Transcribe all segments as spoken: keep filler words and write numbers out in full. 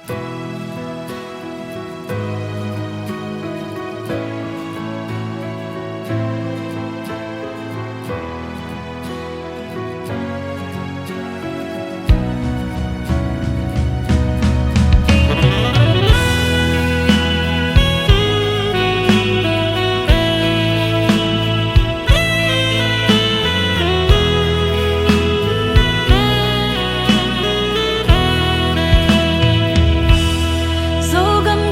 Zogam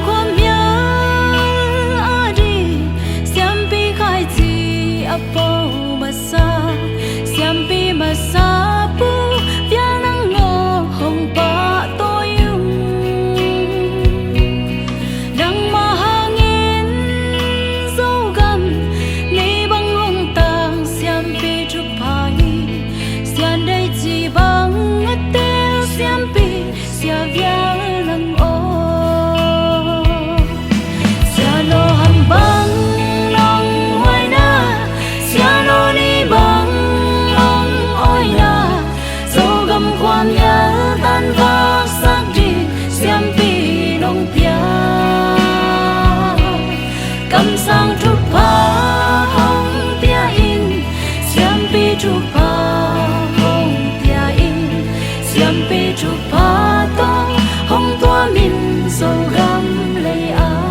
khuamial a ding siampi khaici a po masa, siampi masa Pu Vial nang aw hong pahtawi ung. Nangmah hangin Zogam nei bang hong tang siampi thupha hi. Sian dei ci bang a teel siampi Sia Vial nang aw. Sia Naw Ham bang nong huaina, Sia Naw Ni bang nong awina, Zogam khuamial tan vaksak ding siampi nong pia. Kamsang thupha hong pia in, siampi thupha hong pia in, siampi thupha tawh hong tuam in Zogam lei ah.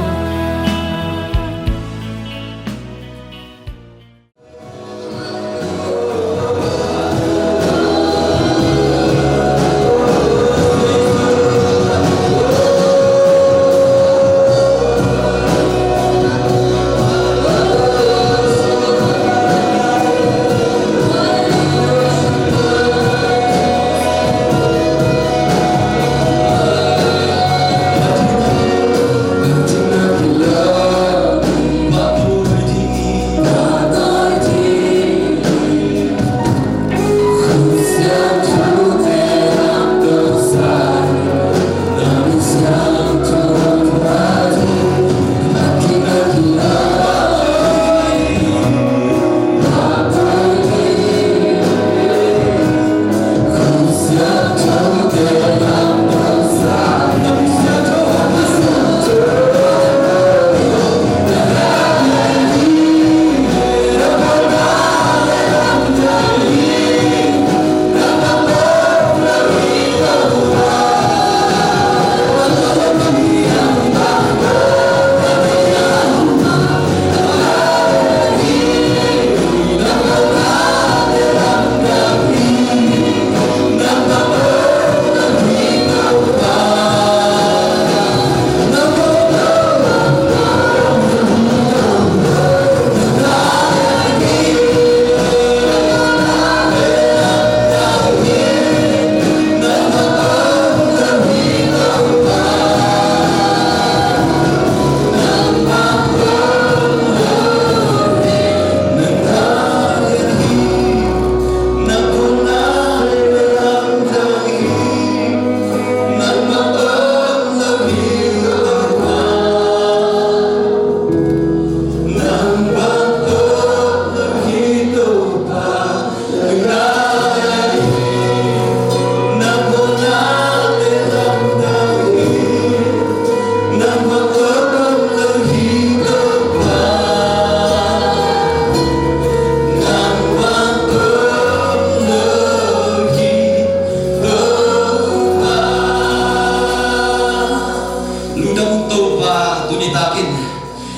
Lungdam ung Topa, tuni takin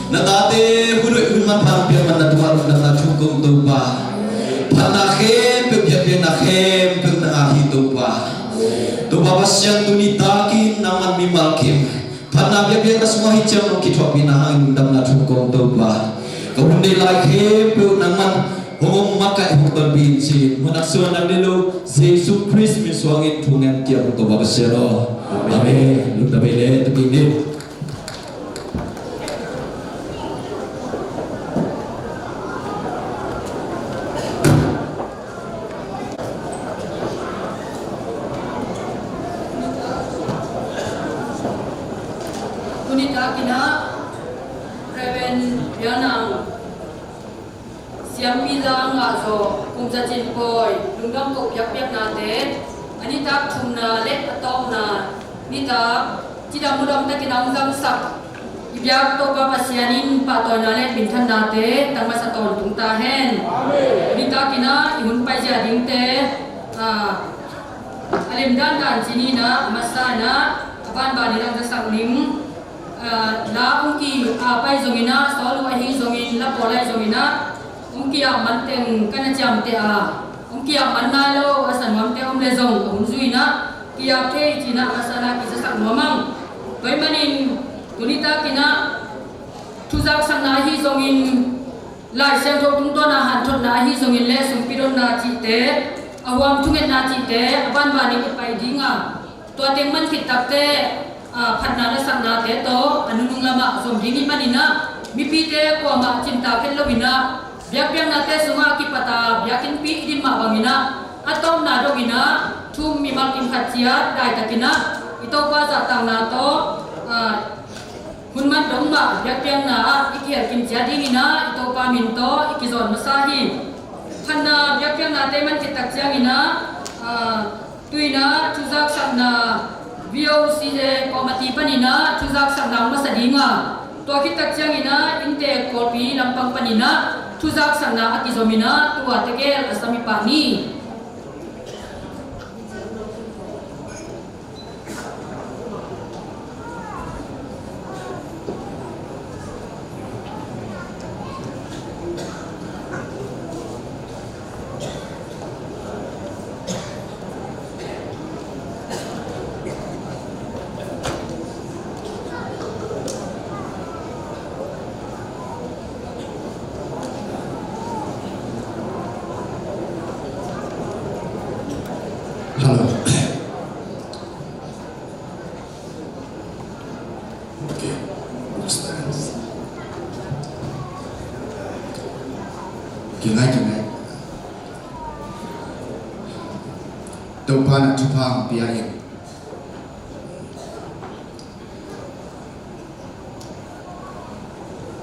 na tate hun hoih hun manpha hong piak man na tungah lungdamna thu ko ung Topa. Phatna khempeuh, biakpiakna khempeuh nang aa hi Topa. Topa Pasian, tuni takin nangman mimal kim phatna biakpiakna sungah hi ciang nong kithuahpihna hangin lungdamna thu ko ung Topa. Ka hun deih lai khempeuh nangman hong om makaih hong tonpih in ci-in, muannak suan nang nei lo Jesu Khrist min suangin thu ngen kiam ung Topa Pasian aw. Amen. Lungdam ei le, tung in ni. Tuni takin ah Reverend Vial Nang siampi za ngah zaw, kum za cin pawi, lungdam ko biakpiaknate, a nitak thumna le a tawpna nitak Cidam mudam takin a hong zangsak i biak Topa Pasian in pahtawina le minthannate tang masa tawntung ta hen. Nitakin a i hun paizia dingte, ah, a lemdan dan ci ni in a, a masa in a, a banban in a hong zasak ning, ah, la hong ki, ah, pai zongin a, sawl uh ahi zongin, la pawl ahi zongin a, hong ki-ap man teng ka na ciamteh a, hong ki-ap man nai lo a sa nuamte om le zong, a hun zui in a ki-ap thei ci in a, a masa in a kizasak nuam ang. Tua ahih manin tuni takin a thuzaksakna ahi zongin, Lai Siangtho tungtawn a hanthotna ahi zongin le sumpi donna cihte, a huam thungetna cihte a banban in i pai ding a, tua teng man khit takteh, ah, phatna lasaknate tawh a nunung lamah zom ding ahih manin a, mipite kuamah cintak het lo in a, biakpiaknate sungah a kipat a biakinnpi i dim mah bangin a, a tawpna dongin a, thu-um mimal kim khat ciat daitakin a, i Topa zahtakna tawh, ah, hun man dong mah biakpiakna ah i kihel kim ciat dingin a, i Topa min tawh i kizawn masa hi. Phatna biakpiaknate man khit tak ciangin a, ah, tu in a thuzaksakna, V O C A committee panin a thuzaksakna hong masa ding a, tua khit tak ciangin a inntek pawlpi lampang panin a thuzaksakna a kizom in a, tua tegel a sam i pah ni. Hello. Okay. Kingai, kingai. Topa na thupha hong pia in.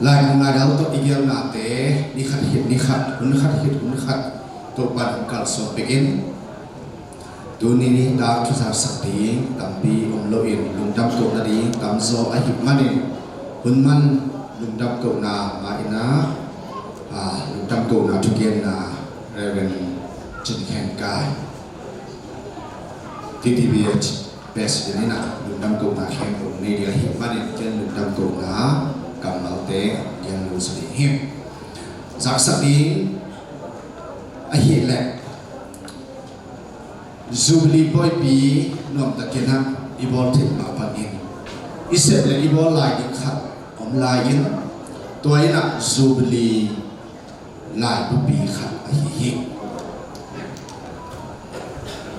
Lai Mung Lai Dal tawh i gelnate, ni khat khit ni khat, hun khat khit hun khat, Topa in hong kalsuan pek in. Tuni ni tak thuzaksak ding tampi om loin, lungdam kohna ding tamzaw ahih manin, hun man lungdam kohna mah in a, ah, lungdam kohna thugenna Reverend Cin Khen Kai, T T B H President in a lungdam kohna khempeuh nei ding ahih manin, ken lungdam kohna kammalte gen lo sa ding hi. Zaksak ding ahih leh, Jubilee pawipi nuamtakin a i bawl theih mah bangin, i sep le i bawl lai ding khat om lai-in, tua in a Jubilee laibupi khat ahi hi.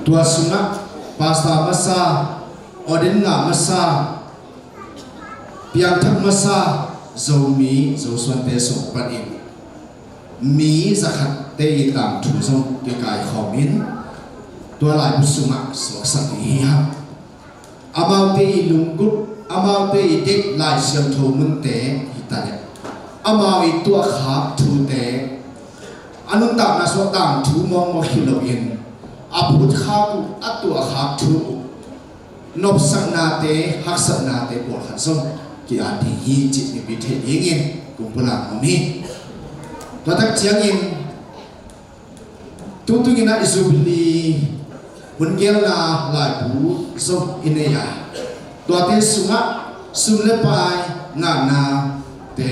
Tua sungah pastor masa, ordain ngah masa, piangthak masa, Zomi Zosuante sung panin mi zakhatte i tangthu zong kikaikhawmin, tua laibu sungah suaksak ding hi hang. Amaute i lunggulh, amaute i deih Lai Siangtho munte hi ta leh, amau i tuahkhak thute, a nuntakna sungah tangthu mawkmawk hi loin, a phutkhak uh, a tuahkhak thu uh, nopsaknate, haksatnate pawlkhat zong ki-at ding hi cih mipi theih dingin kong pulak nuam hi. Tua tak ciangin, tutung in a i Jubilee hun gelna laibu zong i nei a, tuate sungah sum le pai ngahnate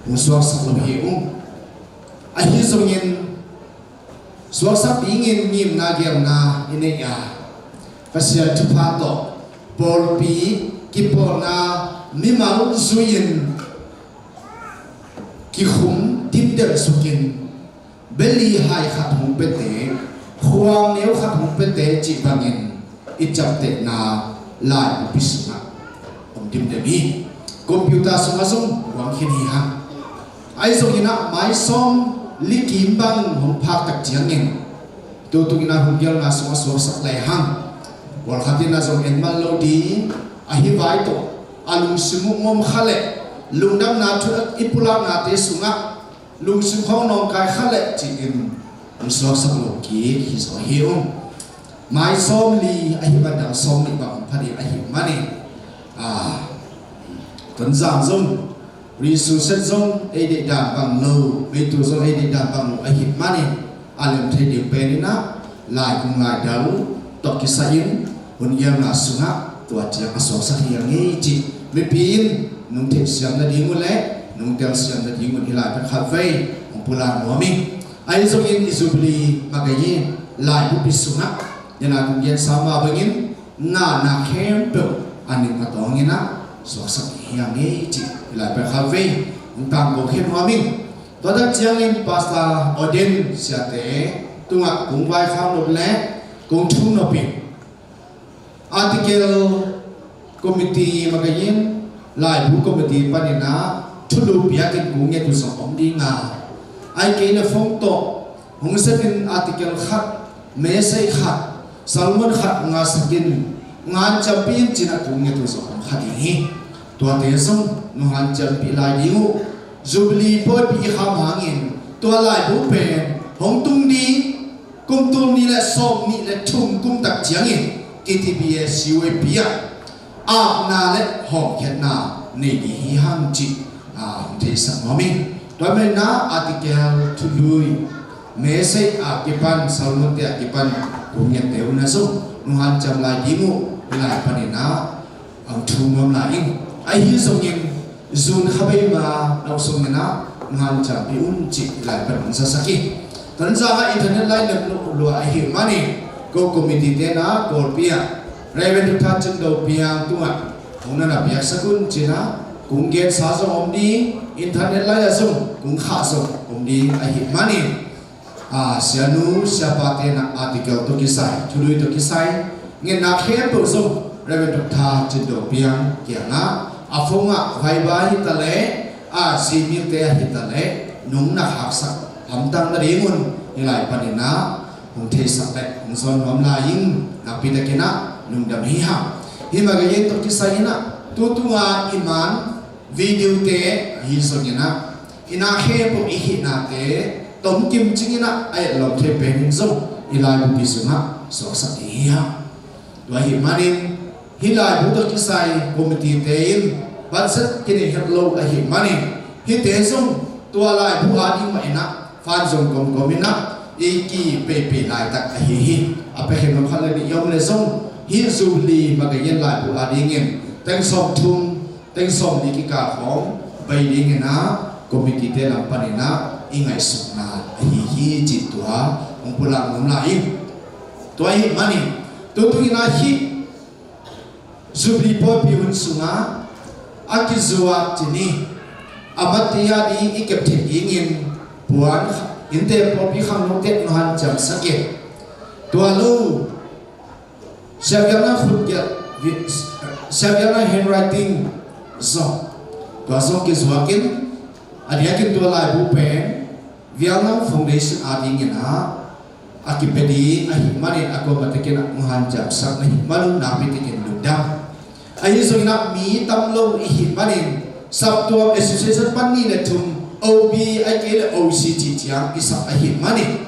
hong suaksak lo hi ung. Ahi zongin, suaksak dingin ngimna gelna i nei a, Pasian thupha tawh pawlpi kipawlna mimal zui-in kikhum dimdem sukin, beli hai khat hong pete, khuang neu khat hong pete cih bangin i ciamtehna laibupi sungah om dimdem hi. Computer sungah zong huang khin hi hang. Ahi zongin a, mai sawm li kim bang hong phak tak ciangin, tutung in a hun gelna sungah suaksak lehang, pawlkhat in a zong en man lo ding, ahi vai tawh a lungsim uh ngom kha leh, lungdamna thu i pulaknate sungah lungsim khawng nawngkai kha leh ci-in hong suaksak lo kik hi zaw hi ung. Mai sawm li ahih man dang sawm nih bang hong pha ding ahih manin, Tonzang zong, resources zong ei deih dan bang lo, meitu zong ei deih dan bang lo ahih manin, a lem thei ding pen in ah lai kung lai dal tawh kisai in hun gelna sungah tua ciang a suaksak hi a ngei cih mipi in nong theihsiam nading uh le nong telsiam nading un hih lai pen khatvei hong pulak nuam ing. Ahi zongin i Jubilee magayin laibupi sungah nena kong gensa mah bangin ngahna khempeuh a ning a tawng in ah suaksak hi a ngei cih hih lai pen khatvei hong tangko khen nuam ing. Tua tak ciangin Pastor Odin siate tungah kong vaikhak nop le kong thum nop in Article Committee magayin laibu committee panin ah thulu piakin kong nget uh zong om ding a, ahih kei le phone tawh hong sepin article khat, message khat, sermon khat hong ngahsak in, hong hanciampih in ci-in ah kong nget uh zong om kha ding hi. Tuate zong nong hanciampih lai ding uh. Jubilee pawipi i kham hangin tua laibu pen hong tung ding kum tul nih le sawmnih le thum kum tak ciangin K T B A C Y P ah apna le hawmkhiatna nei ding hi hang cih hong theisak nuam ing. Tua manin ah article thului, message a kipan, sermon te a kipan kong ngette uh na zong nong hanciam lai ding uh. Hih lai panin ah hong thum nuam lai ing. Ahi zongin June kha bei ma na uh sungin ah hong hanciampih un cih hih lai pan hong zasak hi. Tonzang ah internet line nem lua ahih manin ko committee te na Kawlpi ah Reverend Doctor Cin Do Piang tungah hong na na piaksak un ci-in ah kong gensa zong om ding, internet line ah zong kong khah zong om ding ahih manin, sianu siapate na article tawh kisai, thului tawh kisai ngetna khempeuh zong Reverend Doctor Cin Do Piang kiangah a phone ah, Viber hi ta leh, a Gmail te ah hi ta leh nong na khaksak hamtang nading un hih lai panin ah hong theisak le hong zawn nuam lai ing. Nakpi takin ah lungdam hi hang. Hih magayin tawh kisai in ah tu tunga i man video te ahi zongin ah i na khempeuh i hihnate tomkim cingin ah a etlawm thei penin zong i laibupi sungah suaksak ding hi hang. Tua ahih manin hih laibu tawh kisai committee te in budget kinei het lo ahih manin hihte zong tua laibu ading mah in ah fan zong kawmkawm in ah i kipeipei laitak ahi hi. A piakhiat nuam khat le nih i om le zong hih Jubilee magayin laibu adingin teng sawmthum, teng sawmli kikal khawng bei dingin ah committee te lam panin ah i ngaihsutna ahi hi cih tua hong pulak nuam lai ing. Tua ahih manin tu tungin ah hih Jubilee pawipi hun sungah a kizuak ci ni, a mate a ding i kep theih dingin puan innte pawlpi khangnote nong hanciamsak in. Tua lo Sia Vial Nang khutgelh, Sia Vial Nang handwriting zong tua zong kizuak in, a diakin tua laibu pen Vial Nang Foundation adingin ah a kipia ding ahih manin a kuamah takin ah hong hanciamsak na hih manun nakpi takin lungdam. Ahi zongin ah mi tam lo i hih manin saptuam association pan nih le thum, O B ahih kei le O C cih ciang i sap ahih manin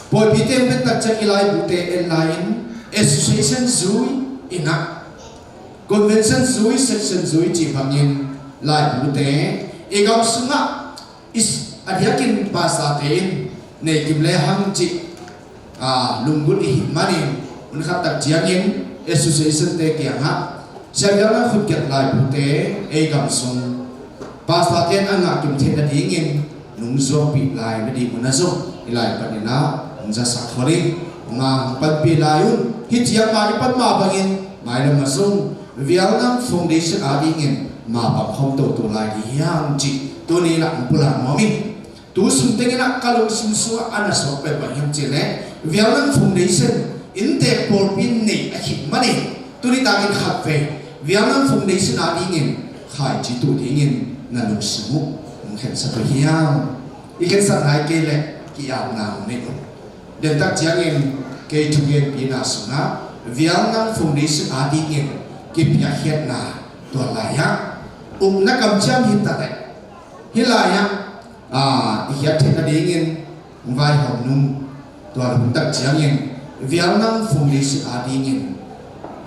pawlpi teng pen tak ciang i laibute en lai-in association zui in ah convention zui, section zui cih bangin laibute i gam sungah a diakin pastor te in nei kim le hang cih lunggulh i hih manin hun khat tak ciangin association te kiangah Sia Vial Nang khutgelh laibute ei gam sung pastor te in a ngah kim theih nadingin nong zuakpih lai nading un ah zong hih lai panin ah hong zasak khol ing. Hong a hong panpih lai un. Hih ciang mah i pan mah bangin mailam ah zong Vial Nang Foundation adingin mapang khawm toto lai ding hi hang cih tuni in ah hong pulak nuam ing. Tu sung tengin ah ka lungsim sungah a na suak pen bang hiam cih leh Vial Nang Foundation inntek pawlpi nei ahih manin tuni takin khatvei Vial Nang Foundation adingin khaici tuh dingin na lungsim uh hong khensat uh hiam? I khensat nai kei leh ki-apna hong nei un. Dentak ciangin kei thugenpina sungah Vial Nang Foundation adingin kipiakkhiatna tua lai-ah ukna kamciam hi ta leh hih lai-ah i khiat theih nadingin vaihawm nung tua lungtak ciangin Vial Nang Foundation adingin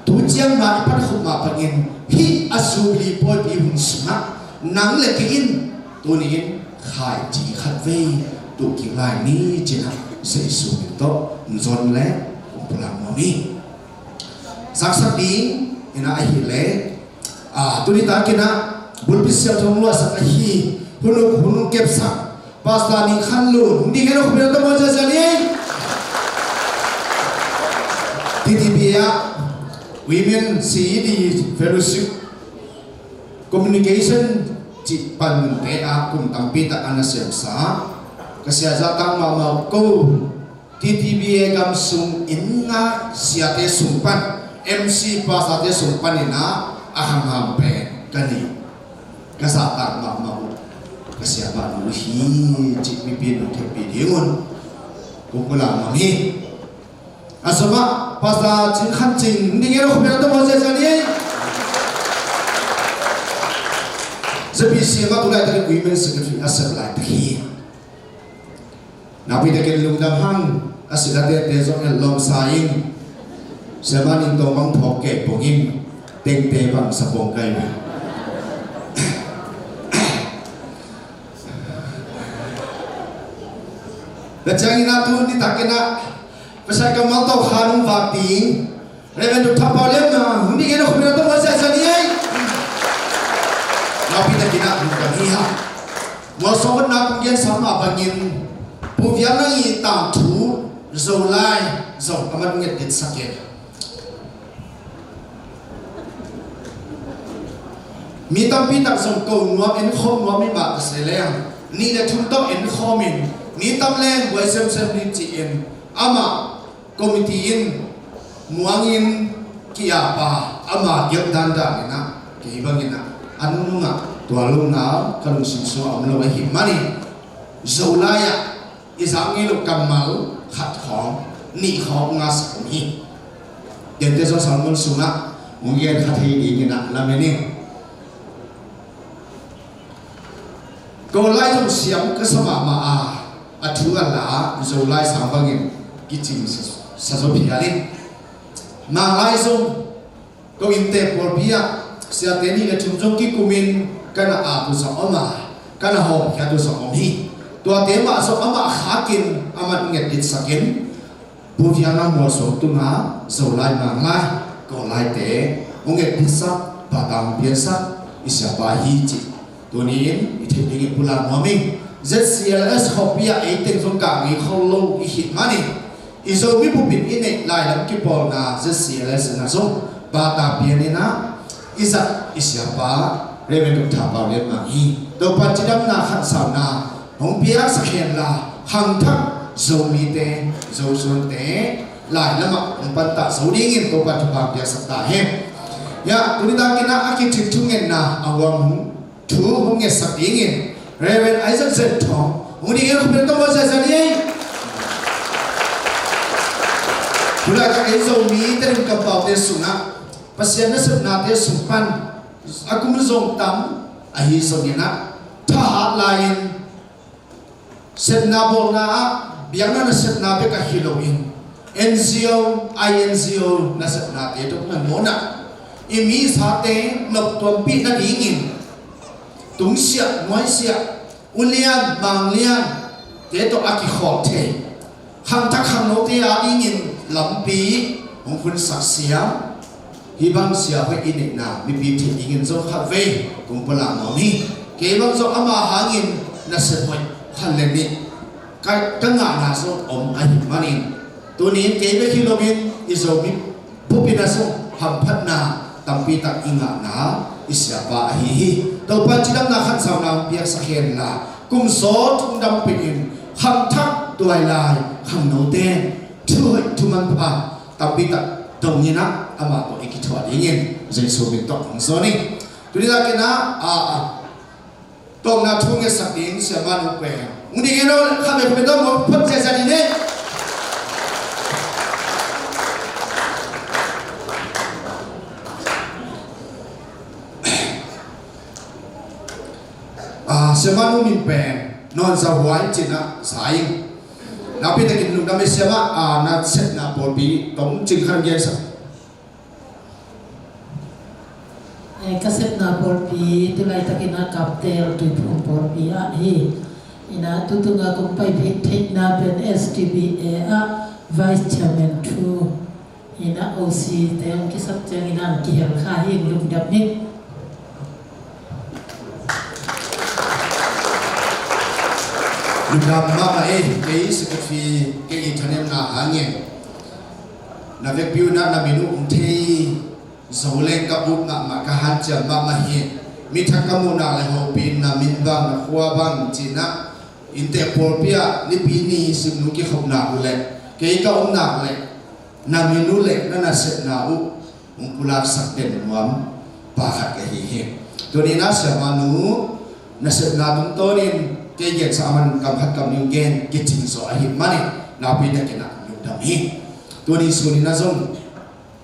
Tu ciang mah i pan khop mah bangin hih a Jubilee pawipi hun sungah nang le kei in tuni-in khaici khatvei tuh kik lai ni cinah Jesu min tawh zon le kong pulak nuam hi. Zaksak ding inah ahih leh, a, tuni takinah bulpi siangtho luahsak ahi hun uk hun kepsak Pastor Ning Khan Lun, hong ding hen a khum in a tawh maw, ziazia ni. T T B ah Women C E D Fellowship Communication cih panmunte ah kum tampi tak a na siamsa. Ka sia zahtak mahmah ko. T T B A gam sung inn ngak siate sung pan, M C pastorte sung panin ah a khangham pen ka ni. Ka zahtak mahmah uh ka siamah nu hi cih mipi in hong theihpih ding un kong pulak nuam hi. A sungah Pastor Cing Khan Cing, ding in a khum in a tawh maw, ziazia ni. Z B C ah tu laitakin Women Secretary a sep laitak hi. Nakpi takin lungdam hang, a sila tete zong en lawm sa in, siamah Ning Tawng bang phawk kei pong in, tengte bang sa pong kai ve. Tua ciangin ah tu nitakin ah Pasian kammal tawh khan hong vak ding Reverend Doctor Pau Lian Mang, hong ding hen a khum in a tawh maw, ziazia ni ei. Nakpi takin ah lungdam hi hang. Mualsuang hotna kong gensa mah bangin Pu Vial Nang i tangthu Zolai zong a man nget ditsak in. Mi tampi tak zong ko nuam, en khawm nuam i mah ka se leng, nih le thum tawh en khawm in, mi tam leng buai semsem ni ci-in amah committee in muangin ki-ap a, ama gelh dandan in ah kei bangin ah a nunung ah tual lo ngal ka lungsim sungah om lo ahih manin Zolai ah i zak ngei loh kammal khat khawng, nih khawng ngasak om hi. Tete zong sermon sungah hong gen kha thei dingin ah lamen ing. Kawl lai zong siam ka sa mahmah a, a thu a la Zolai sang bangin kicing sa, sa zaw phial in. Mang lai zong ko innte pawlpi ah siate nih le thum zong kikumin ka na ap uh zong om a, ka na hawmkhiat uh zong om hi. Tuate mah zong amah khakin a man nget ditsakin Pu Vial Nang mualsuang tunga Zolai, Mang lai, Kawl laite hong et ditsak, bata hong piansak i siapa hi cih tuni-in i theih dingin pulak nuam ing. Z C L S khawmpi ah ei teng zong kah ngei khol lo i hih manin i Zomi bupin i neih lai lam kipawlna Z C L S in ah zong bata pian in ah i zat i siapa Reverend Doctor Pau Lian Mang hi. Topa cidamna khansauna hong piaksak hen la, khangthak Zomite, Zosuante lai lamah hong pantah zo dingin Topa thupha piaksak ta hen. Ya, tuni takin ah a kithik thungetna a huam hong thu hong ngetsak dingin Reverend Isaac Zen Thawng hong ding in a khum in a tawh maw, ziazia ni ei. Tulaitak ei Zomi Tedim kampaute sungah Pasian nasepnate sung pan a kum zong tam ahi zongin ah thahat lai-in sepna bawlna ah biakna nasepna bek ahi loin N G O, I N G O nasepnate tawh nangawnah i misate noptuampih nadingin tungsiah, nuaisiah, ulian, mangliante tawh a kikholh thei khangthak khangnote a dingin lampi hong hunsak siam. Hih bang sia hoih i neihna mipi theih dingin zong khatvei kong pulak nuam hi. Kei bang zong ama hangin nasep hoih khat le nih ka, ka ngahna zong om ahih manin tuni-in kei bek hi loin i Zomi bupin ah zong hamphatna tampi tak i ngahna i siapa ahi hi. Topa cidamna khansauna hong piaksak hen la, kum sawt hong dampih in khangthak tuailai khangnote thu hoih thu manpha tampi tak dongin ah amah tawh i kithuah dingin Jesu min tawh hong zawn ing. Tuni takin ah, a, a, tawpna thu ngetsak ding siamah nu pen hong ding hen aw, khatvei khatvei tawh maw, phot ziazia ni ei. A, siamah nu min pen Nawn Za Huai ci-in ah sa ing. Nakpi takin lungdam ei siamah, a, na sepna pawlpi tawh cing khat gensak. Nasepna pawlpi tulaitakin a Kaptel Tuiphum pawlpi ah hi. Ina tutunga kong pai bik theihna pen S T B A ah Vice Chairman thu ina O C te hong kisap ciangin a kihel kha hi, lungdam hi. Lungdam mahmah ei, kei secretary kei i thanemna hangin na vekpi un ah na min uh hong thei zo leng ka ut mahmah, ka hanciam mahmah hi. Mi thak ka muhna le hopih in na min bang na khua bang cinah inntek pawlpi ah Nipi ni simnung kikhopna uh le kei ka omna le na min uh le na nasepna uh hong pulaksak den nuam pa khat ka hi hi. Tuni na siamahnu nasepna tungtawnin kei gensa a man kam khat kam nih gen kicing zaw ahih manin nakpi takin ah lungdam hi. Tuni sunin a zong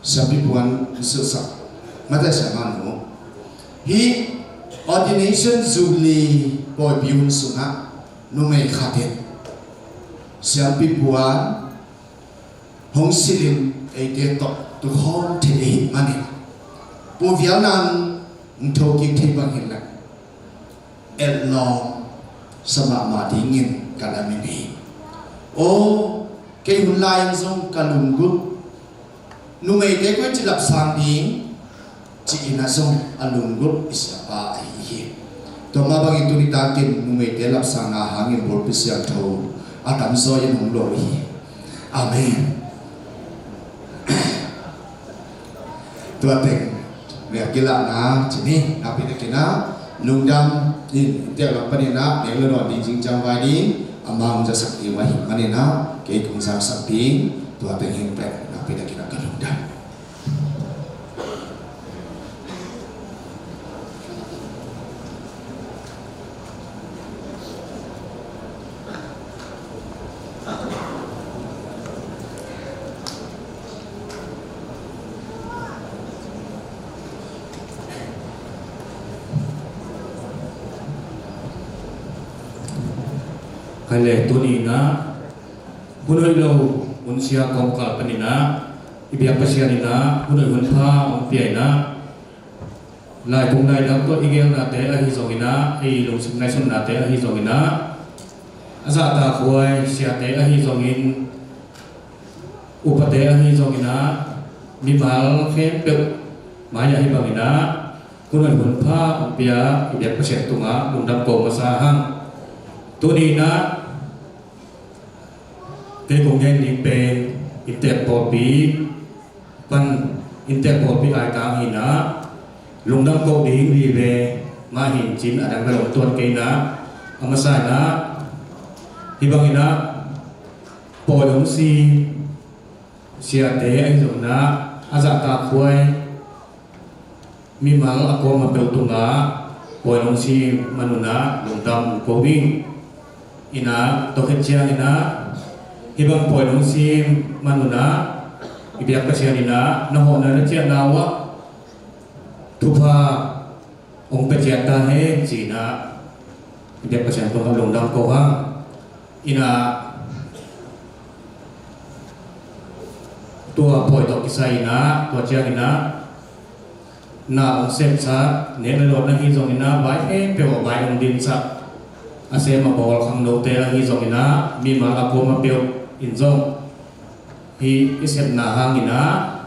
Siampi Puan in silsak mate siamahnu hi. Ordination Jubilee pawipi hun sungah numei khatin Siampi Puan hong silhin eite tawh tukhawm thei ahih manin Pu Vial nang hong thokik thei bang hinlah etlawm sa mahmah dingin ka lamen hi. Aw, kei hun lai-in zong ka lunggulh numeite koi ci lapsang ding ci-in a zong a lunggulh i siapa ahi hi. Tua mah bangin tuni takin numeite lapsangna hangin pawlpi siangtho a tamzaw in hong lo hi. Amen. Tua teng mel kilahna ci ni, nakpi takin ah lungdam in, inntek lam panin ah nek le dawn ding zing ciang vai ding, amah hong zasak ding uh ahih manin ah kei kong zaksak ding, tua teng hi pen nakpi takin ah ka lungdam. Khaile, tuni-in ah hun hoih lo hun sia kawmkal panin ah i biak Pasian in ah hun hoih hun pha hong pia in ah, laikung laidang tawh i gelnate ahi zongin ah, i lungsim ngaihsutnate ahi zongin ah, a zahtakhuai siate ahi zongin, upate ahi zongin ah, mimal khempeuh mai-ah hih bangin ah hun hoih hun pha hong pia i biak Pasian tungah lungdam ko masa hang. Tuni-in ah kei kong gen ding pen inntek pawlpi pan, inntek pawlpi aitang hi-in ah lungdam ko ding vive mah hi-in cin a dang bel hong tuan kei in ah, a masa in ah hih bangin ah pawi hong sim siate ahi zongin ah, a zahtakhuai mimal a kuamah peuh tungah pawi hong sim man un ah lungdam ko ing. In ah tawkhit ciangin ah hih bang pawi hong sim man un ah i biak Pasian in ah na hawhna na ciahna uh ah thupha hong pia ciat ta hen ci-in ah i biak Pasian tungah lungdam ko hang. In ah tua pawi tawh kisai in ah, tua ciangin ah na hong sepsak, nek le dawn ahi zongin ah, vai khempeuh ah vai hong dinsak, a sem a bawl khangnote ahi zongin ah, mimal a kuamah peuh in zong hih i sepna hangin ah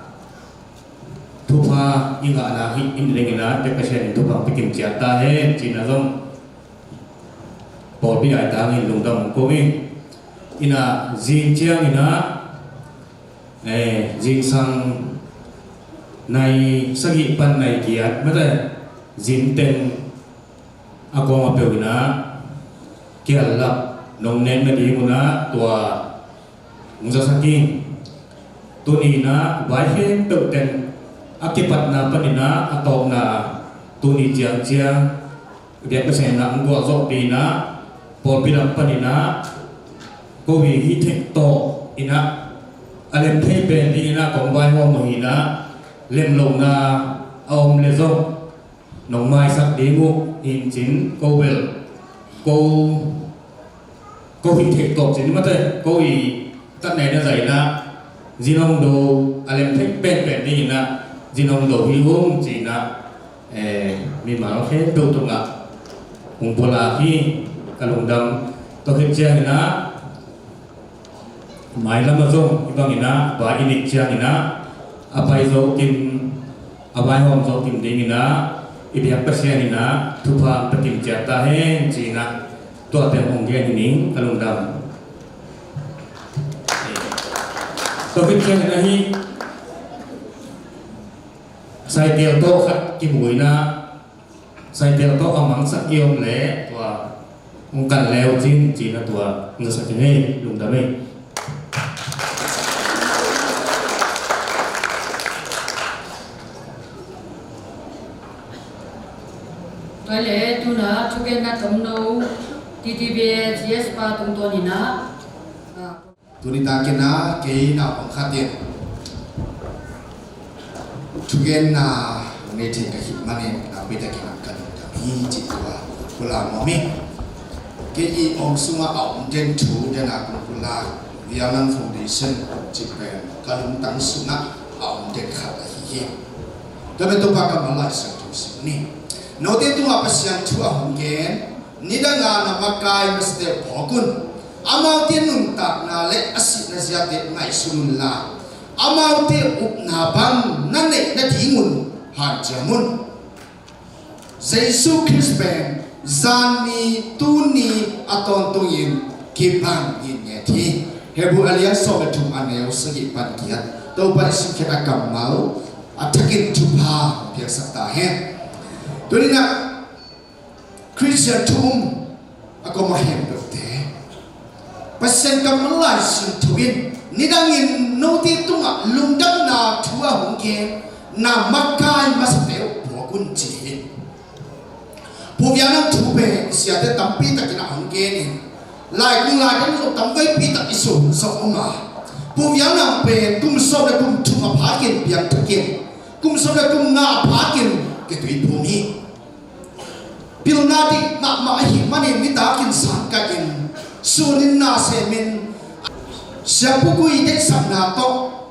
thupha i ngahna hih in dingin ah biak Pasian in thupha hong pia kim ciat ta hen ci-in ah zong pawlpi aitangin lungdam ko ing. In ah zing ciangin ah, eh, zingsang nai sagih pan nai giat mate zin teng a kuamah peuh in ah kiallap nong nek nading un ah tua hong zasak ing. Tuni-in ah vai khempeuh teng a kipatna panin ah a tawpna tuni ciangciang biak Pasian in ah hong gualzawhpih in ah, pawlpi lam panin ah ko i hih theih tawh in ah a lem thei pen dingin ah kong vaihawm uh hi-in ah, lemlohna a om le zong nong maisak ding uh hi-in cin, ko bel ko, ko hih theih tawp cin mate, ko i tatna in ah zai in ah zin hong do, a lem thei penpen dingin ah zin hong do hi ung ci-in ah Eh, mimal khempeuh tungah hong pulak hi. Ka lungdam. Tua khit ciangin ah, mailam ah zong hih bangin ah, va i nik ciangin ah, a pai zo kim, a vaihawm zo kim dingin ah, i biak Pasian in ah thupha hong pia kim ciat ta hen ci-in ah, tua pen hong gen hi ning. Ka lungdam. Tua khit ciangin ah hih Saitel tawh khat kimu in ah, Saitel tawh a mangsak i om leh tua hong kan leu cin, ci-in ah tua hong zasak hi ing ei. Lungdam ei. Tua leh tu-in ah thugenna tomno T T B A G S pa tungtawn in ah, ah, Tuni takin ah kei naupang khat in thugenna nei thei ka hih manin nakpi takin ah ka lungdam hi cih tua pulak nuam ing. Kei i om sungah a om den thu, den a kong pulak Vialam Foundation cih pen ka lungtang sungah a om den khat ahi hi. Tua pen Topa kammal Lai Siangtho sim ni. Note tungah Pasian thu a hong gen, nidang a na makai masate uh phawk un. Amaute nuntakna le a sihna ziate ngaihsun unla, amaute upna bang na neih nadingun hanciam un. Jesu Khrist pen zanni tuni a tawntungin kibang ngitnget hi. Hebru a lian sawm le thum a neu sagih pan giat. Topa i simkhiat a kammal a thakin thupha piaksak ta hen. Tuni-in ah Khristian thu um a koma khempeuhte, Pasian kammal Lai Siangtho in nidangin note tungah lungdamna thu a hong gen, na makai masate uh phawk un ci hi. Pu Vialam thu pen siate tampi takin a hong gen in, laikung laidan lo tamveipi tak i suan zong om a, Pu Vialam pen kum sawm le kum thum a phakin piangthakin, kum sawm le kum nga a phakin kituiphum hi. Pilna dik mahmah ahih manin nitakin sangkah in, sunin na semin, Siapu Gui deihsakna tawh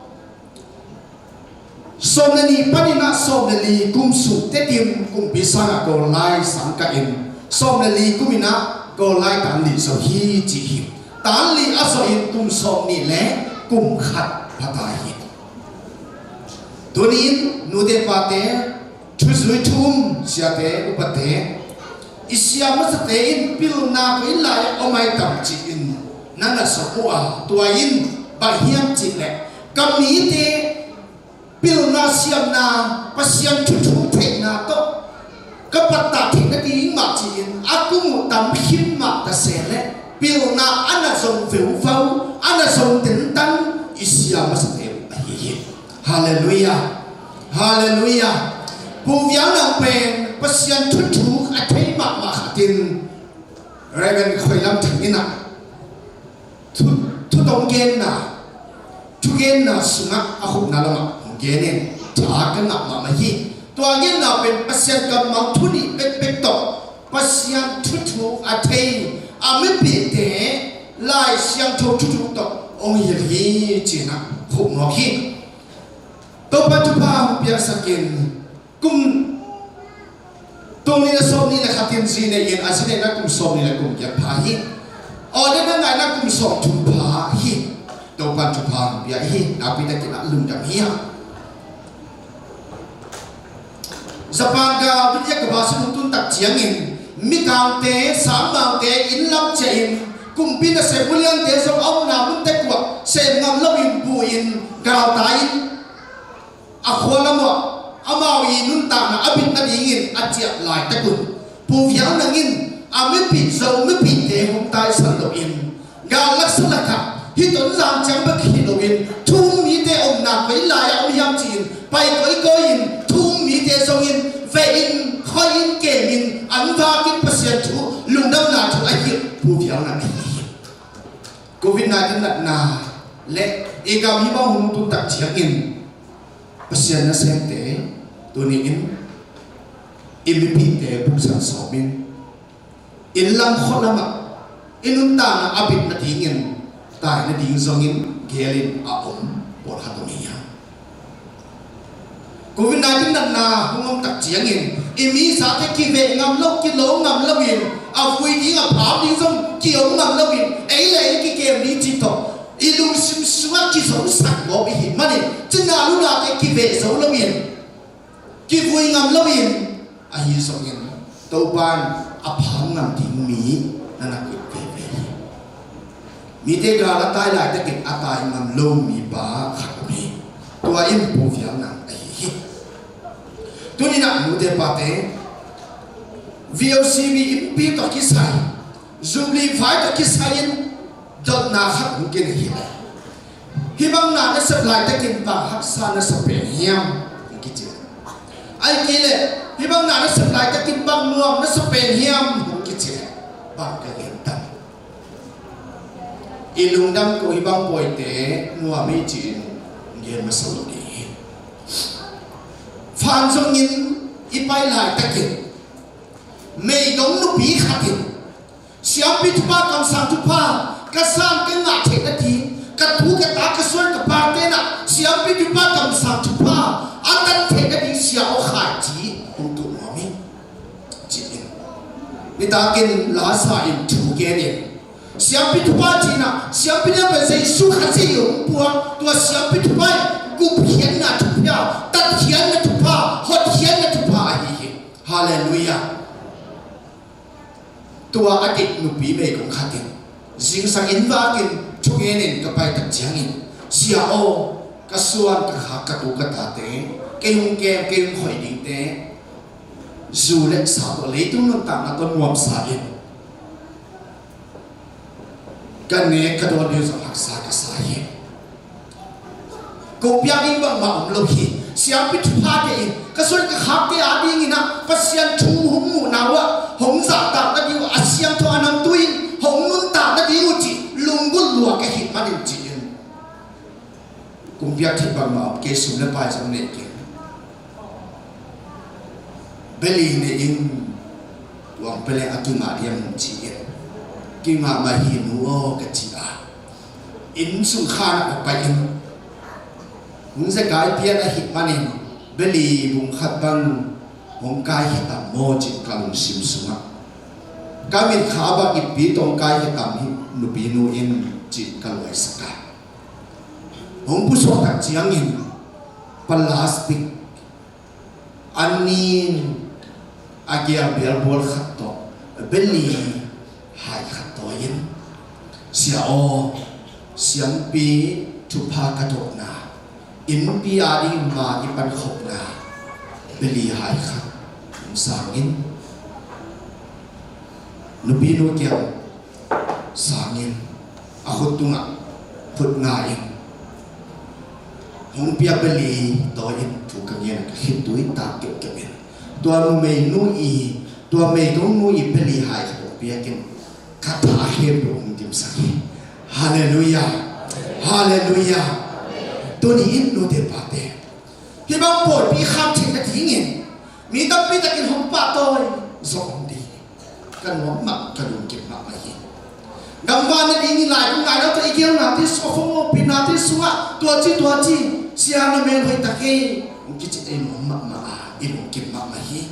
sawm le nih panin ah sawm le li kum sung Tedim kumpi sangah gollai sangkah in, sawm le li kum in ah gollai tan li zo hi ci hi. Tan li a zawh in kum sawm nih le kum khat pha ta hi. Tuni-in nute pate, thuzui thu um siate upate, i sia masate in pilna koi lai-ah om ai tam ci-in na na sawk uh a, tua in bang hiam cih leh ka mite pilna siamna, Pasian thuthuk theihna tawh ka pattah theih nading mah ci-in a kum uh tam khin mah ta se leh, pilna a na zong veuvau, a na zong tentan i sia masate uh ahi hi. Halleluiah. Halleluiah. Pu Vialam pen Pasian thuthuk a thei mahmah khat in, Reverend Khoi Lam Thang in ah thu, thu tawh genna, thugenna sungah a khupna lamah hong gen in, tha ka ngah mahmah hi. Tua genna pen Pasian kammal thu nih bekbek tawh, Pasian thuthuk a thei a mipihte Lai Siangtho thuthuk tawh hong hilh hi ci-in ah khup mawk hi. Topa thupha hong piaksak in, kum tul nih le sawm nih le khat in zi nei in, a zi neihna kum sawm nih le kum giat pha hi. Order na ngaihna kum sawm thum pha hi. Topa thupha hong pia hi. Nakpi takin ah lungdam hi hang. Japan gal biatak ka va sung tun tak ciangin, mikangte, sangmangte, inn lam ciah in, kumpi nasem uliante zong a omna mun tek uah sem ngam loin bu in, galtai in, a khua lam uah amau i nuntakna a bit nadingin a ciah laitak un, Pu Vialam in a mipih Zo mipihte hong taisan loin, gal laksa lakah hih Tonzang ciang bek hi loin, thu um mite omna koi lai-ah om hiam ci-in pai koikoi in, thu um mite zongin veh in, khoi in, kem in, an vak in Pasian thu, lungdamna thu a hilh Pu Vialam ahi hi. Covid nineteen natna le i gam hih bang hong tun tak ciangin, Pasian nasemte, tuni-in i mipihte puksan sawm in, inn lam khua lamah i nuntakna a bit nadingin tai nading zongin geel in a om pawlkhat om hi hang. Covid nineteen natna hong om tak ciangin i mizate kiveh ngam lo, kilo ngam loin, a vui ding a pham ding zong ki-om ngam loin, ei le ei kikem ding cih tawh i lungsim sungah kizongsak gawp i hih manin, cina lunate kiveh zo loin, kivui ngam loin, ahi zongin Topa in a pham ngam ding mi na na kut veve hi. Mite gal a tai laitakin a tai ngam lo mipa khat om hi. Tua in Pu Vial Nang ahi hi. Tuni-in ah nute pate, V O C V innpi tawh kisai, Jubilee vai tawh kisai in dotna khat hong kine hi. Hih bang na na sep laitakin bang haksa na sa pen hiam? Hong kici. Ahih kei leh hih bang na na sep laitakin bang nuam na sa pen hiam? Hong kici. Bang ka gen tam? I lungdam ko hih bang pawite nuam hi ci-in gen masa lo ding hi. Fan zongin i pai laitakin meigong nupi khat in, Siampi thupha, kamsang thupha, ka san ka ngah theih nading, ka tu ka ta, ka suan ka pate na siampi thupha, kamsang thupha a tan theih nading Sia aw khai ci hong tuh nuam hi, ci-in. Nitakin lasa in thu gen in, siampi thupha cihna, siampi lianpen Jesu Khazih hong puak, tua siampi thupha in gupkhiatna thupha, tatkhiatna thupha, hotkhiatna thupha ahi hi. Halleluiah. Tua a dik nupi meigong khat in zingsang inn vakin thungen in ka pai tak ciangin, Sia aw, ka suan ka khak, ka tu ka tate, kei hong kem, kei hong khoih dingte, zu le sa tawh, leitung nuntakna tawh nuamsa in ka nek ka dawn ding zong haksa ka sa hi. Kong piak ding bangmah om lo hi. Siampi thupha kei in, ka suan ka khakte adingin ah Pasian thu hong muhna uh ah hong zahtak nading uh, a siangtho a namtui in hong nuntak nading uh cih lunggulh lua ka hih manin ci-in, kong piak theih bangmah om kei, sum le pai zong nei kei. Beli nei in, tuang pia leng a kingah diam hong ci-in, kingah mah hi nu aw ka ci a, inn sung khanah ka pai in, hong zekai pian ahih manin beli bung khat bang hong kai hi tam maw ci-in ka lungsim sungah, ka mitkha bang ippi tawh hong kai hi tam hi nupi nu in ci-in ka luaisak a, hong pusuah tak ciangin plastic a nin a gial bialbual khat tawh beli hai khat tawi in, Sia aw, siampi thupha ka dotna, innpi ading ma i pankhopna beli hai khat hong sang in, nupi nu kiang sang in, a khut tungah khut nga in, hong piak beli tawi in thu ka ngen a ka khitui tak keuhkeuh in, tua numei nu i, tua meigong nu i beli hai khat hong piak in ka tha a khempeuh hong dimsak hi. Halleluiah. Halleluiah. Tuni in nute pate, hih bang pawipi kham theih nadingin mi tampi takin hong pahtawi zawh hong ding hi. Ka nuam mah, ka lungkim mahmah hi. Gamvah nading i laikung nai lo tawh i geelnate sungah, phone ngawhpihnate sungah tua ci tua ci, Sia na mel hoih tak hi, hong kici ei nuam mahmah a, i lungkim mahmah hi.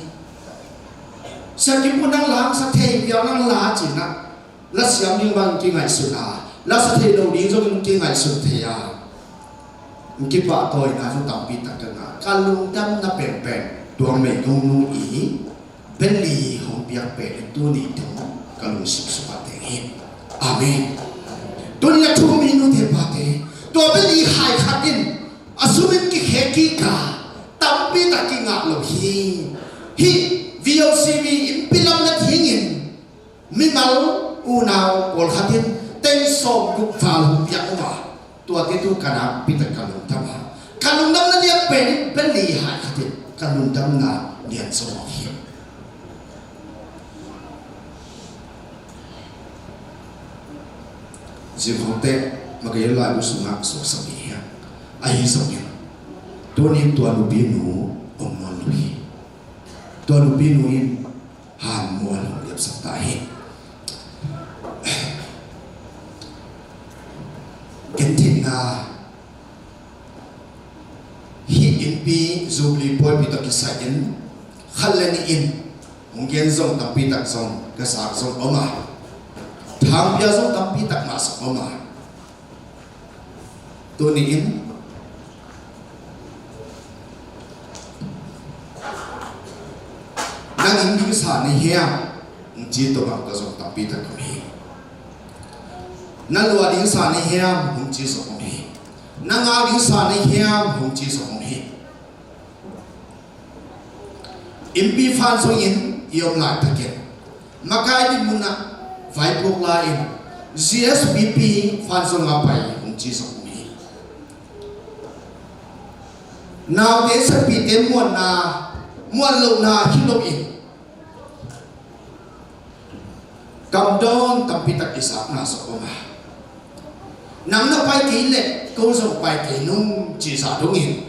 Sia Kim Pu nang la sa thei, Vial nang la cihna, la siam ding bang kingaihsun a, la sa thei lo ding zong kingaihsun thei a, kipahtawina zong tampi tak ka ngah. Ka lungdamna penpen tua meigong nu i beli hong piak pen tuni dong ka lungsim sungah teng hi. Amen. Tuni a thu mi nute pate, tua beli hai khat in a sum in kikhek kik a, tampi tak kingah lo hi. Hih V O C V innpi lam nadingin mimal unau pawlkhat in teng sawmguk val hong piak uh a, tuate tu ka nakpi tak ka lungdam a, ka lungdamna lian pen in beli hai khat in ka lungdamna lian zong hi. Zingkhawngte magei lai uh sungah suaksak hi hiam? Ahi zongin tuni in tua nupi nu om nawn lo hi. Tua nupi nu in han mual hong liapsak ta hi. Gentheihna hih Innpi Jubilee pawipi tawh kisai-in khat le nih in hong gen zong tampi tak zong ka zak zong om a, thangpia zong tampi tak mah zong om a, tuni-in nang inn dingsa na hiam, hong ci tawh bang ka zong tampi tak om hi. Na lua dingsa na hiam, hong ci zong om hi. Na ngak dingsa na hiam, hong ci zong om hi. Innpi fan zongin i om laitakin makai dinmun ah vaipuak lai-in G S B P fan zong a pai hong ci zong om hi. Naute sepite muanna, muan lohna hi loin kamdawn tampi tak i zakna zong om a, nang na pai kei leh ko zong pai kei nung cih zah dongin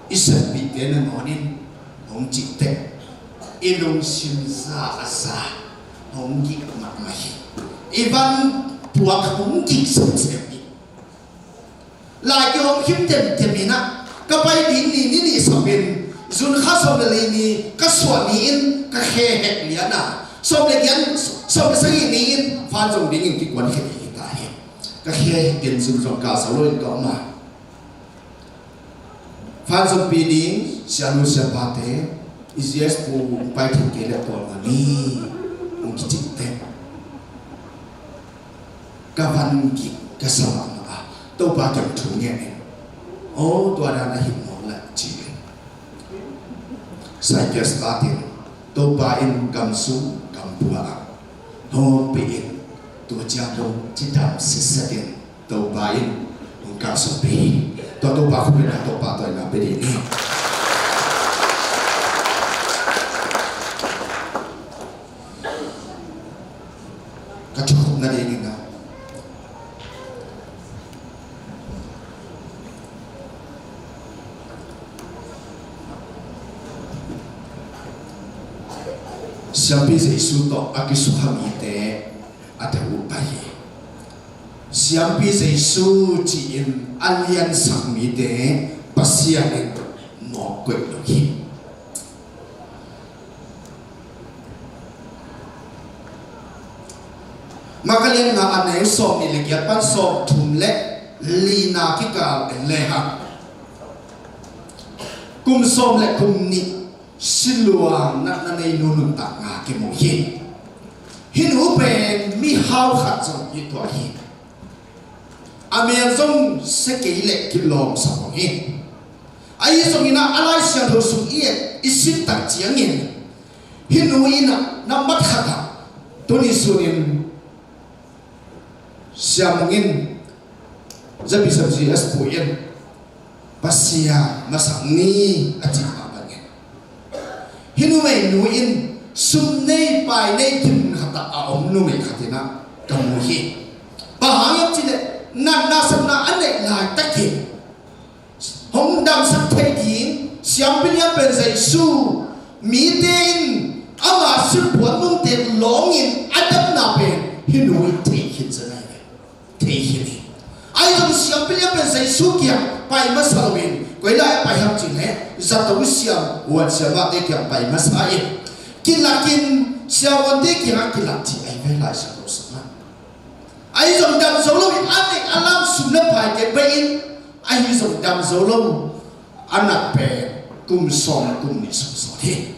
i sepite nangawn in hong cih teh i lungsim za a za hong gik mahmah hi. I van puak hong gik semsem hi. Lai kihong khim temtem in ah ka pai ding ni ni nih sapin June kha sawm le li ni ka suah ni-in ka khe hek lian a, sawm le giat, sawm le sagih ni-in fan zong dingin kikuan khit hi ta hi. Ka khe hek in June zong ka sa lo in ka om a, fan zong pi ding sianu siapate i G S pu hong pai thei kei leh tuam a ni hong kicing teh ka van gik ka sa mahmah a, Topa kiang thu ngen in, aw tua dan a hi mawk leh ci-in Cyprus patin Topa in gam sung gam pua ah hong ompih in, tua ciang dong cidam sitset in Topa in hong kalsuanpih hi. Tua Topa khut in ah Topa tawh i na pia ding hi. Ka thukhupna dingin ah Siampi Jesu tawh a kisukha mite a deuh uh pai hi. Siampi Jesu ci-in a liansak mite Pasian in mawk koih lo hi. Marka lian nga a neu sawm nih le giat pan sawm thum le lina kikal en lehang kum sawm le kum nih siluang natna nei nu nuntakna kimu hi. Hih nu pen mihau khat zong hi tuah hi. A mel zong sia kei leh kilawmsa bang hi. Ahi zongin ah a Lai Siangtho sung i et i sim tak ciangin hih nu in ah nambat khat ah tuni sunin Sia Mung in, Zabisam G S pu in Pasian masak ni a cih mah bangin hih numei nu in sum nei pai nei kim khat ah a om numei khat in ah ka mu hi. Bang hang hiam cih leh natna satna a neih laitakin hong damsak thei ding siampi lian pen Jesu, mite in ama silphuan nungte lawngin a damna pen hih nu in thei khin zen ahi ve. Thei khin hi. Ahi zong siampi lian pen Jesu kiang pai masa loin koi lai ah pai hiam cih leh zato siam, huan siam ah te kiang pai masa in kilakin siavuante kiangah kilak cih ahi ve Lai Siangtho sungah. Ahi zong dam zo loin a neih a lam sum le paite bei in, ahi zong dam zo lo a nat pen kum sawm kum nih sung zaw hi.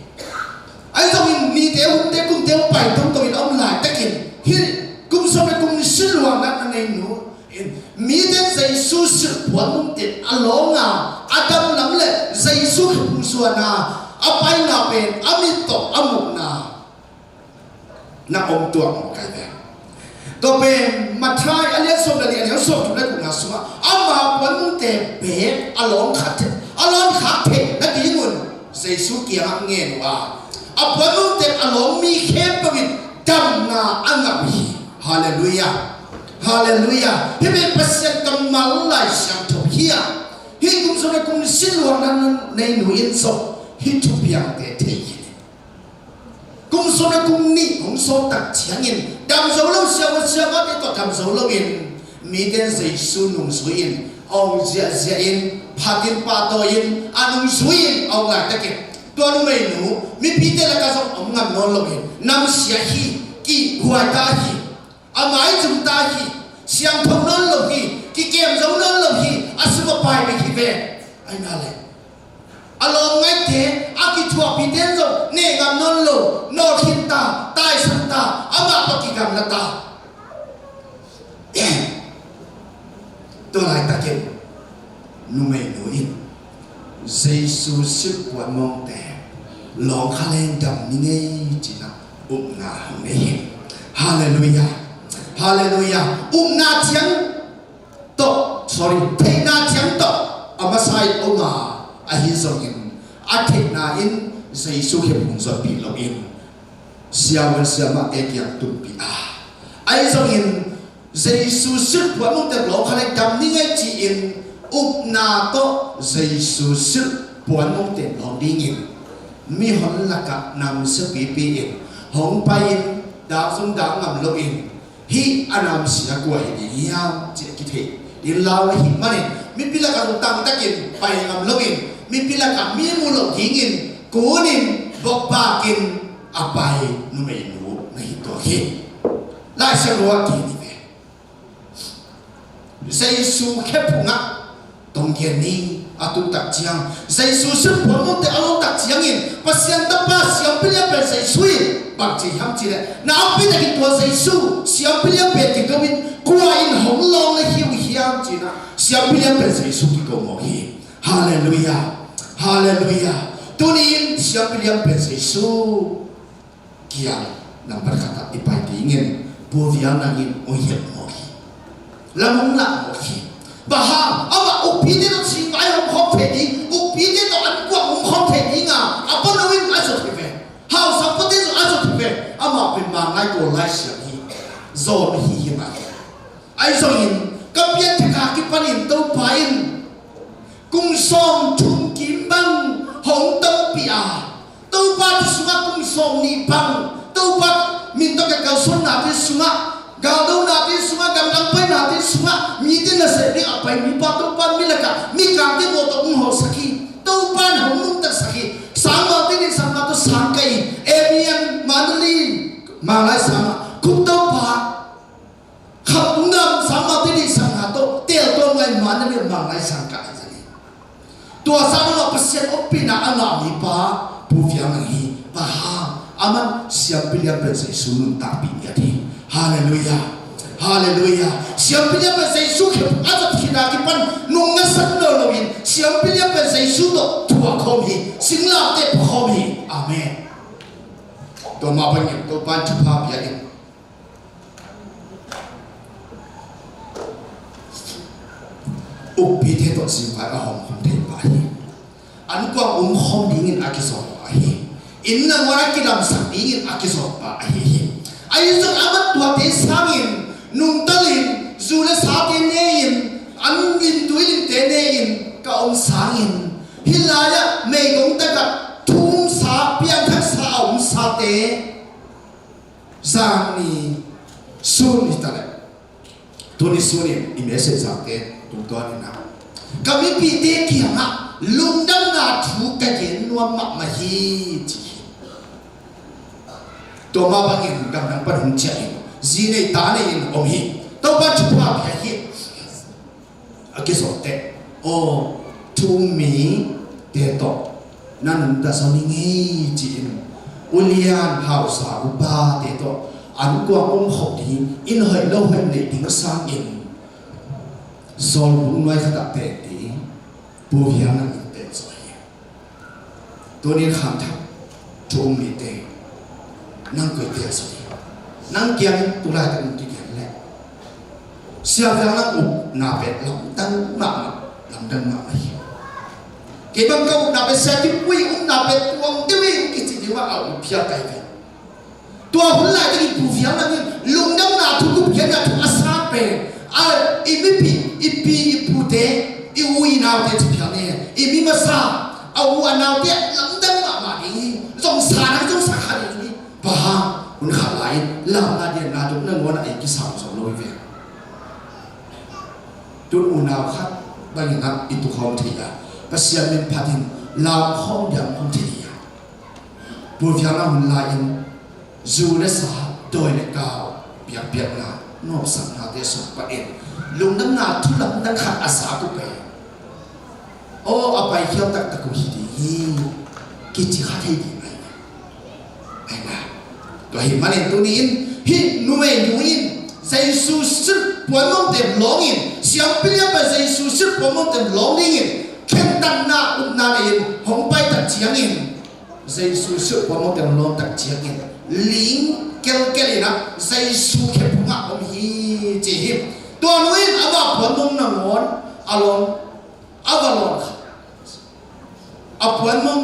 Ahi zongin nite hunte kumte hong pai tongtong in a om laitakin hih kum sawm le kum nih siluang natna nei nu in mite in Jesu silphuan nungte a lawng a, a dam lam le Jesu khe phungsuan a, a paina pen a mit tawh a muhna na om tuak mawk ahi ve. Tua pen Matthai a lian sawm le nih a neu sawm thum le gukna sungah ama puan nungte beek a lawng khat, a lawng khak theih nadingun Jesu kiangah ngen uh a, a puan nungte a lawng mi khempeuh in damna a ngah uh hi. Halleluiah. Halleluiah. Hih pen Pasian kammal Lai Siangtho hi a, hih kum sawm le kum nih siluang natna nei nu in zong hih thupiangte thei hi. Kum sawm le kum nih hong sawt tak ciangin dam zo lo, siavuan siamate tawh dam zo loin mite in Jesu nungzui in Ong ziahziah in, phatin pahtawi in, a nungzui in a ong laitakin, tua numeinu mipite lakah zong om ngam nawn loin, namsia hi, kihhuai ta hi, a maizum ta hi, siangtho nawn lo hi, kikem zo nawn lo hi, a sum a pai bek hi ve. Aina le a lawm ngaite, a kithuahpite in zong neh ngam nawn lo, nawlkhin ta, taisan ta, amah tawh kigamla ta. Tua laitakin numeinu in Jesu silh puanmawngte lawngkhaleng dam ni ngei cinah upna hong nei hi. Halleluiah. Halleluiah. Upna ciang tawh, sorry, theihna ciang tawh a masa in om a, ahi zongin a theihna in Jesu khe hong zuatpih loin siavuan siamahte kiang tunpih a, ahi zongin Jesu silh puanmawngte lawngkhaleng dam ni ngei ci-in upna tawh Jesu silh puanmawngte lawng dingin mihon lakah namsia pipi in hong pai-in dak zong dak ngam loin, hih a namsia kua hi ding hiam cih a kithei ding lau ahih manin, mipi lakah zong tangtakin pai ngam loin, mipi lakah mi mu loh dingin kunin bokbakin a pai numeinu na hi tuak hi. Laisiangtho ah kini ve. Jesu khe phungah tong gen ni. A tung tak ciang, Jesu silh puanmawngte a lawng tak ciangin Pasian Tapa siampi lian pen Jesu in bang ci hiam cih leh, na a pi takin tua Jesu siampi lian pen kiko in, kua in hong lawng na hi uh hiam cinah siampi lian pen Jesu kiko mawk hi. Halleluiah. Halleluiah. Tuni in siampi lian pen Jesu kiang nambat khatah i pai dingin Pu Vial Nang in hong hilh mawk hi. Lam hong lak mawk hi. Bang hang, amah ukpite tawh singvai hong khawm thei ding, ukpite tawh an kuang hong khawm thei ding a, a pano in a zot hi ve. Hausa pate zong a zot hi ve. Amah pen Manglai Kawllai siam hi. Zawn hi hi mah hi. Ahi zongin ka pianthak a kipanin Topa in kum sawmthum kim bang hong tonpih a, Topa thu sungah kum sawmnih bang Topa min tawh ka kalsuannate sungah, galdonate sungah, gamdang painate sungah, mite nasep ding a pai mipa Topa in mi lakah Mikangte bawl tawh hong hawlsak hi. Topa in hong nungtaksak hi. Sangmalte deihsakna tawh sang ka hi. A B M Mandalay Manglai sangah khuk Topa Khamtung gam sangmate deihsakna tawh teel tawm ngai, Mandalay Manglai sang ka hi zang hi. Tua sang dongah Pasian ompihna a ngah mipa Pu Vial Nang hi. Bang hang, aman siampi lian pen Jesu nuntakpih ngiat hi. Halleluiah. Halleluiah. Siampi lian pen Jesu khe a zat khit a kipan nung na sak nawn loin siampi lian pen Jesu tawh thuak khawm hi. Singlamteh pua khawm hi. Amen. Tua mah bangin Topa in thupha pia in. Ukpite tawh singvai a hawm khawm thei pah hi. An kuang um khawm dingin a kizawh pah hi. Inn nangawn a kilamsak dingin a kizawh pah ahi hi. Ahi zong aman tuate sangin nungtalin, zu le sate ne-in, an limtui limte ne-in ka om sangin, hih lai-ah meigong takah thu umsa, piangthaksa a umsate, zani sun hi ta leh, tuni sunin i message zangte tungtawn in ah, ka mipite kiangah lungdamna thu ka gen nuam mahmah hi, ci hi. Tua mah bangin gamdang pan hong ciah in, zi nei ta nei in om hi. Topa thupha pia hi. A kizawh teh, aw, thu um mite tawh na nungta zo ni ngei ci-in, ulian hausa upate tawh an kuang um khawm ding, inn hoih lo hoih neih ding sangin Sawlbung nuai khatah pen ding, Pu Vial Nang in pen zaw hi. Tunin khangthak thu um mite, nang koi teel zaw hi. Nang kiangin tu laitak in kigen leh, Sia Vial Nang upna pen lamdang mahmah, lamdang mahmah hi. Kei bang ka upna pen Sia Kim Pui upna pen tuang deuh hi kici ding mah a up phial kai ve. Tua hun laitakin Pu Vial Nang in lungdamna thu, gupkhiatna thu a sa pen, a, i mipi, i pi, i pute, i u i naute ci phial ni, i mi masa, a u a naute lamdang mahmah ding hi. Zong sa nang zong sa kha ding hi. Bang hang, hun khat lai-in lamna dianna dong nangawn a ei kisam zo lo hi ve. Tun unau khat Bangin ah i tuk khawm thei a, Pasian min phatin lau khawm biang khawm thei a, Pu Viang na hun lai-in zu le sa, dawi le kau, biakpiakna, nuamsaknate sung panin lungdamna thu lamdang khat a zak uh pen, aw, a paikhial taktak uh hi ding hi, kici kha thei ding ahi. Amen. Tua ahih manin tuni-in hih numei nu in Jesu sirh puanmong teng lawngin, siampi lian pen Jesu sirh puanmong teng lawng dingin khentatna upna nei-in hong pai tak ciangin, Jesu sirh puanmong teng lawng tak ciangin ling kelkel in ah Jesu khe phungah om hi ci hi. Tua nu in amah puanmong nangawn a lawng, a va lawn kha. A puanmong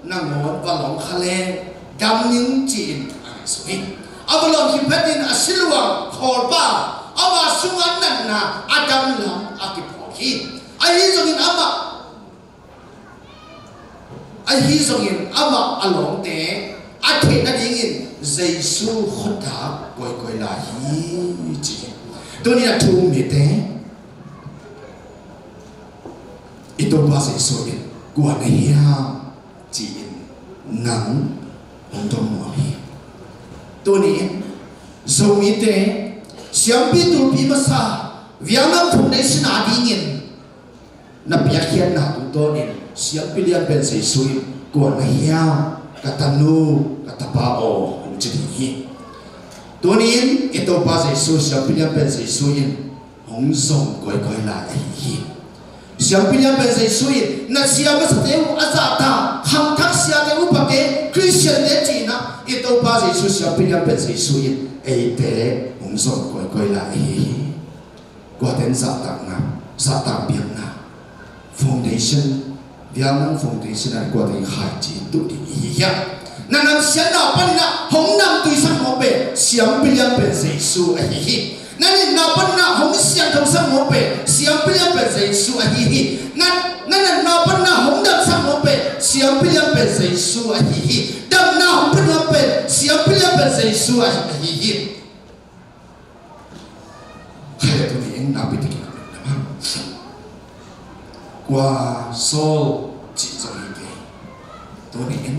nangawn va lawn kha leng dam ning ci-in a ngaihsun hi. A va lawn khit phetin a siluang khawlpa, ama sungah natna a dam lam a kiphawk hi. Ahi zongin amah, ahi zongin amah a lawngte a theih nadingin Jesu khuatak kawikawi lai hi ci hi. Tuni a thu um mite, i Topa Jesu in kua na hiam ci-in nang hong dong nuam hi. Tuni-in Zomite siampi tulpi masa Vietnam Foundation a dingin na piakkhiatna tungtawnin siampi lian pen Jesu in kua na hiam, ka tanu, ka tapa aw, hong ci ding hi. Tuni-in i Topa Jesu, siampi lian pen Jesu in hong zong kawikawi lai ahi hi. Siampi lian pen Jesu in na sia masate uh a zahtak, khangthak siate, upate, Khristiante ci-in ah i Topa Jesu, siampi lian pen Jesu in eite hong zong kawikawi lai ahi hi. Kuate in zahtakna, zahtak biakna, foundation, Vietnam Foundation a kuate in khaici tuh ding i hi hiam? Na namsiatna panin ah hong namtuisak mawk pen siampi lian pen Jesu ahi hi. Na nitna panin ah hong siangthosak mawk pen siampi lian pen Jesu ahi hi. Na, na natna panin ah hong damsak mawk pen siampi lian pen Jesu ahi hi. Damna hong pia nuam pen siampi lian pen Jesu ahi, ahi hi. Khai a tuni-in nakpi takin a lungdam hang. Kua Saul cih zong hi kei. Tuni-in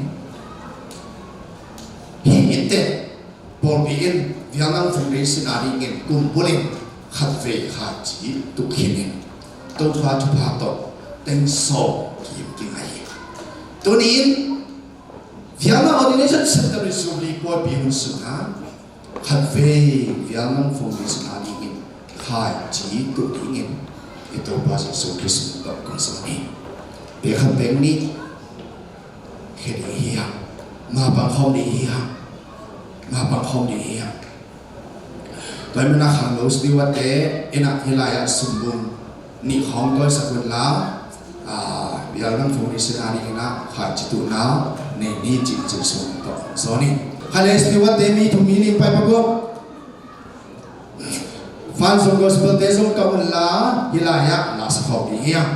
hih innte pawlpi in Vietnam Foundation a dingin kum bulin khatvei khaici tuh khin in Topa thupha tawh teng sawm kim kingai hi. Tuni-in Vietnam Ordination Centenary Jubilee pawlpi hun sungah khatvei Vietnam Foundation a dingin khaici tuh dingin i Topa Jesu Khrist min tawh kong sawm hi. Pek khat pek nih khia ding hi hang. Mapang khawm ding hi hang. Mapang khawm ding hi hang. Tua ahih manin ah khangno steward-te in ah hih lai-ah sumbung nih khawng tawisak un la, ah, Vietnam Foundation a dingin ah khaici tuhna nei ni cih Jesu min tawh zawn in. Khai leh steward-te mi thum mi nih pai pak un. Fun Zone Gospel-te zong kah un la, hih lai-ah la sa khawm ding hi hang.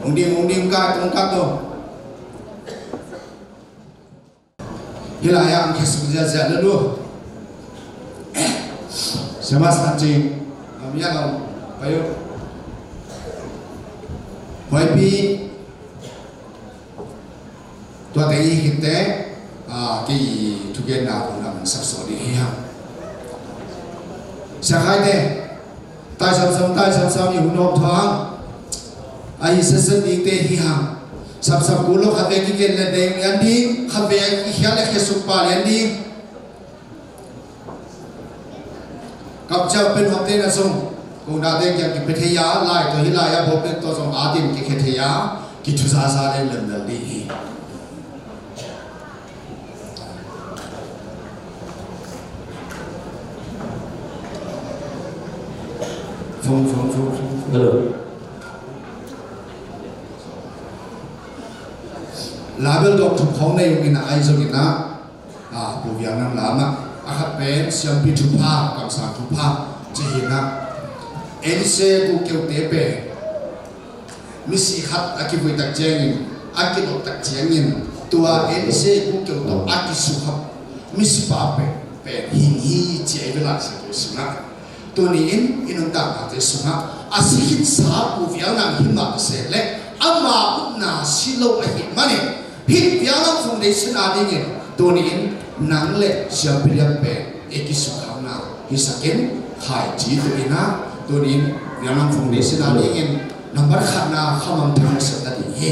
Hong ding, hong ding, kah, hong kah to. Hih lai-ah ang khesuk ziahziah lel uh. Siama San Cing, a mi a lau pai uh. Huaipi, tuate i hitte, ah, kei i thugenna hun lam sapsawn ding hi hang. Sia Khaite, tai samsam, tai samsam i hun hawm thang. Ahi setset dingte hi hang. Sapsap kul lo, khatvei kigen le deng lian ding, khatvei i khial le khesuk pa lian ding. Kapciak pen huapte na zong kong date kiang kipia thei a, lai tawh hih lai-ah bawlpen tawh zong a din kikhia thei a, kithuzaza le lemlel ding hi. Phone, phone, phone, phone, phone. Hello. Label dawk thum khawng nei ung in a, ai zong in a, a, Pu Viang Nam lam ah, a khat pen siampi thupha, kamsang thupha, ci hi in a. N C A kukeute pen misi khat a kivui tak ciangin, a kilawh tak ciangin, tua N C A kukeu tawh a kisukha Misipa pen, pen hing hi ci-a i bia Lai Siangtho sungah. Tuni-in i nuntaknate sungah a si khinsa Pu Vial Nang hi mah ta se leh ama upna si lo ahih manin, hih Vial Nang Foundation adingin tuni-in nang le Siampi Lian pen i kisukkhakna hisak in, khaici tuh in ah, tuni-in Vial Nang Foundation adingin nambat khatna Kha Mang Thang nasepna ding hi.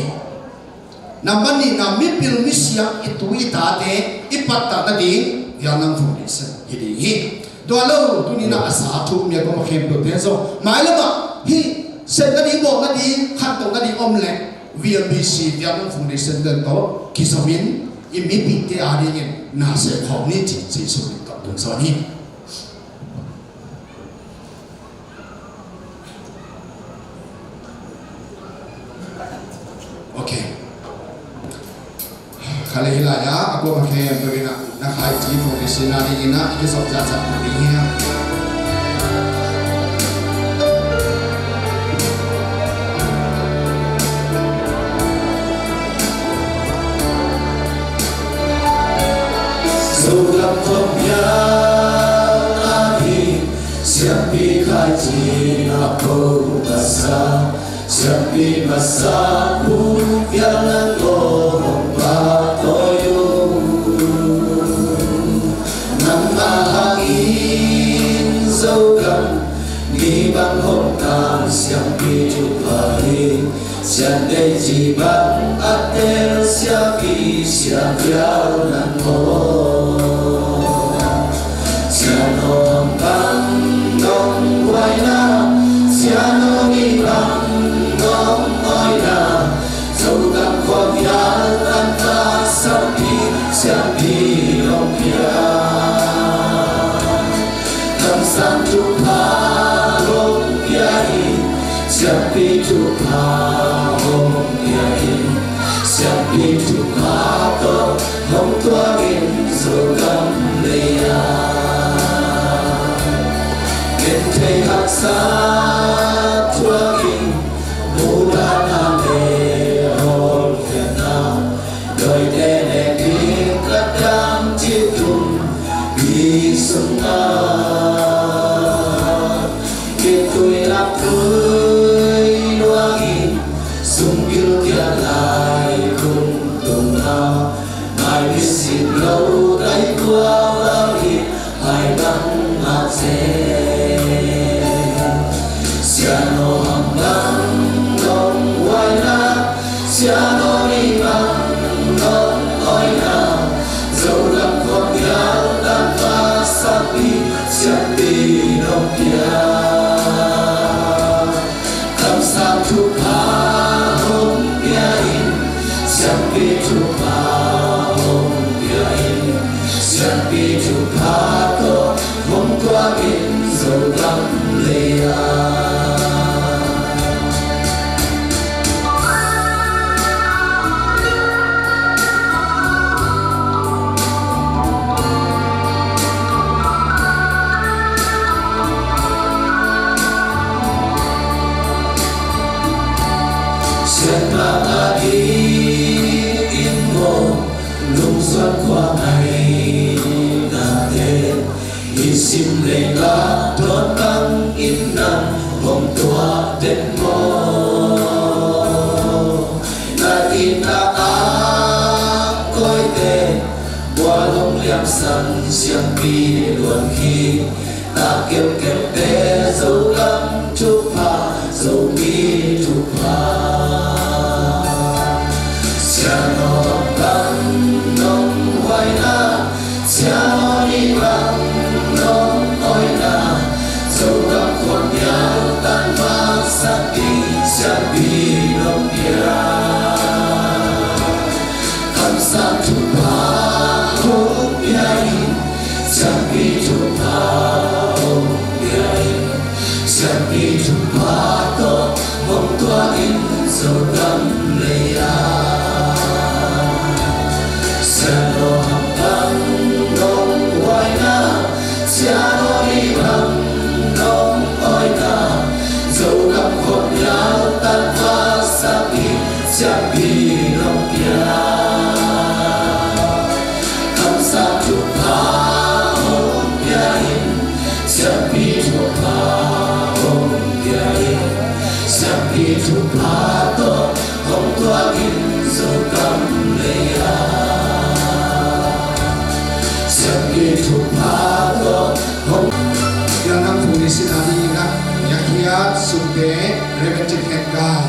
Nambat nihna mipil misiam i tu i tate i pattah nading Vial Nang Foundation hi ding hi. Tua lo, tuni-in ah a sa thuk mi a kong a khempeuhte zong mailamah hih sepna ding, bawlna ding, khantohna ding om leh V M B C Vial Nang Foundation dan tawh kizomin i mipite adingin na sep khawm ni ci, ci sungin ka tungsawn hi. Ok. Kha le hi lai-a a kuama khempeuh in ah na khaici Foundation adingin ah i kizop zahzah ding hi hang. Zogam khuapiang ah hi, siampi khaici a pho masa, siampi masa Pu Vial Nang aw, hong pahtawi un. Nangmah hangin Zogam ni bang hong tan, siampi thupha hi. Sian dei ci bang a tel siampi, Sia Vial Nang aw. Sian aw, hong bang nong huaina, sian aw, ni bang nong awina, Zogam khua vial tan masa ding siampi nong pia. Kamsang thupha hong pia in, siampi thupha hong pia in, siampi thupha tawh hong tuak in Zogam lei-ah. Genthei haksa thuak in, mudanna le hawlkhiatna, dawite nek ding a dang ci tum i sungah, kitui laktui luangin, sumgil kiat lai kum tungah, mai misim lo tai tua bang hi, hai bang a ce. Sian aw, hong bang nong huaina, sian aw, ni bang nong awina, Zogam khua vial tan masa ding siampi nong pia. Kamsang thupha hong pia in, siampi thupha hong pia in, siampi thupha tawh hong tuak in Zogam lei-ah. Siatna a dingin maw, lungsuan khua ngainate, i sim lei la dawn bangin nang hong tuah den maw? Na itna a kawite, bual hong liamsan siampi luan hi. Na kemkemte Zogam thupha, Zomi thupha. Sian aw, bang nong huaina, sian aw, ni bang nong awina, Zogam khua vial tan masa ding siampi nong pia. Kamsang thupha hong pia in, siampi thupha hong pia in, siampi thupha tawh hong tuak in Zogam lei-ah. Sian aw, hong bang nong huaina, Thupha tawh hong tuak in Zogam lei ah, siampi thupha tawh hong. Pianthak phung ni sina dingin ah, i a khiat sumte, Reverend Cin Khen Kai,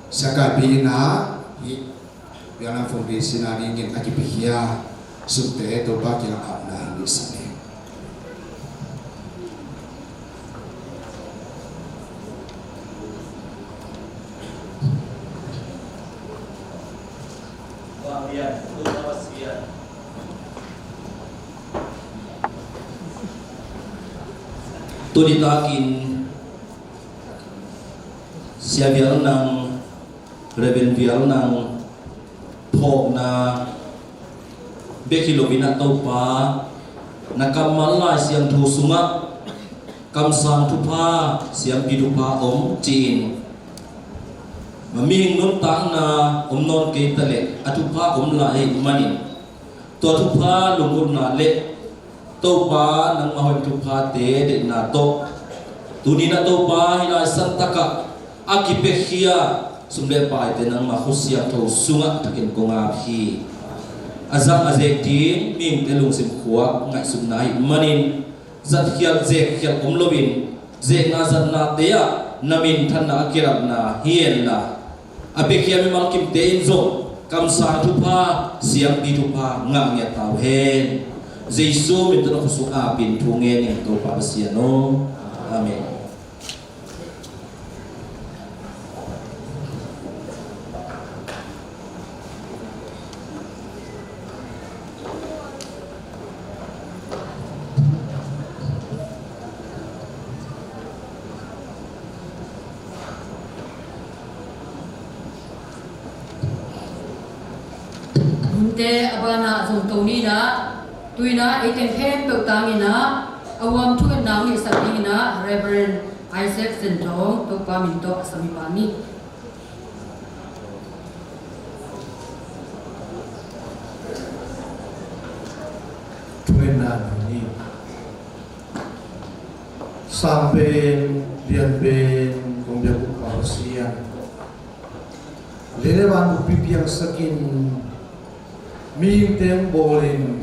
siakaipi in ah, Pianthak phungpi sina dingin a kipiakhia sumte Topa kiangah apna hi ni. Sa ni. Tuni takin Sia Vial Nang, Reverend Vial Nang, phawkna bek hi loin ah Topa, na kammal Lai Siangtho sungah kamsang thupha, siampi thupha om ci-in, mihing nuntakna om nawn kei ta leh a thupha om lai ahih manin, tua thupha lungkimna le Topa nangmah hoih thuphate deihna tawh, tuni-in ah Topa hih lai santakah a kipiakhia sum le paite nangmah khut siangtho sungah thakin kong ap hi. A zang a zek ding mihingte lungsim khuak ngaihsutna ahih manin, zatkhial zekkhial om loin, zekna zatnate ah na minthanna a kilatna hi henla, a piakhia mimal kimte in zong kamsang thupha, siampi thupha ngah ngiat ta uh hen. Jesu min tawh na khut sung apin thu ngen ing, Topa Pasian aw. Amen. Hunte a banah zong to ni in ah, tu-in ah ei teng khempeuh tangin ah a huam thungetna hong hilhsak dingin ah Reverend Isaac Zen Thawng Topa min tawh a sam hi pah ni. Thungetna ni. Sang pen, lian pen, kong biak uh Pa Pasian, lei le van buppi piangsakin, mihingte hong bawlin,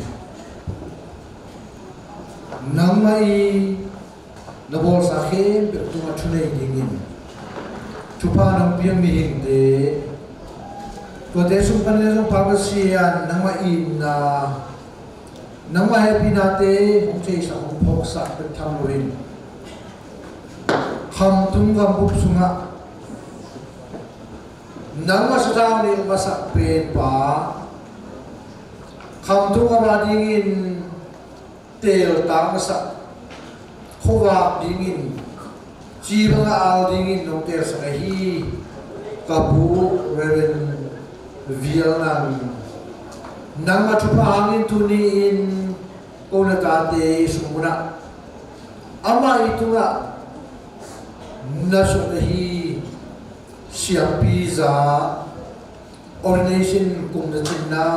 nangmah i na bawlsa khempeuh tungah thunei dingin thupha nong piak mihingte, tuate sung panin zong Pa Pasian, nangmah itna, nangmah hehpihnate hong theisak, hong phawksak bek tham loin, khamtung gambup sungah nangmah sathau nih masak penpa, khamtung gam a dingin teltak masak, khuavak dingin, ci bangah al dingin nong telsak ahi ka pu Reverend Vial Nang, nangmah thupha hangin tuni-in ko na tate sung munah amah i tungah na sut ahi siampi za, ordination kumna cinna,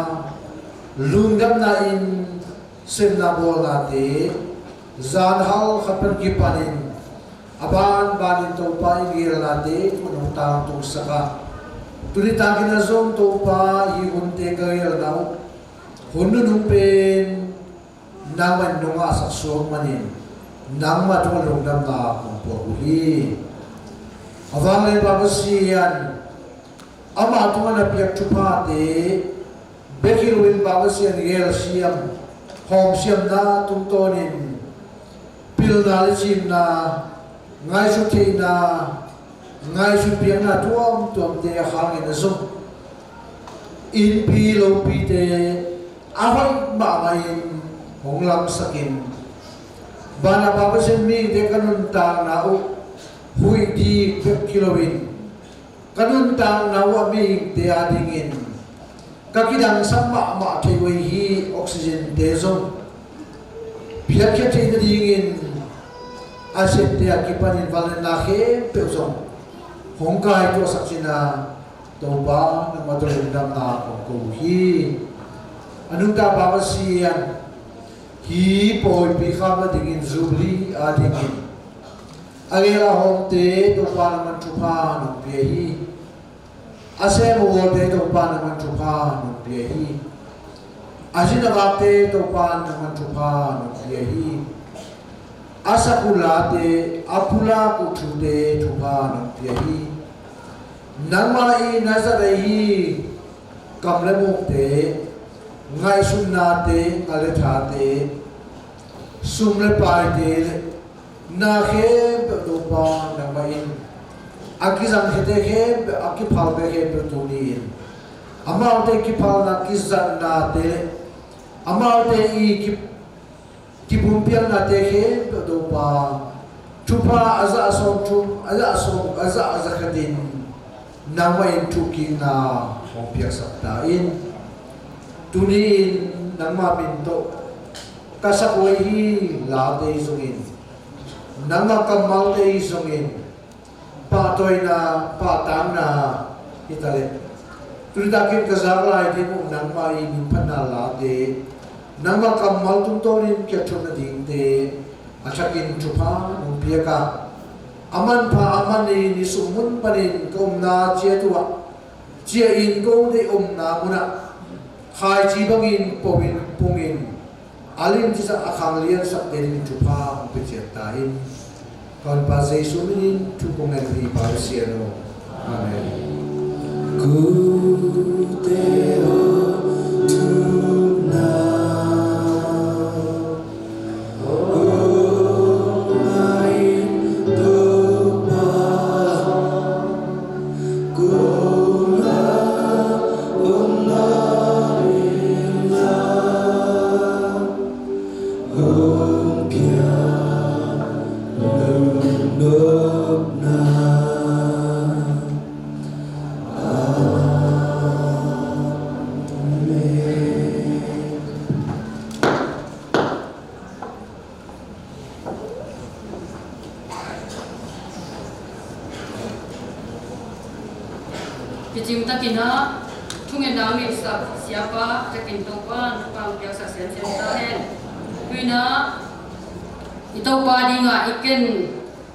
lungdamna in sepna bawlnate, zan hal khat pan kipanin a banbanin Topa i geelnate tun hong tangtungsak a, tuni takin a zong Topa, hih hunte ka geelna uh hun nunung pen nangmah in nong ngahsak suak manin, nangmah tungah lungdamna kong puak uh hi. A vanglian Pa Pasian, amah tungah na piak thuphate bek hi loin Pa Pasian, gelsiam, hawmsiamna tungtawnin pilna le cimna, ngaihsut theihna, ngaihsut piakna tuamtuamte hangin a zong innpi lopite a hoih mahmahin hong lamsakin, banah Pa Pasian, mihingte ka nuntakna uh huih ding bek hi loin, ka nuntakna uh a mihingte a dingin ka kidangsak mahmah thei uh hi. Oxygen-te zong piakkhia theih nadingin a sette a kipanin vanglianna khempeuh zong hong kaituahsak cihna, Topa, nangmah tawh lungdamna kong ko uh hi. A nungta Pa Pasian, hih pawipi khak nadingin, Jubilee a dingin A gel a hawmte Topa nangman thupha nong pia hi. A sem a gualte Topa nangman thupha nong pia hi. A zin a vakte Topa nangman thupha nong pia hi. A sak uh late, a pulak uh thute thupha nong pia hi. Nangmah in na zat ahi hi. Kam le mukte, ngaihsutnate, ngal le thate, sum le paite le na khempeuh Topa nangmah in a kizangkhiate khempeuh, a kiphalte khempeuh tuni-in amaute kiphalna, kizatnate le amaute i ki, kipumpiaknate khempeuh Topa thupha a za a sawmthum, a za a sawm, a za a za khatin nangmah in thukikna hong piaksak ta in. Tuni-in nangmah min tawh ka sak uh ahi hi late zongin, nangmah kammalte zongin pahtawina, pahtakna hi ta leh, tuni takin ka zak lai ding uh nangmah i min phatna late, nangmah kammal tungtawnin kiathotna dingte a thakin thupha nong piak a, a manpha a man i ni sung mun panin ka umna ciat uh ah, ciah in ko deih omna munah khaici bangin po in pungin a limci sak a khanglian sak dingin thupha hong pia ciat ta in. Ka Honpa Jesu minin thu kong ngen hi, Pa Pasian aw. Amen. Kute aw, thupna Kicing takin ah thungetna hong neihsak siapa takin Topa in thupha hong piaksak semsem ta hen. Tu-in ah i Topa dingah i ken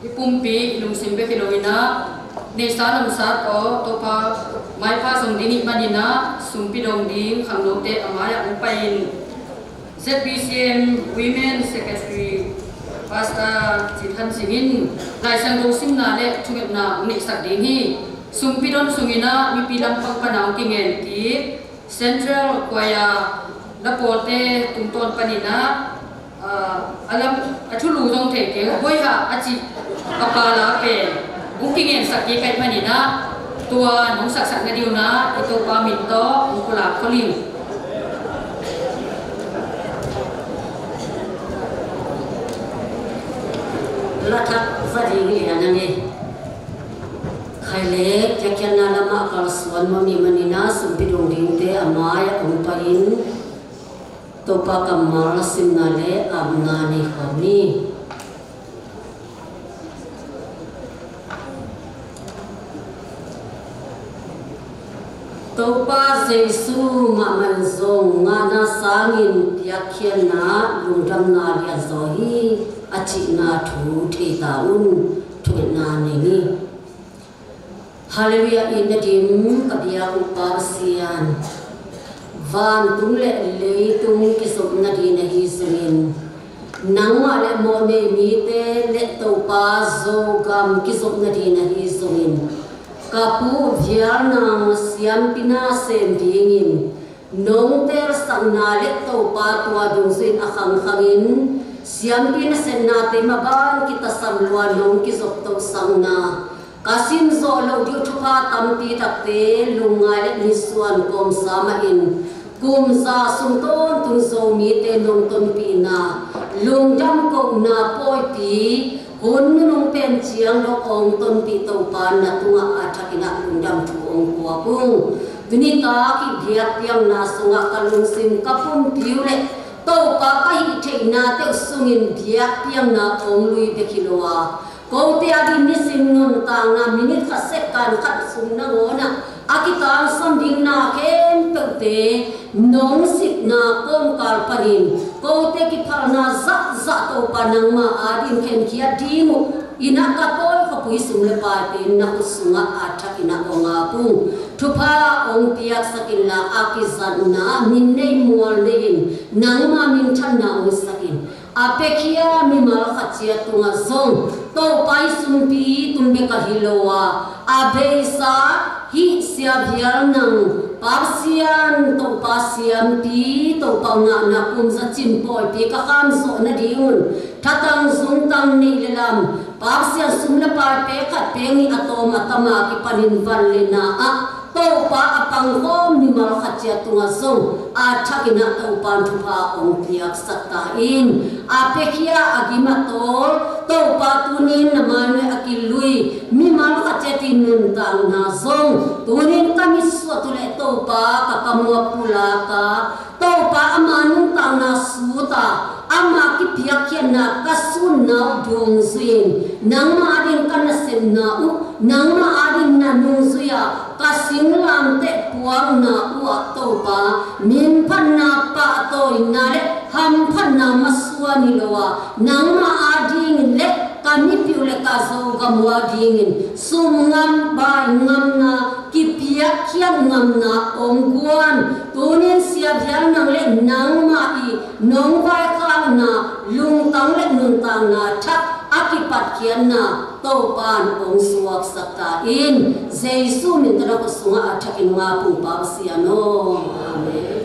i pumpi i lungsim bek hi lo-in ah, neihsa lomsa tawh Topa maipha zong ding i hih manin ah, sumpi dong ding khangnote a mai-ah hong pai-in, Z B C M Women Secretary Pastor Cin Han Sing in Lai Siangtho simna le thungetna hong neihsak ding hi. Sumpi don sungin ah mipi lampang pan ah hong kingen kik Central Choir la pawlte tungtawn panin ah, ah, a lam, a thulu zong thei keng, hoih hah a cih a pala pen hong kingensak kik ahih manin ah, tua nong saksak nading un ah i Topa min tawh hong pulak khol ing. La thak va ding hi a nang e. Khai le, piakkhiatna lamah kalsuan mawh i hih manin ah, sumpi dong dingte a mai-ah hong pai-in Topa kammal simna le apna nei khawm ni. Topa Jesu mahmah in zong ngahna sangin piakkhiatna lungdamna lianzaw hi, a cihna thu thei ta un. Thungetna nei ni. Halleluiah. Itna dim ka biak uh Pa Pasian, vantung le leitung kizopna ding na hi zongin, nangmah le mawhnei mite le Topa Zogam kizopna ding na hi zongin, ka pu Vial Nang siampi na sem dingin nong telsakna le Topa tua dungzui-in a khangkhangin siampi nasepnate maban kitasam lua nong kizoptohsakna, ka simzawh loh ding uh thupha tampi takte lungngai le nisuan kawmsa mahin, kum za sung tawntung Zomite nong tonpihna, lungdam kohna pawipi hun nunung pen ciang dong hong tonpih Topa na tungah a thakin ah lungdam thu hong puak ung. Tuni tak i biakpiakna sungah ka lungsim ka pumpi uh le Topa ka hih theihnate uh sungin biakpiakna hong lui bek hi lo a, kote a ding nisim nuntakna minit khat second khat sung nangawnah a kitangsam ding na khempeuhte nong sitna kawmkal panin kote kiphalna zahzah Topa nangma a ding khenkhiat ding uh Inn ah ka tawi khawpui sum le paite na khut sungah a thakin ah hong ap ung. Thupha hong piaksak inla, a kizatna min nei mual nei-in nangma minthanna hong sak in. A piakhia mimal khat ciat tungah zong Topa i sumpi tung bek ahi lo a, a beisa hih Sia Vial Nang, Pa Pasian, Topa siampi, Topa ngahna kum za cin pawipi ka kham zawh nadingun thatang zungtang neih le lam, Pa Pasian sum le pai pek khat pek nih a tawm a tam a kipanin van le na ah Topa a pangkhawm mimal khat ciat tungah zong a thakin ah Topa in thupha hong piaksak ta in. A piakhia a gim a tawl Topa tunin na mai-ah a kilui mimal khat ciat i nuntakna zong tunin ka mitsuah tu leh Topa ka kam uh a pulak a, Topa ama nuntakna sut a, ama kipiakkhiatna ka sunna uh dungzui in, nangma ading ka nasepna uh, nangma ading na nungzui a ka singlamteh puakna uh ah Topa, minphatna, pahtawina le hamphatna masuan hi lo a, nangma adingin le ka mipil le ka Zogam uh adingin sum ngam bai ngamna kipiakkhiat ngamna hong guan. Tunin Sia Vial Nang le nangmah i nong vaikhakna lungtang le nuntakna thak a kipatkhiatna Topa in hong suaksak ta in. Jesu min tawh na khut sungah a thakin hong ap ung Pa Pasian aw. Amen.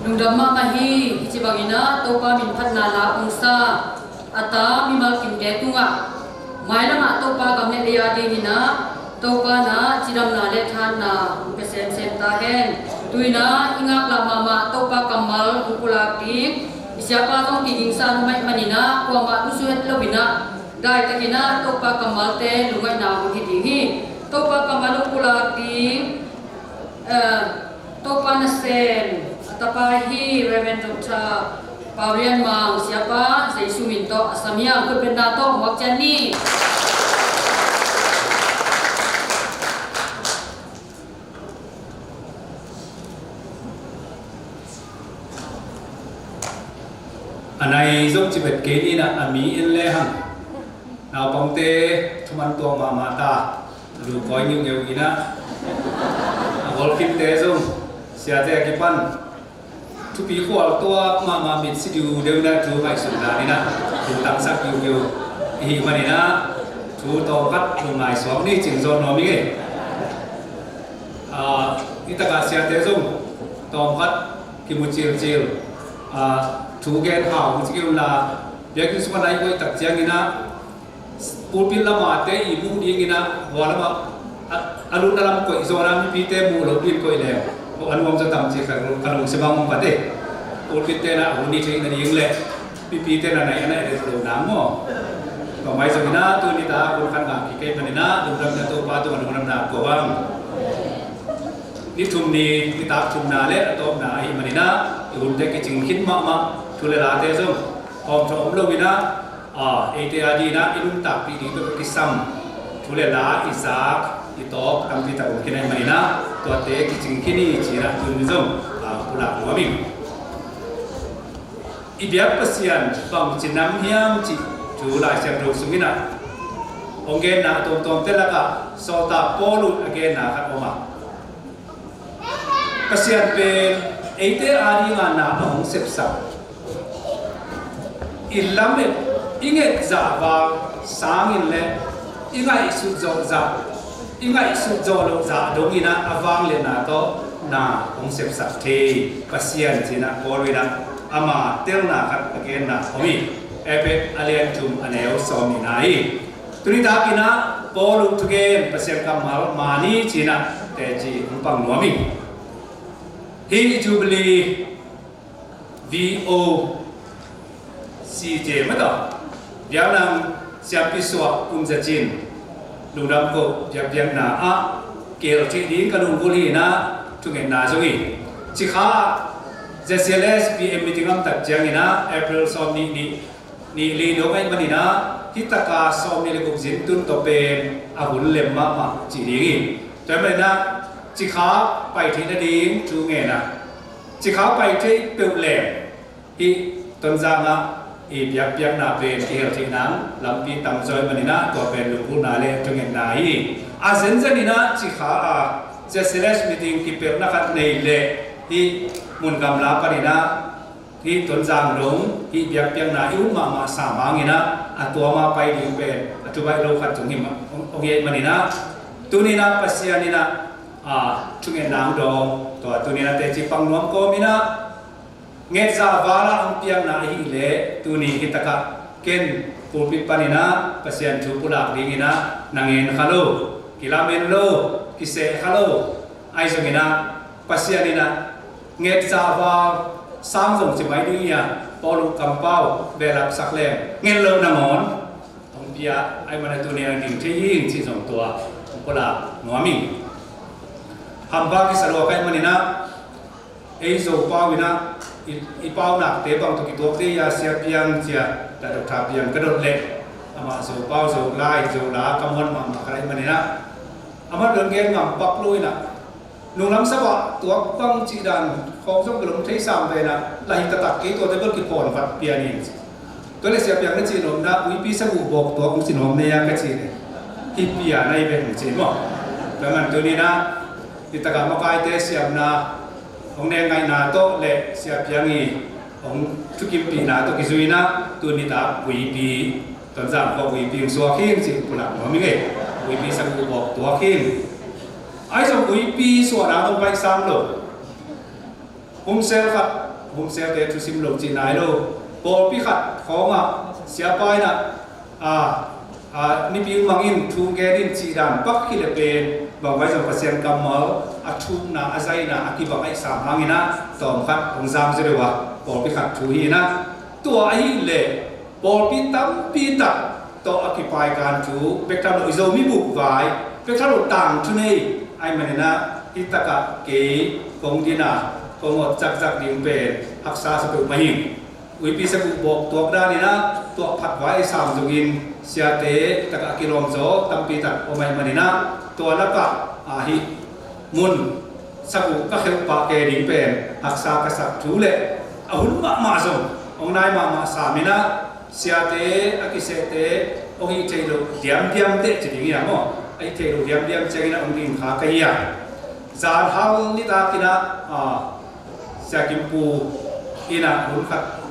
Lungdam mahmah hi. Hih ci bangin ah Topa min phatna la hong sa a ta mimal kimte tungah mailamah Topa gam le lei a dingin ah Topa in ah cidamna le thahatna hong pia semsem ta hen. Tu-in ah i ngaklah mahmah Topa kammal hong pulak ding i siapa zong kigingsa nuam ahih manin ah kuamah nusia het loin ah daitakin ah Topa kammalte lungngaihna hong hi ding hi. Topa kammal hong pulak ding, eh, Topa nasem a tapa hi Reverend Doctor Pau Lian Mang, siapa Jesu min tawh a sam hiam? Khutbetna tawh muak ciat ni. A nai zong ci bet kei ni in ah, a mi in le hang. Naupangte thuman tuak mahmah ta, lu kawi ngiungeu in ah, a golkitte zong siate a kipan thupi khual tuak mahmah, mit si diu deuh in ah thu ngaihsut dan in ah, thu tangsak ngiungeu i hih manin ah, thu tawmkhat thu ngaihsuak ni, cing zaw nuam ing ei. Ah, i takah siate zong tawmkhat kimu cilcil, ah, thu gen hau mu ci kei unla, biakinn sungah na i koih tak ciangin ah, pulpit lamah te i muh dingin ah, hua lamah a, a lutna lam koih zaw in ah, mipite muh loh dingin koih leng, a nuam zaw tam ci ka, ka lungsim ah hong pat e. Pulpit te in ah a hun i theihna ding le mipite in ah na i, a na i let lo nang maw. Tua mai zong inah tuni tak hun khat ngah kik ahih manin ah lungdamna Topa tungah lungdamna ko hang. Ni thum ni, nitak thumna le a tawpna ahih manin ah i hunte kicing khin mahmah, thu le late zong hawmthawh om lo inah, eite a dingin ah i nuntakpih ding tawh kisam thu le la i zak i tawp tampi tak om khin ahih manin ah tuate kicing khin hi ci-in ah tuni zong pulak nuam ing. I biak Pasian bangci nam hiam cih thu Lai Siangtho sung inah hong genna a tuamtuamte lakah sawltak Paul in a genna khat om a, Pasian pen eite a dingin na a hong sepsak, i lamet, i nget zah val sangin le i ngaihsut zawh zah, i ngaihsut zawh loh zah dongin ah a vangliatna tawh na hong sepsak thei Pasian ci-in ah Paul in ah ama telna khat a genna om hi. Efesa a lian thum a neu sawm nihna hi. Tuni takin ah Paul thugen Pasian kammal mah ni ci-in ah teci hong pang nuam ing. Hih Jubilee V O C J mah tawh Vietnam siampi suah kum za cin lungdam koh biakpiakna ah kihel theih ding ka lunggulh hi inah thungetna zong hi. Cikha Z C L S P M meeting a om tak ciangin ah April sawm nih ni, nih li dong ahih manin ah hih taka sawm nih le guk zin tun tawh pen a hun lem mahmah cih ding hi. Tua ahih manin ah Cikha pai theih nading thu ngen a, Cikha pai theih peuh leng hih Tonzang ah i biakpiakna pen kihel theih nang lampi tamzaw ahih manin ah tua pen lunggulhna le thungetna hi. A zenzen in ah Cikha a Z C L S meeting kipelhna khat nei leh hih mun gamla panin ah hih Tonzang dong hih biakpiakna i um mahmah sam hangin ah a tuam a pai ding pen a thu baih lo khat zong hi mah, hong, hong hi ahih manin ah tuni in ah Pasian in ah thungetna hong dawng, tua tuni in ah teci pang nuam kawmin ah nget zah val ah hong piakna ahih leh tuni hih takah ken pulpit panin ah Pasian thu pulak dingin ah na ngen kha lo, kilamen lo, kiseh kha lo. Ahi zongin ah Pasian in ah nget zah val sang zong ci mai ding hi a, Paul kampau belapsak leng nget loh nangawn hong pia ahih manin ah tuni a ding thei hi ing cih zong tua hong pulak nuam ing. Hampa kisa lua ka hih manin ah ei Zopau in ah i, i paunakte bang tawh kituakte hi a, Sia Piang ci-a, Dah Dok Tha Piang ka dot leh amah Zopau, Zolai, Zola ka muan mahmah ka hih manin ah amah dong gen ngam pak lo in ah nunglam sap ah tuak bang cih dan khawng zong ka lung thei sam ve in ah la hi taktak kei, tuate bel kiphawn vat pia ni ci. Tua leh Sia Piang na cih nopna uipi saguh bawk tuak hong ci nuam na hia ka cih leh hi pia na hi ve hong ci maw. Tua man tuni in ah hih takah makaite siamna hong nek ngaihna tawh le Sia Piang i hong thukimpihna tawh kizui in ah tuni tak uipi, Tonzang khua uipi hong suak hi ing cih pulak nuam ing ei. Uipi saguh bawk tuak hi ing. Ahi zong uipi suahna hong paih sam lo. Humsel khat, humselte thusim lo cih nai lo. Pawlpi khat khawngah siapa in ah, a, a, nipi mang in thu gen in cih dan pak hi leh pen bangvai zong Pasian kammal a thukna, a zaina a kibang ahih sam hangin ah tawm khat hong zang zaw deuh a, pawlpi khat thu hi in ah tua ahih leh pawlpi tampi tak tawh a kipaikan thu bek tham lo, i Zomi bukvai bek tham lo tangthu nei ahih manin ah hih takah kei kong din a kong awt zakzak ding pen haksa sa peuhmah hi. Uipi saguh bawk tuak dan in ah tua phatvai ahih sam zongin siate takah a kilawm zaw tampi tak om ahih manin ah tua lakah a hih mun saguh ka kheuh pah kei ding pen haksa ka sak thu leh a hun mahmah zong hong nai mahmah sam in ah siate a kisehte hong hih theih loh diamdiam teh ci ding hi a maw, a hih theih loh diamdiam ciangin ah hong ding kha ka hi a. Zan hal nitak in ah, a, Sia Kimpu in ah hun khat,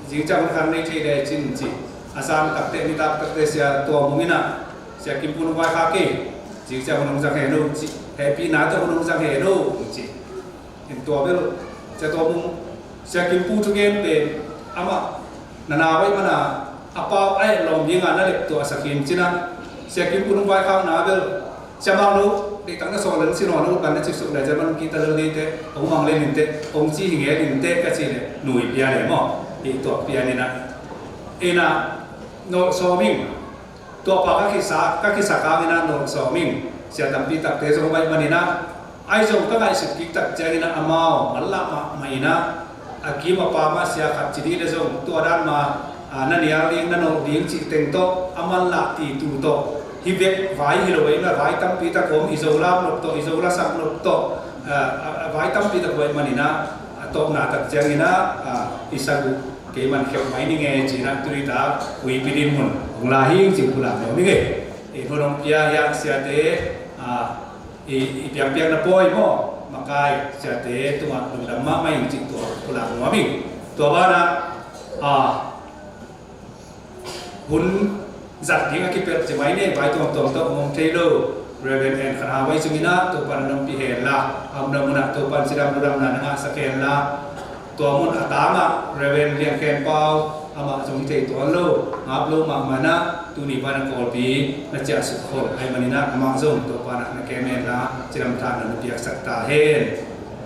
zingciang hun khat nei thei le cin ci. A zan takteh nitak takteh Sia Tua Mung in ah Sia Kimpu nong vaikhak kei, zingciang hun hong zang hen o ci. Hehpihna tawh hun hong zang hen o ci. In tua bel Sia Tua Mung, Sia Kimpu thugen pen amah na nau ahih manin a pau a et lawm ding a na lep tua a sak hi in cin ah Sia Kimpu nong vaikhakna bel Sia Mang lo deihtak na sawl lel si nawn lo, pan na cik suk le German kihta lel ding teh, hong mang lel in teh, hong ci hi ngel in teh ka ci leh nui pia le maw, hih tuak pia ni na. Ina nawh sawm ing. Tua pa ka kisa, ka kisa kangin ah nolh sawm ing. Sia tampi takte zong baih manin ah, ahi zong ka ngaihsut kik tak ciangin ah amau manlah mahmah in ah, a kim a pam ah sia khat ci dih le zong tua dan ma, a, na nial ding, na nolh ding cih teng tawh a manlah ti tu tawh, hih bek vai hi lo ei, na vai tampi tak om, i Zo lam nop tawh, i Zo lasak nop tawh, a, a, a vai tampi tak om ahih manin ah, a tawpna tak ciangin ah, a, i sa uh kei man khep mai ning e ci-in ah tuni tak Huipi Dinmun hong la hi ing cih pulak nuam ing e. I hun hong pia hiang siate, a, i, i piakpiakna pawi maw, makai siate tungah lungdam mahmah ing cih tua pulak nuam ing. Tua banah, a, hun zat ding a kipelh ci mai ni, vai tuamtuam tawh hong om thei lo Reverend En Khan Ha vai zong in ah Topa'n hong pia hen la, a omna munah Topa'n cidam lungdamna na ngahsak hen la, tua mun a tangah Reverend Lian Khen Pau, amah zong hi thei tuan lo, ngap lo mahmah in ah tuni pan a Kawlpi na ciahsuk khol ahih manin ah amah zong Topa'n ah na kem hen la, cidamtahna na piaksak ta hen.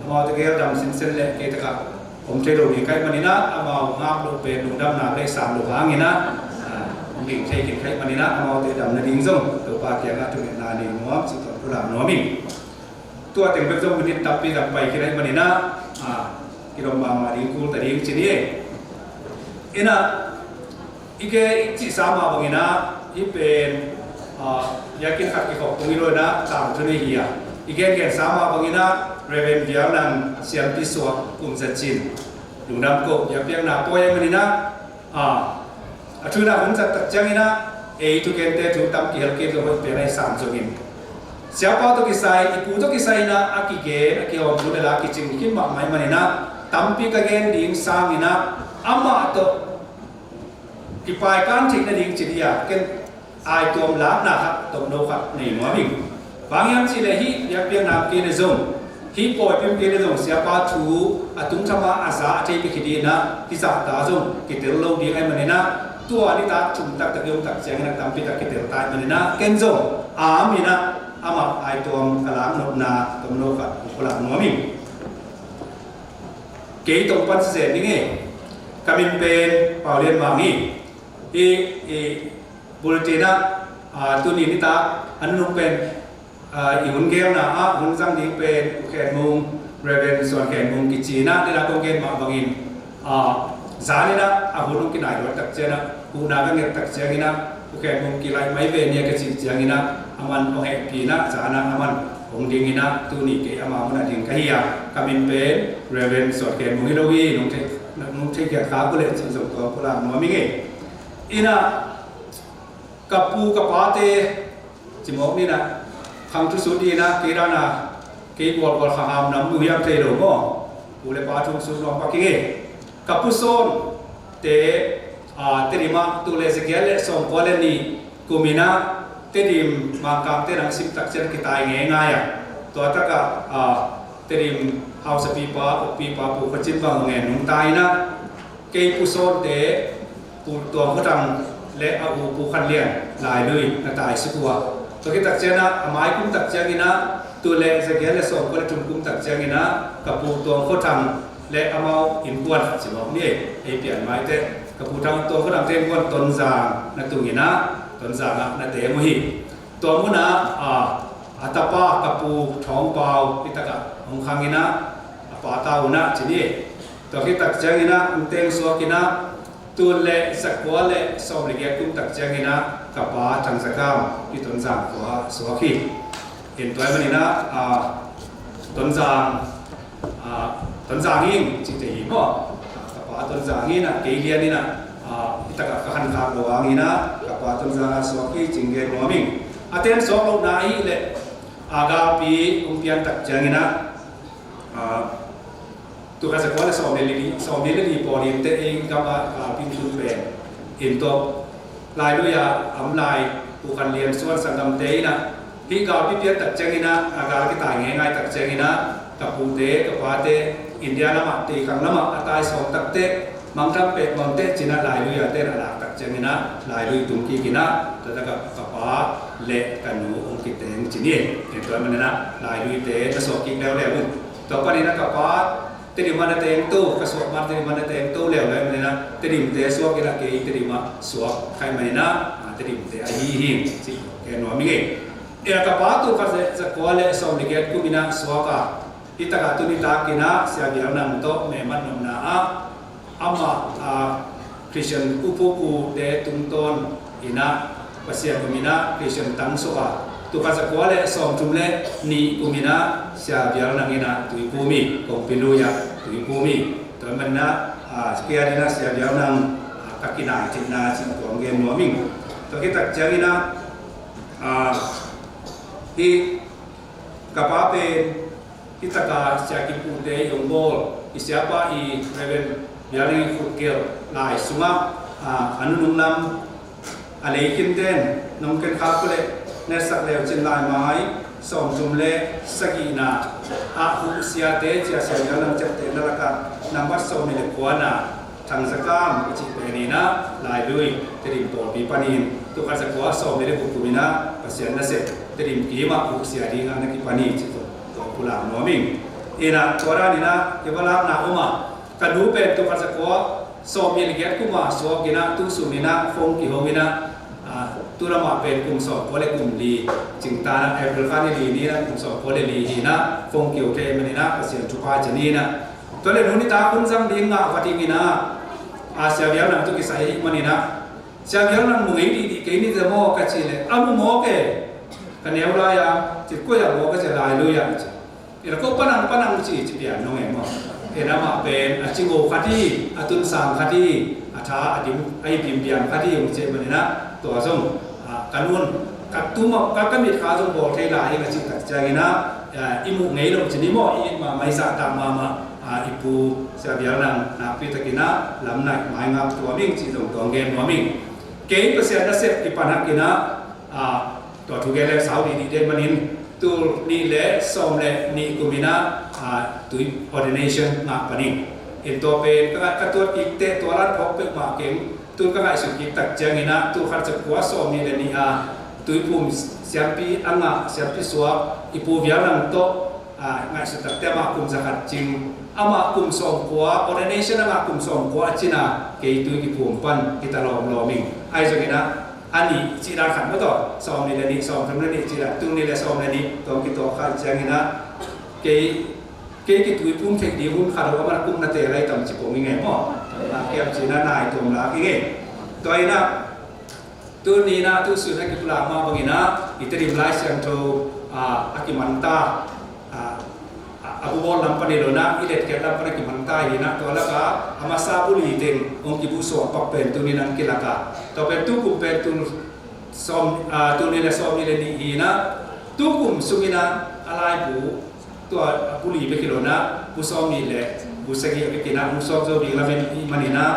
Amaute gel dam sinsen le kei takah om thei lo ding ka hih manin ah, amau ngap loh pen lungdamna lei sam lo hangin ah, a, hong ding thei khin ka hih manin ah, amaute damna ding zong Topa kiangah thungetna nei nuam cih tua pulak nuam ing. Tua teng bek zong minit tampi zang pai khin ahih manin ah, a, kidom mahmah ding kul ta ding ci ni. In ah, i gen i cihsa mah bangin ah, hih pen, a, biakinn khat kikhop kong hi lo in ah tangthu nei hi a, i gengensa mah bangin ah Reverend Vial Nang siampi suak kum za cin, lungdam ko, biakpiakna pawi ahih manin ah, a, a thu in ah hun zat tak ciangin ah ei thukente thu tam kihel kei lo hoih pen ahi sam zongin, siapa tawh kisai, i pu tawh kisai in ah a kigen, a kihawm thu le la kicing khin mahmah ahih manin ah, tampi ka gen ding sangin ah amah tawh kipaikan theih nading ci dih a, ken aituam lakna khat, tomno khat nei nuam ing. Bang hiam cih leh hih biakpiakna kei le zong, hih pawipim kei le zong siapa thu a tungtham a a za a thei pia khit dih in ah, hih zahta zong kitel lo ding ahih manin ah, tua nitak thum taktak i om tak ciangin ah tampi tak kitel ta ahih manin ah, ken zong a om in ah amah aituam ka lak nopna tomno khat ka lak nuam ing. Kei tong pan zen ding e. Ka min pen Pau Lian Mang hi. I, i bulletin ah, a, tuni nitak a nunung pen, a, i hun gelna ah hun zang ding pen U Khen Mung, Reverend Suan Khen Mung kici in ah, nidang kong gen mah bangin, a, zan in ah a hun hong kinai luat tak ciangin ah, huhna ka nget tak ciangin ah, U Khen Mung kilaih mai ve nia ka cih ciangin ah, aman hong hehpih in ah, zan ah aman hong ding in ah, tuni kei ama munah ding ka hi a, ka min pen Reverend Suan Khen Mung hi lo hi, nong thei, nong theikhiat kha uh leh cih zong tua ka lak nuam ing e. In ah, ka pu ka pate, ci mawk ni in ah, khang thu sut dih in ah, kei dan a, kei gualgual Khang Ham nam nu hiam thei lo maw. Pu le pa thu sut nuam pak ing e. Ka pu Sawn te, a, Tedim ah tul le za giat le sawmkua le nih kum in ah, Tedim Mangkangte nang sim tak ciang kitai ngeingai a. Tua takah, a, Tedim hausapipa, ukpipa Pu Khua Cin bang ngen nungta in ah, kei Pu Sawnte, Pu Tuang Khua Thang le a u Pu Khan Lian Lailui na taisuk uh a. Tua khit tak ciangin ah, a mai kum tak ciangin ah, tul le za giat le sawmkua le thum kum tak ciangin ah, ka Pu Tuang Khua Thang le amau innkuan ci mawk ni e, ei pian maite. Ka Pu Thang, Tuang Khua Thangte innkuan Tonzang na tung in ah, Tonzang ah na teng uh hi. Tua munah, a, a tapa ka Pu Thawng Pau hih takah hong khang in ah, a pata un ah ci ni. Tua khit tak ciangin ah hong teng suak in ah, tul le za kua le sawm le giat kum tak ciangin ah ka pa Thang Za Kam hih Tonzang khua ah suak hi. In tua ahih manin ah, a, Tonzang, a, Tonzang hi ing cihte hi maw. A, ka pa Tonzang hi in ah, kei lian in ah, a, hih takah ka khankhak lo hangin ah, ka pa Tonzang ah suak hi cih gen nuam ing. A ten suak lohna ahih leh, a, galpi hong pian tak ciangin ah, a, tul khat za kua le sawm le li, sawm le li pawl in teh ei gam ah galpi tun pen. In tua Lailui ah a om lai Pu Khan Lian Suan sanggamte in ah, hih galpi pian tak ciangin ah, a gal kitai ngeingai tak ciangin ah, ka pute, ka pate, India lamah, teikhang lamah a tai sawm tak teh, mangthang pek mawk teh ci-in ah Lailui ah ten a lak tak ciangin ah, Lailui tung kik in ah, tua takah ka pa le ka nu hong kiteng ci ni. Tua ahih manin ah Lailuite na suak kik leuleu un. Tua panin ah ka pa Tedim ah na teng to, ka suak ma Tedim ah na teng to leuleu ahih manin ah, Tedimte suak in ah kei Tedim ah suak ka hih manin ah, a, Tedim te ahi hi, ci gen nuam ing ei. Ei, ka pa tul khat za kua le sawm le giat kum in ah suak a, hi tak ah tuni tak in ah Sia Bial Nang tawh mehmat nopna ah amah, a, Christian upu kute tungtawn in ah Pasian um in ah Christian tang suak a, tul khat za kua le sawm thum le nih kum in ah Sia Bial Nang in ah tuiphum hi, kongpi lui ah tuiphum hi. Tua man in ah, a, kei ading in ah Sia Bial Nang, a, ka kinai cihna cih tua hong gen nuam ing. Tua khit tak ciangin ah, a, hi ka pa pen hi tak ah Sia Kim Pute i hong bawl, i siapa i Reverend Bial Nang i khut gelh lai sungah, a, a nunung lam a lei khin ten nong ken khak leh, netsak leu cin lai mai sawm thum le sagihna ah huh siate, ci a Sia Bial Nang ciaptehna lakah nambat sawm nih le kuana Thang Za Kam a cih pen in ah Lailui Tedim pawlpi panin tul khat za kua sawm nih le guk kum in ah Pasian nasep Tedim kim ah huh sia ding ah na kipan hi, ci tua pulak nuam ing. In ah tua dan in ah i va lakna om a, ka nu pen tul khat za kua sawm nih le giat kum a suak in ah, tu sun in ah phone kihong in ah, a, tu lam ah pen kum sawm kua le kum li cing ta in ah, April kha ni li ni in ah kum sawm kua le li hi in ah phone kihong thei man in ah Pasian thupha ci ni in ah. Tua leh nu nitak hun zang ding ngah vat ing in ah, a, Sia Bial Nang tawh kisai ahih man in ah, Sia Bial Nang mu ngei dihdih kei ni ze maw ka cih leh, a mu mawk e, ka neu lai a, ci, koi ah maw ka cih, Lailui ah ci. Ina ko panang panang ci, ci pian nong e maw. Ina mah pen a cingo khat hi, a tunsang khat hi, a tha a dim, a i bimbiam khat hi, hong ci man in ah, tua zong, a, ka nun, ka tum a, ka, ka mitkha zong bawl thei lai hi, ka cih tak ciangin ah, a, i muh ngei lo ci ni maw, i it mahmah, i zahtak mahmah, a, i pu Sia Bial Nang nakpi takin ah lam naih mai ngap tuam ing, cih zong tua hong gen nuam ing. Kei Pasian nasep kipan hak in ah, a, tua thu gen le sau dihdih den manin, tul nih le sawm le nih kum in ah, a, tui ordination ngah pan ing. In tua pen ka, ka tuat kik teh tua lat phawk peuhmah keng, tul ka ngaihsut kik tak ciangin ah tul khat za kua sawm nih le nih a tuiphum siampi a ngah, siampi suak i pu Bial Nang tawh, a, ngaihsut tak teh amah kum za khat cing, amah kum sawm kua, ordination a ngah kum sawm kua a cin a, kei tui kiphum pan hi ta lawmlawm ing. Ahi zongin ah a nih cih dan khat maw, tua sawm nih le nih, sawm thum le nih cih dan, tul nih le sawm le nih tua kituak kha ciangin ah kei, kei kituiphum theih ding hun khat lo, amah kum na te lai tam ci pong ing e maw. A, kiam cih na nai tuam lak ing e. Tua in ah tuni in ah tu sun a kipulak mah bangin ah i Tedim Lai Siangtho, a, a kimanta, a, a, a bubawl lam pan hi lo in ah, i letkhiat lam pan a kimanta hi in ah, tua lakah a masa buli teng hong kibusuah pak pen tuni in ah kilak a, tua pen tu kum pen tul sawm, a, tul nih le sawm nih le nih hi in ah, tu kum sung in ah a laibu, tua a buli bek hi lo in ah, bu sawm nih le bu sagih a bek in ah hong suak zo ding lam in ahih man in ah,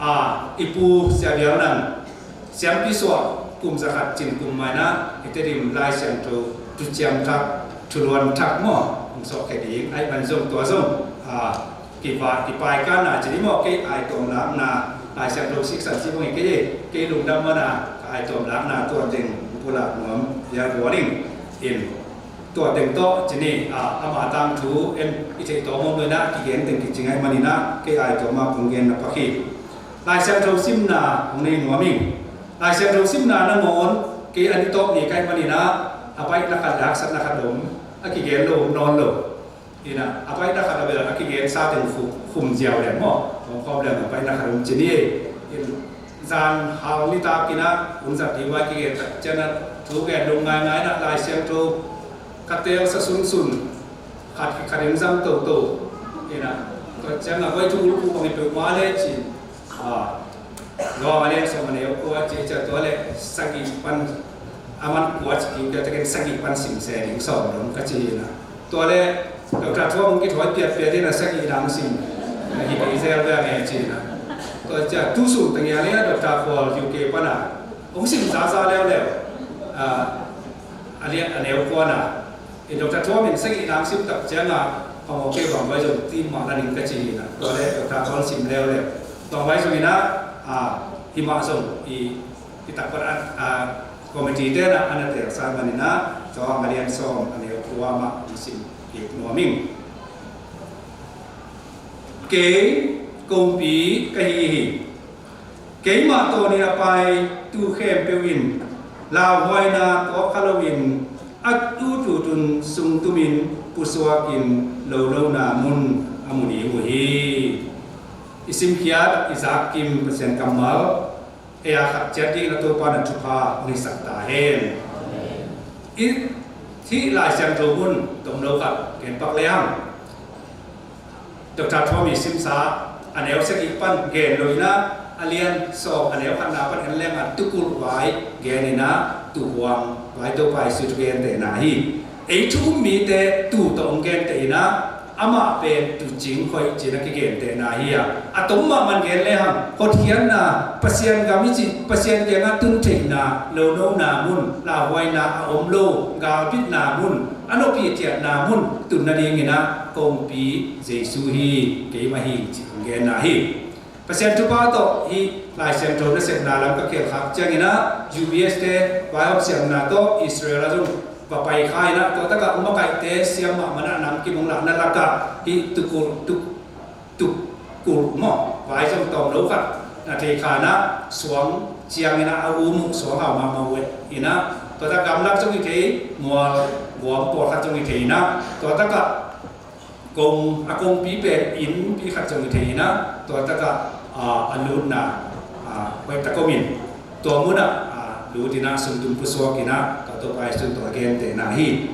a, i pu Sia Bial Nang siampi suah kum za khat cin kum mai in ah i Tedim Lai Siangtho thuciam thak, thuluan thak maw, hong suak khia ding ahih man zong, tua zong, a, kipa, kipaikanna ci ni maw, kei aituam lakna, Lai Siangtho siksan si bang hi kei, kei lungdam man a, ka aituam lakna tua teng pulak nuam, ya, warning in. Tua teng tawh ci ni, a, amah tangthu en i theih tawm om lo in ah, kigen teng kicing ahih man in ah, kei aituam a kong gen na pak hi. Lai Siangtho simna hong nei nuam ing. Lai Siangtho simna nangawn kei a ni tawp ni ka hih man in ah, a baihna khat le haksatna khat om, a kigen lo om nawn lo. In ah, a baihna khat a bel a kigen sa teng khum, khum ziau leng maw, hong khawm leng a baihna khat om ci ni. In, zan hau nitak in ah hun zat ding vai kigen tak ciang ah, thu gen dong ngaingai in ah, Lai Siangtho ka telsa sunsun, khat khat in zang toto. In ah, tua ciang ah, koi thu ulpu bang i peuhmah le cin, a, Rom a lian sawm a neu kua ci ciang, tua le sagih pan, a man kua ci ding, tua takin sagih pan sim se ding sawm dong ka ci hi in ah. Tua le Doctor Thuam hong kithawi piatpiat in ah, sagih dang sim hi kei zel veng e ci in ah. Tua ciang tu sun teng hi a le Doctor Khual U K pan a hong sim zaza leuleu, a, a lian a neu kua in ah. I Doctor Thuam in sagih dang sim tak ciang ah, a maw, kei bang vai zong tim mah la ning ka ci hi in ah. Tua le Doctor Khual sim leuleu. Tua vai zong in ah, a, hi mah zong i, i takpat a, a, committee te in ah a na telsa man in ah, Johan a lian sawm a neu kua mah i sim kik nuam ing. Kei kongpi ka hi hi. Keimah tawnin a pai Tu khempeuh in lauhuaina tuak kha loin a ututun sungtumin pusuakin lolona mun a mu ding uh hi. I simkhiat i zak kim Pasian kammal ei a khat ciat ding a Topa na thupha hong hisak ta hen. I thih Lai Siangtho mun tomno khat gen pak le hang. Dr. Thuami simsa a neu sagih pan gen lo in ah, a lian sawm a neu khatna pan en leng ah tukulh vai gen in ah tuhuang vai Topa Jesu thugentehna hi. Ei thu um mite tu tawh hong genteh in ah amah pen tuucing hoih ci-in a kigentehna hi a, a tom mahmah gen le hang hotkhiatna, Pasian gam i cih Pasian kiangah tun theihna, lonona mun, lauhuaina a om lo galbitna mun, a nopihtiatna mun tun nadingin ah kongpi Jesu hi, keimah hi ci-in genna hi. Pasian thupha tawh hih Lai Siangtho nasepna lam ka khial khak ciangin ah U B S te vaihawm siamna tawh Israel ah zong va pai kha in ah, tua takah makaihte siam mahmah in ah namkim hong lahna lakah hih tukulh, tuk, tukulh maw, vai zong tawm lo khat na thei kha in ah, suang ciangin ah a um uh suang hau mahmah uh in ah, tua takah gamlak zong hi thei, mual guam pawlkhat zong hi thei in ah, tua takah kong, a kongpi pen innpi khat zong hi thei in ah, tua takah, ah, a lutna, ah, hoih tak om in, tua munah, ah, lut in ah sungtum pusuak in ah, tua Topa Jesu tua gentehna hi.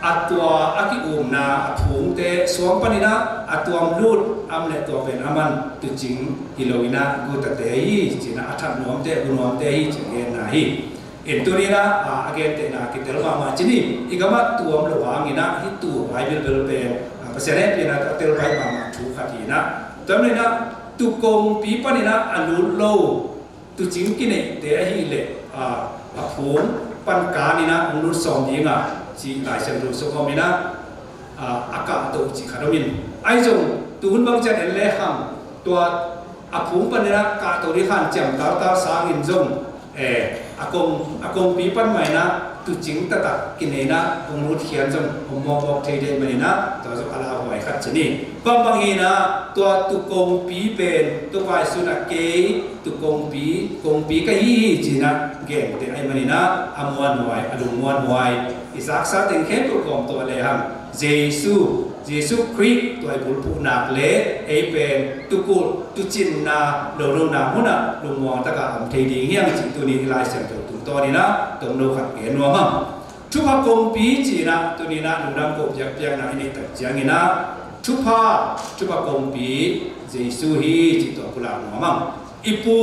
A tua a ki-umna a phungte suang panin ah a tuam lut a om leh tua pen aman tuucing hi lo in ah gutate hi ci-in ah, a that nuamte, a gu nuamte hi ci-in genna hi. In tuni in ah, a, a gentehna kitel mahmah ci ni, i gamah tuam lo hangin ah hih tu vai bilbel pen, a, Pasian hehpihna tawh a tel baih mahmah thu khat hi in ah, tua manin ah tu kongpi panin ah a lut lo tuucing kineihte ahih leh, a, a phung pan kan in ah hong lut sawm ding a ci Lai Siangtho sung om in ah, a, a kahto cih khat om in, ahi zong tuhun bang ciat en le hang tua a phung panin ah kahto ding hanciam taltal sangin zong, eh, a kong, a kongpi pan mah in ah tuucing taktak kinei in ah hong lut khian zong hong mawkmawk thei ding manin ah tua zong a lauhuai khat ci ni. Bangbang hi in ah tua tu kongpi pen Topa Jesu in ah kei tu kongpi, kongpi ka hi hi ci-in ah genteh ahih manin ah a muanhuai, a lungmuanhuai i zaksa teng khempeuh kawm tawh le hang Jesu, Jesu Khrih tua i bulphuh nak le ei pen tukulh, tuucinna, lolona munah lungmuang takah om thei ding hi hang cih tuni i Lai Siangtho tungtawn in ah tomno khat gen nuam hang. Thupha kongpi ci-in ah tuni in ah lungdam ko piakpiakna i neih tak ciangin ah thupha, thupha kongpi Jesu hi cih tua pulak nuam hang. I pu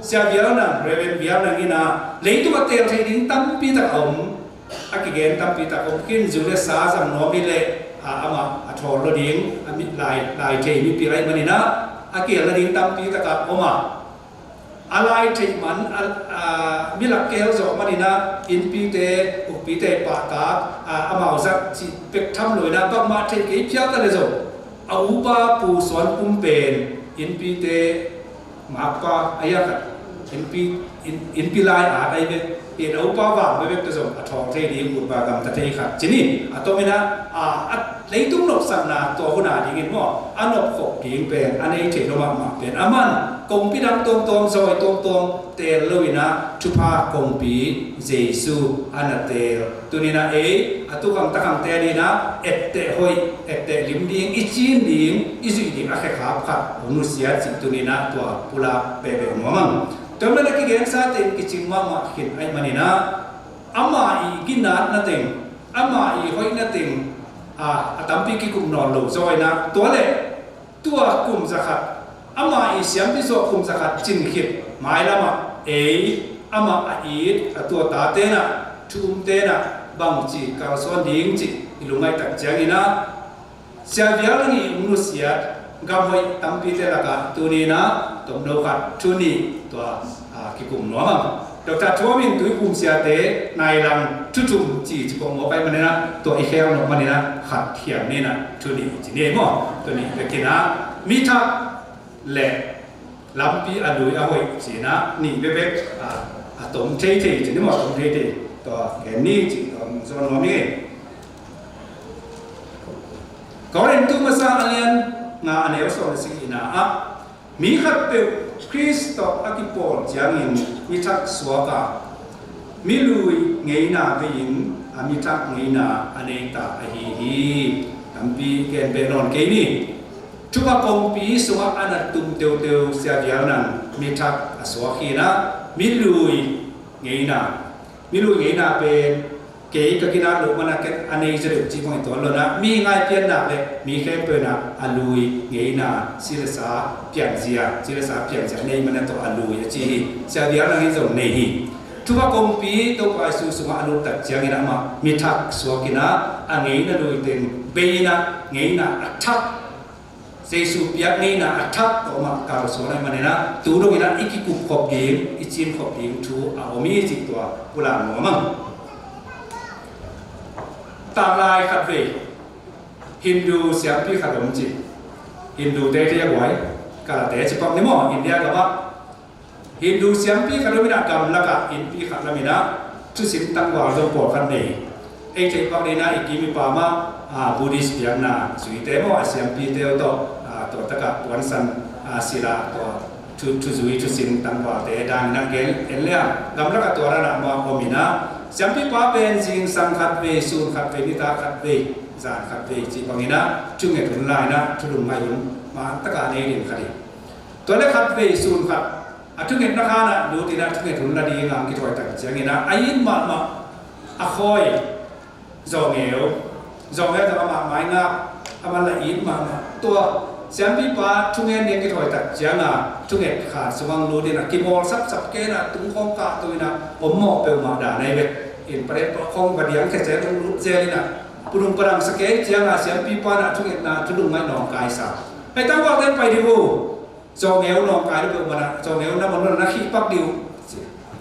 Sia Vial Nang, Reverend Vial Nang in ah leitung a teel thei ding tampi tak a om. A kigen tampi tak om khin, zu le sa zang nuam hi leh, a, amah a thawl lo ding, a mit lai, lai thei mipi lai manin ah, a kihel nading tampi tak a om a. A lai theih man, a, a, milak kihel zawh manin ah, innpite, ukpite pahtak, a, amau zat cih bek tham lo in ah, bangmah theih kei phial ta le zong, a upa Pu Suan Pum pen, innpite, makpa a hiak ah, innpi, inn, innpi lai at ahi ve. In a upa vang bebek tawh zong a thawng thei ding, utpa gamta thei khat ci ni. A tomin ah, a, a leitung nopsakna tua hun a dingin maw, a nopkhop ding pen a nei thei lo mahmah pen, aman kongpi dang tuamtuam, zawi tuamtuam teel lo in ah, thupha kongpi Jesu a na teel. Tuni in ah ei a tukhang takhangte ading in ah etteh hoih, etteh lim ding, i cin ding, i zuih ding a khekhap khat hong nusiat cih tuni in ah tua pulak pehpeh nuam ang. Tua manin a kigensate in kicing mahmah khin ahih manin ah, ama i ginatna teng, ama i hoihna teng, a, a tampi kikum nawn lo zaw in ah, tua leh tua kum zakhat, ama i siampi zawh kum zakhat cin khit mailam ah ei, amah a it a tua tate in ah, thu umte in ah bangci kalsuan ding cih i lungngaih tak ciangin ah, Sia Vial Nang i hong nusiat gam hoih tampite lakah tuni in ah tomno khat thu nih tua, a, kikum nuam ang. Doctor Thuam in Tuiphum siate nai lang thu thum ci, ci pongmawk ahih manin ah, tua i khel nop manin ah khat hiam ni in ah thu nih ci ni maw? Thu nih bek in ah, mi thak le lampi a lui a hoih ci in ah nih bekbek, a, a tom theithei ci ni maw, a tom theithei tua gen ni ci, tua zawn nuam ing ei. Korintu masa a lian nga a neu sawm le sagihna ah, mi khatpeuh Khrist tawh a kipawl ciangin mi thak suak a, mi lui ngeina vei-in a mi thak ngeina a nei ta ahi hi. Tampi gen beh nawn kei ni. Thupha kongpi sungah a na tum teuteu Sia Vial Nang mi thak a suak hi-in ah, mi lui ngeina, mi lui ngeina pen kei ka ginat loh manin a nei zaw deuh cih bang hi tuan lo-in ah, mi ngaipianna le mi khempeuh in ah a lui ngeina, si le sa pianzia, si le sa pianzia nei manin a tawh a lui a ci hi. Sia Vial Nang in zong nei hi. Thupha kongpi Topa Jesu sungah a lut tak ciangin amah mi thak suak in ah, a ngeina lui teng bei in ah, ngeina a thak, Jesu piak ngeina a thak tawh amah kalsuan ahih manin ah, tu dongin ah i kikup khop ding, i cin khop ding thu a om hi cih tua pulak nuam ing. Tanglai khatvei Hindu siampi khat om ci. Hindu te thei a buai, Kalate ci pak ni maw, India gam ah. Hindu siampi khat om in ah, gamlak ah innpi khat lam in ah thusim tangval zong pawlkhat nei. Ei theih pak ding in ah, i kim i pam ah, a, Buddhist biakna zuite maw, a siampite uh tawh, a, tua tak ah puansan, a, sila, tua thu, thuzui thusim tangvalte dang in ah gen en le ah, gamlak ah tua dan ah amah om in ah, siampipa pen zingsang khatvei, sun khatvei, nitak khatvei, zan khatvei cih bangin ah thunget hun la in ah, thu lungngaih hun man tak a nei ding khat hi. Tua leh khatvei sun khat, a thungetna khan ah lut in ah thunget hun la ding a kithawi tak ciangin ah, a it mahmah a khawi zawngeu, zawngeu tawh amah maingap, amah la it mahmah. Tua siampipa thungen ding kithawi tak ciang a, thunget khan sungah lut in ah kimawl sapsap kei in ah, tung khawng kahto in ah om mawh peuhmah dan ahi ve. Inn palen tawh khawng va diang khia zel, lut zel in ah, punung padang sa kei ciang a, siampipa in ah thungetna thu lungngaih nawngkaisa. Hei, tangvalte pai dih uh. Zawngeu nawngkai lo peuhmah ah, zawngeu na man lo na khih pak dih uh ci.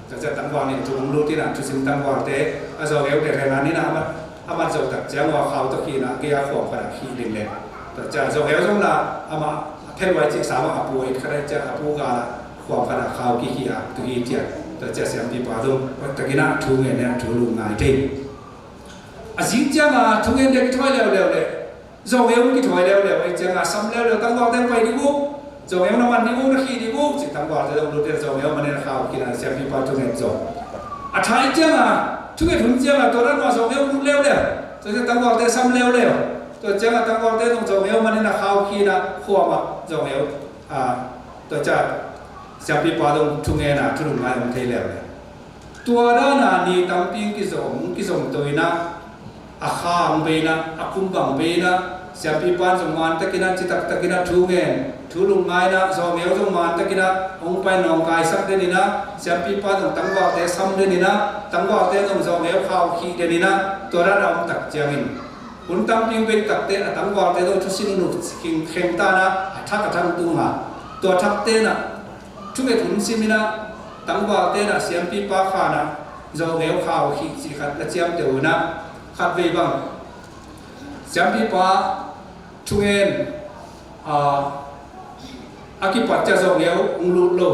Tua ciang tangval nih thu hong lut in ah, thusim tangvalte, a zawngeu dek hen in ah, a mat, a mat zo tak ciang a khau tawh khih in ah, gei a khuam khat ah khih ding leh. Tua ciang zawngeu zong la, amah a phelhuai cih sa mah, a pu it khat ah, ciang a pu gal ah khuam khat ah khau kikhih a tu hi ci a. Tua ciang siampipa zong hoih takin ah thu ngen in ah thu lungngai thei. A zing ciang a thungen dek kithawi leuleu leh, zawngeu kithawi leuleu ahih ciang a, sam leuleu, tangvalte pai dih uh, zawngeu na man dih uh, na khih dih uh ci. Tangvalte zong lut in ah zawngeu man in ah khau khih in ah, siampipa thunget zaw. A thai ciang a, thunget hun ciang a, tua dan mah zawngeu lut leuleu. Tua ciang tangvalte sam leuleu. Tua ciang a tangvalte zong zawngeu man in ah khau khih in ah khuam ah zawngeu, a, tua ciang siampipa zong thungen a thu lungngai om thei leuleu. Tua dan a ni tampi kizom, kizom to in ah, a kha hong bei in ah, a kum bang bei in ah, siampipa in zong man takin ah, citak takin ah thu ngen, thu lungngai in ah, zawngeu zong man takin ah hong pai nawngkaisak den in ah, siampipa in zong tangvalte sam den in ah, tangvalte zong zawngeu khau khih den in ah, tua dan a om tak ciangin, hun tampi bei tak teh a tangvalte zong thusin nunung kheng ta in ah, a thak a thak tung a, tua thak teh in ah thunget hun sim in ah, tangvalte in ah siampipa khan ah zawngeu khau khih cih khat na ciamteh uh in ah, khatvei bang siampipa thungen, a, a kipat ciang zawngeu hong lut lo.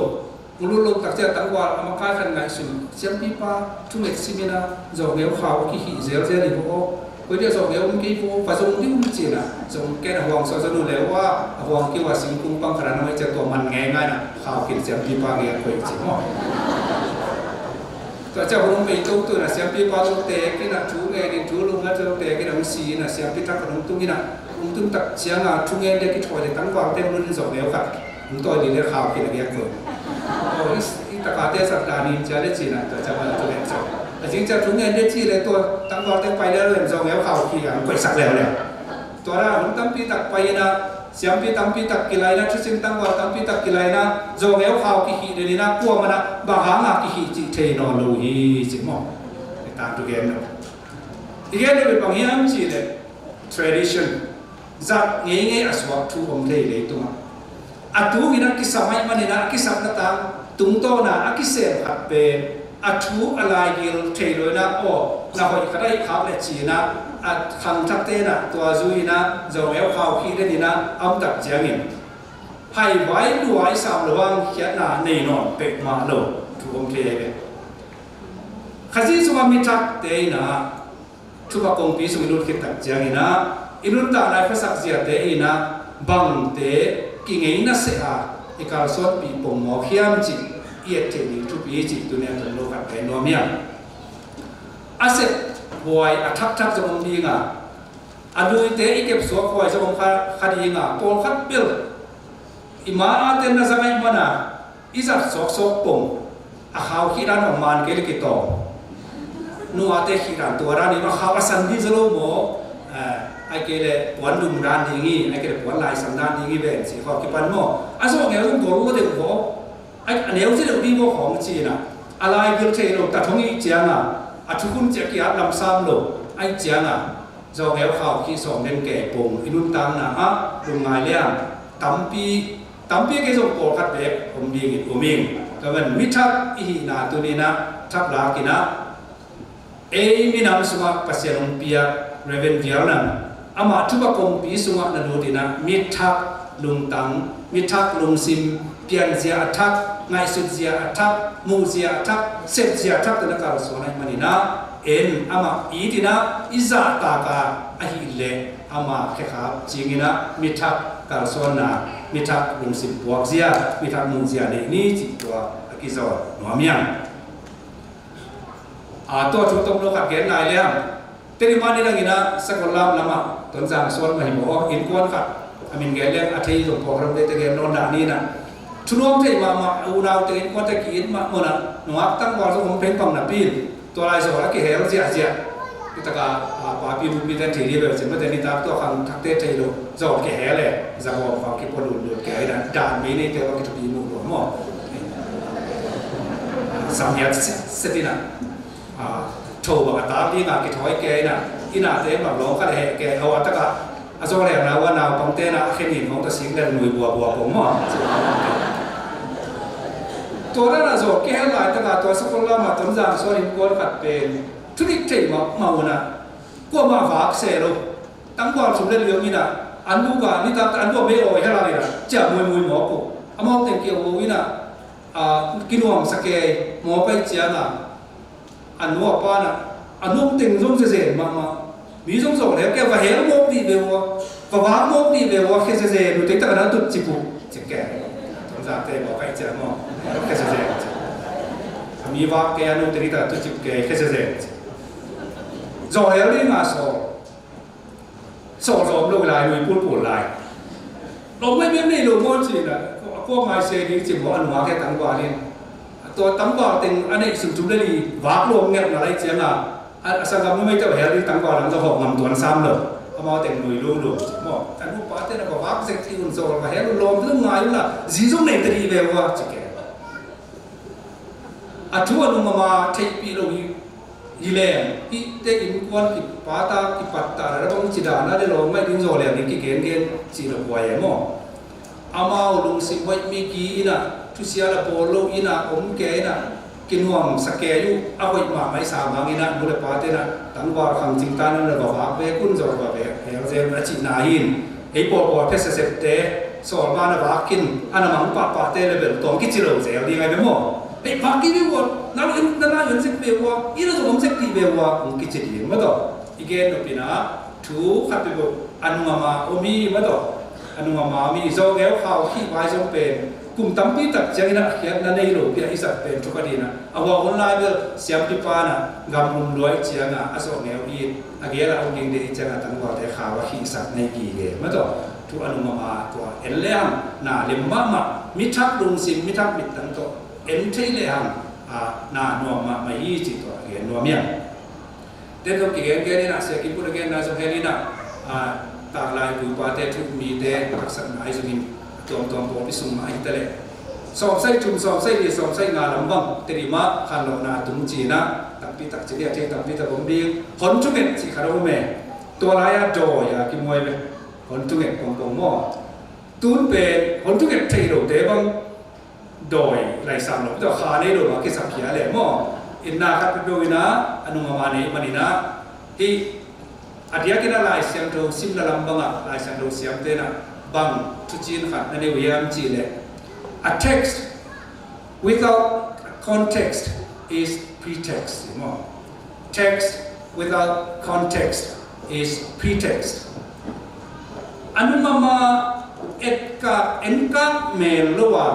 Hong lut lo tak ciang tangval a makai khat ngaihsun, siampipa thunget sim in ah zawngeu khau a kikhih zelzel hi vo aw. Koi dia zawngeu om kei vo, va zong dih un ci in ah, zong ken a huang suah zong uh leh uh a, a huang kei uh a singkung pang khat ah na mai ciang tua man ngeingai in ah khau khih in siampipa gei ah koih ci maw. Tua ciang hun hong bei toto in ah siampipa zong teek in ah thu ngen in, thu lungngai zong teek in ah hong si in ah, siampi thak khat hong tung in ah, hong tung tak ciang a thungen dek kithawi leh tangvalte hong lut in zawngeu khat hong tawi dih leh khau khih in a gei ah koih. Aw, i, i takate sak dan in ci a leh ci in ah, tua ciang a thungen zaw. A zing ciang thungen dek ci leh tua tangvalte pai leuleu in zawngeu khau khih a hong koihsak leuleu. Tua dan hun tampi tak pai in ah, siampi tampi tak kilai in ah, thusim tangval tampi tak kilai in ah, zawngeu khau kikhih den in ah, kuamah in ah bang hang a kikhih cih thei nawn lo hi ci maw. I tangthu gen lo. I gen lo bang hiam cih leh tradition, zat ngeingei a suak thu om thei leitungah. A tungin a kisam ahih manin a kisapna tang tungtawn a a kisem khat pen a thu a laigil thei lo in a, aw, na hoih khat ahih khak leh ci-in a, a khangthakte in a tua zui-in a zawngeu khaukhih den in a, a om tak ciangin haivai luai sam lo hang khiatna nei nawn peuhmah lo thu om thei ahi ve. Khazih sungah mi thakte in a thupha kongpi sung i lut khit tak ciangin a, i nuntak lai khuasak ziate in a bangte kingeina seh a, i kalsuanpih pongmawk hiam cih i et theih ding thupi cih tuni a tun lo khat pen nuam hiam? A sep huai a thakthak zong om dinga, a luite i kepsuak huai zong om kha, kha dinga, pawlkhat bel i ma a ten na za ngaih mana i zat suaksuak pong a khau khih dan hong man kei le kitawm. Nu ate khih dan tua dan i ma khau a san ding zaw lo maw? Eh, ai kei le puan dum dan ding hi, ai kei le puan lai san dan ding hi ven si khaw kipan maw? A zawh ngeu zong gol lo deuh maw? Ai a neu zi deuh ding maw khawng ci-in a, a lai gil thei lo ta thong i cianga, a thukhun ciah kiat lamsam lo ai cianga, zawh ngeu khau khih sawm den kei pong i nuntakna ah lungngai liang tampi tampi kei zong pawlkhat bek om dingin um ing. Tua man mi thak i hihna tuninah thak lakinah ei minam sungah Pasian hong piak Reverend Vial Nang, amah thupha kongpi sungah na lutinah mi thak lungtang, mi thak lungsim, pianzia a thak, ngaihsutzia a thak, muhzia a thak, sepzia a thak tuna kalsuan ahih maninah en amah itinah i zahtak a ahileh ama khekhap cinginah mithak kalsuanna, mithak lungsim puakzia, mithak muhzia neih ni cih tua a kizawn nuam hiam? A tua thu tom lo khat gen lai liam. Teni mah ni danginah Sakollam lamah Tonzang suan mah hi maw, innkuan khat a min gen liang a thei zong pawk ram tete gen nawn dah ninah thunuam thei mahmah a unaute innkuante ki-it mahmah nungak tangval zong hong phengpang napi in tua lai zawl a kihel ziahziah. Hi taka, a, papi nupi ten thei dih bel cin mate nitak tua khang thakte thei lo zawl kihel e, zagawm khang kipo lutlut kei a ina dan mei neite ua kithupi muh lua maw? Samhiat set ina, a, tho bang a tak ding a kithawi kei a ina, inate bang lawng khat a heh kei a ua taka a zawl hengna ua naupangte na a khenin hong ta sik lel nui buabua pong maw? Tua dan a zawl kihel laitaka tua Sakollam a Tonzang suan innkuan khat pen thudik thei mahmah una, kuamah vak se lo. Tangval sum le liam ina an buka nitak an bua mei awi hela ina cia muimui mawk uh. Amau teng ki awo ina, a, kinuamsa kei mawk ai cianga a nu a pa na a nu teng zong zezen mahmah. Mi zong zong le kei va hel mawk dih ve ua, va vak mawk dih ve ua, khe zezen uh teng takana tut cip uh. Cik kei. Tonzang te mawk ai ciang maw, khe zezen cik. A mi vak kei a nu teng takana tut cip kei, khe zezen cik. Zong hel dih nga saw. Sawl zawm lo lai, lui pulpul lai. Lawm ngai miam nei lo maw ci-in a, a kuak ngai se ding ci maw, a nungak he tangval in. Tua tangval teng a neih sum thum le li vak lawm ngelh na lai cianga, a, a sanggam numei teuh hel ding tangval ang tawh hawh ngam tuan sam lo. Amau teng lui lungluang ci maw. A nupa ten a va vak zek ti un zawl va hel un lawm zong ngai un la, zi zong nei ta dih ve ua ci ke. A thu a nung a ma theihpih lo hi, hi leng, hihte innkuan kipata, kipatta, na bang ci dana le lawm ngaih ding zaw leng ding kigengen cih lo kuai e maw? Amau lungsim hoih mi ki ina, thusia la bawl lo ina, om ke ina, kinuamsa ke uh, a hoih mahmah i sa mang ina, nu le pate na, tangval khang cingta na, na va vak ve, kun zaw va ve, hel zel a cihna hin. Ei pawlpawl phe sesepte, sawlma na vak khin, a na mang pahpahte le bel tawng kici lo zel ding ai ve maw? Ei vak khin ve ua, na lo in, na la in sik ve ua, i na zong om sek dih ve ua, hong kici ding maw tawh. I gen nopina, thu khat pe beuh, a nungama om hi maw tawh. A nungama om hi, zawngeu khau khih vai zong pen, kum tampi tak ciangin a khiatna nei lo, pia i zat pen thu khat hi na. A hua hun lai bel siampipa na gam um luai cianga a zawh ngeu i a gel a ong ding dei cianga tangvalte khau a khihsak nei gige maw tawh. Thu a nungama tua en le hang na lem mahmah, mi thak lungsim, mi thak mittang tawh en thei le hang, a, na nuam mahmah hi ci tua a gen nuam hiam? Tua tawh kigen gen ina, sia kimput a genna zong hel ina, a, taklai puipate, thuk mite haksatna ahi zongin a tuamtuam pawlpi sung mah ahi ta leh sawmsai thum, sawmsai li, sawmsai nga lam bang teri mah khanlawhna tung cina, tampi tak cili a thei tampi tak om ding. Hon thunget cih khat a om e. Tua lai-a dawi a kimuai ve. Hon thunget pongpong maw? Tun pen hon thunget thei lote bang dawi laisang lo, tua kha nei lo ma kisap khia le maw? Inna khat peuh ina a nungama nei manina, hih a diakin a Lai Siangtho simna lam banga Lai Siangtho siamte na bang thucin khat na nei uh hiam cih leh, a text without context is pretext, maw? Text without context is pretext. A nungama etkak enkak mel lo a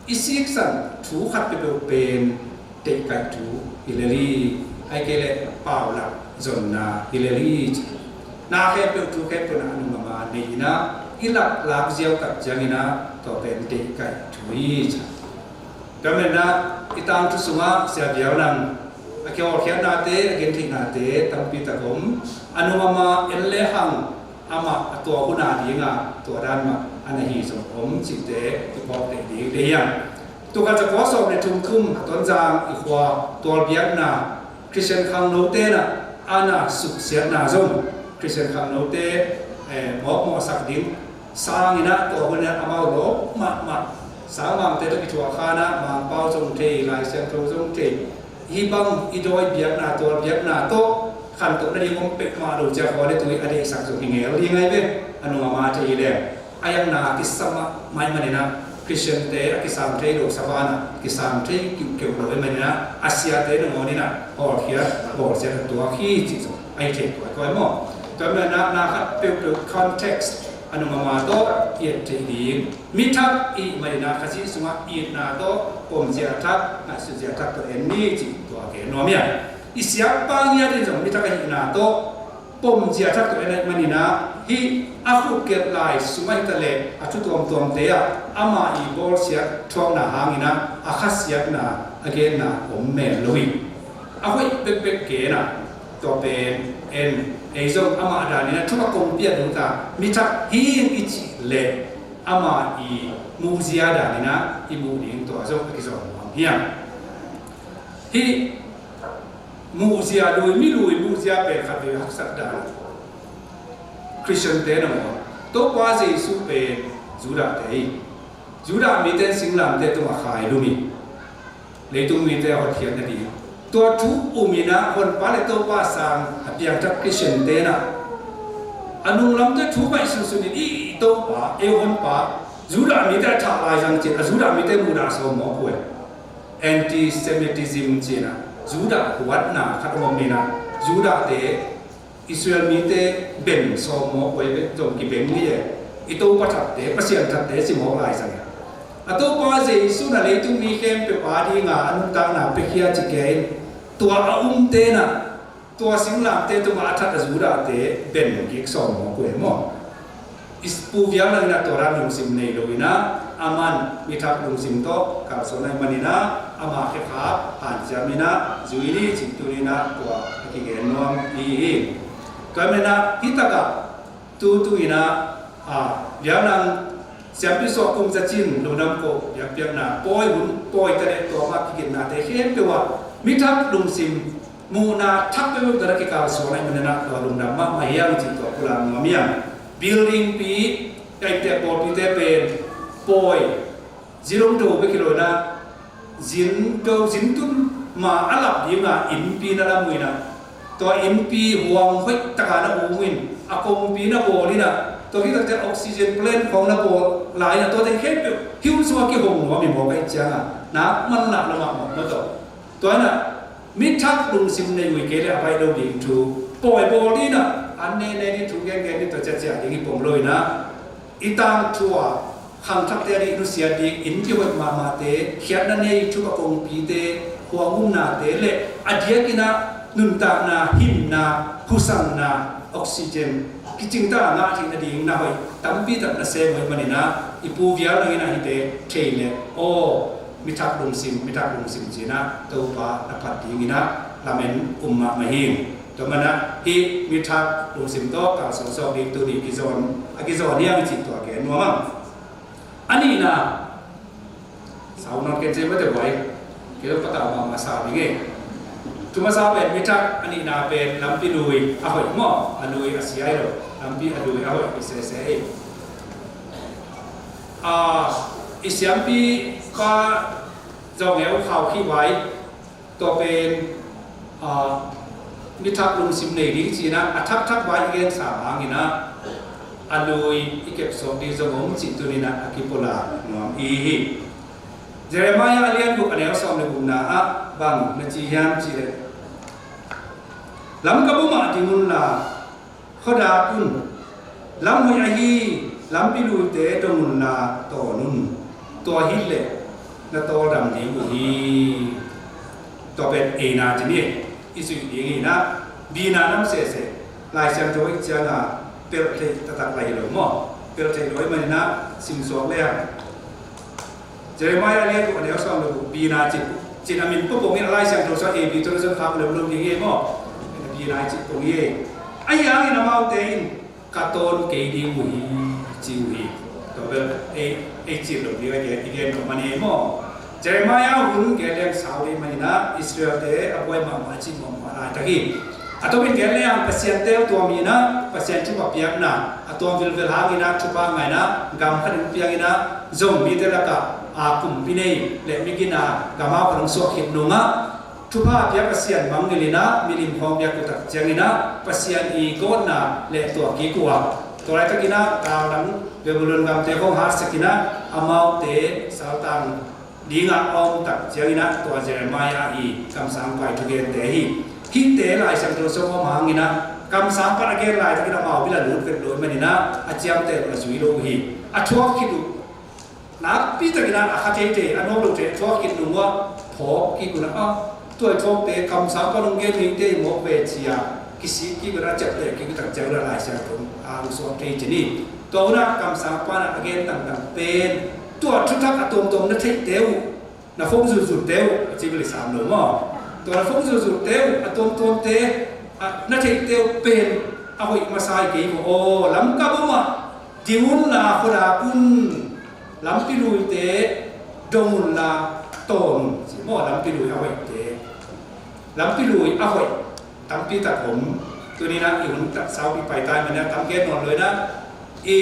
i siksan thu khat peuhpeuh pen deihkaih thu hi lel hi. Ahih kei leh paulap zonna hi lel hi ci. Na khempeuh thu khempeuh na a nungam a nei in ah i laklak ziau tak ciangin ah tua pen deihkaih thu hi ci. Tua manin ah i tangthu sungah Sia Biau Nang a kihawlkhiatnate, a gentheihnate tampi tak om. A nungam a en le hang amah a tua hun a ding a tua dan mah a na hi zong om cihte i phawk thei ding deih hiam? Tul khat za kua sawm le thum kum Tonzang i khua tualbiakna Khristian khangnote in ah a na suksiatna zong Khristian khangnote, eh, mawkmawhsak ding sang in ah tua hun in ah amau lawp mahmah. Sangmangte tawh kithuah kha in ah Mangpau zong thei, Lai Siangtho zong thei, hih bang i dawi biakna, tualbiakna tawh khantoh nading om peuhmah lo ciang khaw le tui a deihsak zong hi ngel ding ahi ve. A nungam a thei hi leh a iakna a kisam mahmah ahih manin ah Khristiante a kisang thei lo sa van ah kisang thei kiuhkeuh lo ahih manin ah a siate nangawn in ah hawlkhiat bawlsiat a tuak hi cih zong ahi thei kuaikuai maw? Tua manin ah na khat peuhpeuh context a nungam a tawh i et thei ding. Mi thak i hih manin ah Khazih sungah itna tawh pomzia thak, ngaihsutzia thak tawh en ni cih tua gen nuam hi a. I siapa ngiat in zong mi thak a hihna tawh pomzia thak tawh en ahih manin ah hih a khutgelh lai sungah hi ta leh a thu tuamtuamte ah ama i bawlsiat thuakna hangin ah a khasiatna a genna om mel lo hi. A hoih bekbek gen ah tua pen en, ei zong amah danin ah thu a kongpi a dungta mi thak hi ing i cih leh ama i muhzia danin ah i muh ding tua zong a kizawn nuam hi a. Hih muhzia lui, mi lui muhzia pen khat vei haksat dan Khristiante nangawn Topa Jesu pen Judahte hi. Judah mite in singlamteh tungah khailum hi. Leitung mite a hotkhiat nading tua thu um in ah Honpa le Topa sang a piangthak Khristiante in ah a nunglam tawh thu ngaihsunsun in i, i Topa, ei Honpa Judah mite a thah lai zang cin a Judah mite muhdah sawm mawk uh e. Anti-Semitism ci-in ah Judah huatna khat om in ah Judahte Israel mite ben sawm mawk uh e, zong kibeng hi e. I Topa thatte, Pasian thatte ci mawk lai zang hi. A Topa Jesu in ah leitung mi khempeuh a ding a a nuntakna piakhia ci kia in tua a umte in ah tua singlamteh tungah a that a Judahte ben kik sawm mawk uh e maw? I Pu Vial Nang in ah tua dan lungsim nei lo in ah aman mi thak lungsim tawh kalsuan ahih manin ah ama khekhap hanciam in ah zui ni cih tuni in ah tua a kigen nuam i hi. Tua ahih manin ah hih takah tu tung in ah, a, Vial Nang siampi suak kum za cin lungdam koh biakpiakna pawi hun pawi ta leh tua mah kiginnate khempeuh ah mi thak lungsim muhna thak peuhpeuh tawh na kikalsuan ahih manin ah tua lungdam mahmah hi hang cih tua pulak nuam hi hang. Building pi, ka inntek pawlpite pen pawi, zin hong do bek hi lo in ah zin do, zin tun ma a lap ding a innpi na lam uh in ah tua innpi huang hoih tak a na um in a kongpi na bawl in ah tua khit takte oxygen plant khawng na bawl lai in ah tua teng khempeuh hih hun sungah kihong nuam hi mawk ahih ciangin ah nak man nak lo mahmah maw tawh. Tua in ah mi thak lungsim nei uh hi kei leh a baih lo ding thu, pawi bawl ding in ah an ne ne ding, thu gen gen ding, tua ciacia ding hi pong lo in ah i tangthu a khangthakte a ding, nusia ding, inn kihoih mahmahte, khiatna nei thuk a kongpite, khuangumnate le a diakin ah nuntakna, hinna, husanna, oxygen kicingta a ngah theih nading na hoih tampi tak na sem uh ahih manin ah i Pu Vial Nang in ah hihte thei leh aw, mi thak lungsim, mi thak lungsim ci-in ah Topa na phat dingin ah lamen um mahmah hi. Tua manin ah hih mi thak lungsim tawh kalsuan sawk ding tuni kizawn, a kizawn hi hang cih tua gen nuam ing. A nihna, sau nawn kei ci mah teh buai, kei lo patau mahmah sa ding e. Thu masa pen mi thak a nihna pen lampi lui a hoih maw, a lui a sia hi lo, lampi a lui a hoih hi sese hi. A, i siampi pa Zong Neu Khau Khin Vai, tua pen, a, mi thak lungsim nei ding ci-in ah a thakthak vai i gensa hangin ah a lui i kepsawk ding zong om cih tuni in ah a kipulak nuam i hi. Jeremiah a lian guk a neu sawm le gukna ah bang na ci hiam cih leh, lam ka bumah ding unla, khuadak un, lam hoih ahi Lampi luite dong unla tawn un. Tua hileh na tawldam ding uh hi. Tua pen eina ci ni. I zuih ding hi inah, bina nam sese. Lai Siangtho i cianga pelh theih taktak lai hi lo maw? Pelh theih lo i maninah simsuak le hang. Jeremiah lian uh a neu sawm le guk, bina cih, cih a min pawpawng in a Lai Siangtho sua A B tawh na zon khak lem lo ding hi maw? Bina cih pawng hi. Ahi hangin amaute in ka tawn kei ding uh hi, ci uh hi. Tua bel ei, ei cih lo ding a gen, i gen lo mani maw? Jeremiah hun gen leng sau ding maninah Israelte a buai mahmah a cih mahmah laitak hi. A topin gen leng Pasian teu tuam inah, Pasian thupha piakna a tuam vilvel hanginah thupha ngaina gam khat in pianginah zong mite lakah a kumpi nei le migina gama kong suak khit nungah thupha piak Pasian mangngilh inah milim khawng piak uh tak cianginah Pasian i gawtna le tuak kik uh a, tua laitakinah kangdang Babylon gamte khawng hatsakinah amaute saltang dingah a om tak cianginah tua Jeremiah i kamsangpa i thugente hi. Hihte Lai Siangtho sung om hanginah kamsangpa a gen laitakin amau bil a lut vet lo i maninah a ciamteh lo a zui lo uh hi. A thuak khit uh nakpi takinah a kha theithei a nuam lote a thuak khit nung uh a phawk kik unah a, tua i thuakte kamsangpa nung gen hingte i mawk ve cia kisik kik unah a ciapteh kik uh tak cianginah Lai Siangtho a hong suak thei ci ni. Tua unah kamsangpa in a gen tangtang pen tua thuthak a tuamtuam na theihte uh, na phone zutzutte uh, a ci bel i sam lo maw? Tua na phone zutzutte uh a tuamtuamte, a, na theihte uh pen a hoih masa hi kei maw? Aw, Lamka bawmah ding unla khuadak un, lampi luite dong unla tawn un, ci maw? Lampi lui a hoihte, lampi lui a hoih tampi tak om. Tuninah i hun tak saupi paita i maninah tam gen nawn lo inah i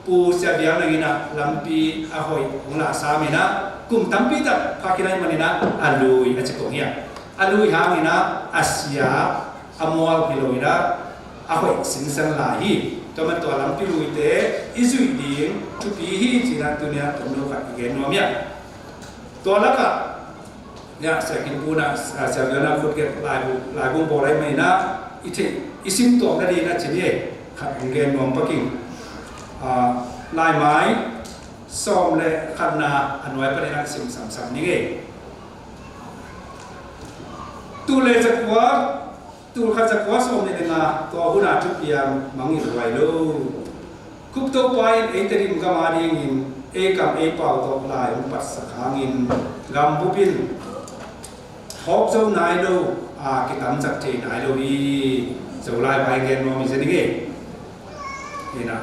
Pu Sia Bial nanginah lampi a hoih hong lah sam inah kum tampi tak phak inah i maninah a lui a ci kong hi a, a lui hanginah a sia a mual hi lo inah a hoih sinsen lai hi. Tua man tua lampi luite i zuih ding thupi hi cinah tuninah tomno khat i gen nuam hi a. Tua lakah Sia Kin Pu na, ah, Sia Bial na khut get laibung, laibung bawl ai mai na, i theih, i sim tuak na ding na ci ni e, khat hong gen nuam pak ing. Ah, Laimai sawm le khatna a nuai panin hong sim samsam ning e. Tul le zakua, tul khat zakua sawm le nga, tua hun a thupiang mangngilh huai lo. Khup Topa in ei Tedim gam a dingin ei kam ei pau tawh lai hong patsak hangin gambup in hawk zo nai lo, a kitamsak thei nai lo hi. Zolai vai gen nuam hi zen ing e. Hi na.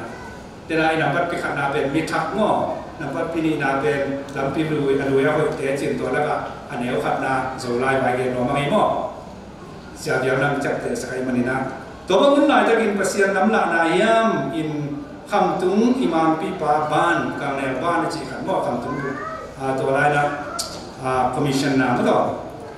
Tena i nambat pi khatna pen mi thak maw? Nambat pi nihna pen lampi lui, a lui a hoihte cin tua lakah a neu khatna Zolai vai gen nuam a ngei maw? Sia Bial nang ciapteh sak ai manin ah. Tua bang hun laitakin Pasian lamlahna hiam in Khamtung i mangpipa Ban, Colonel Ban a cih khat maw, Khamtung, ah, tua laina, ah, commissioner maw tawh,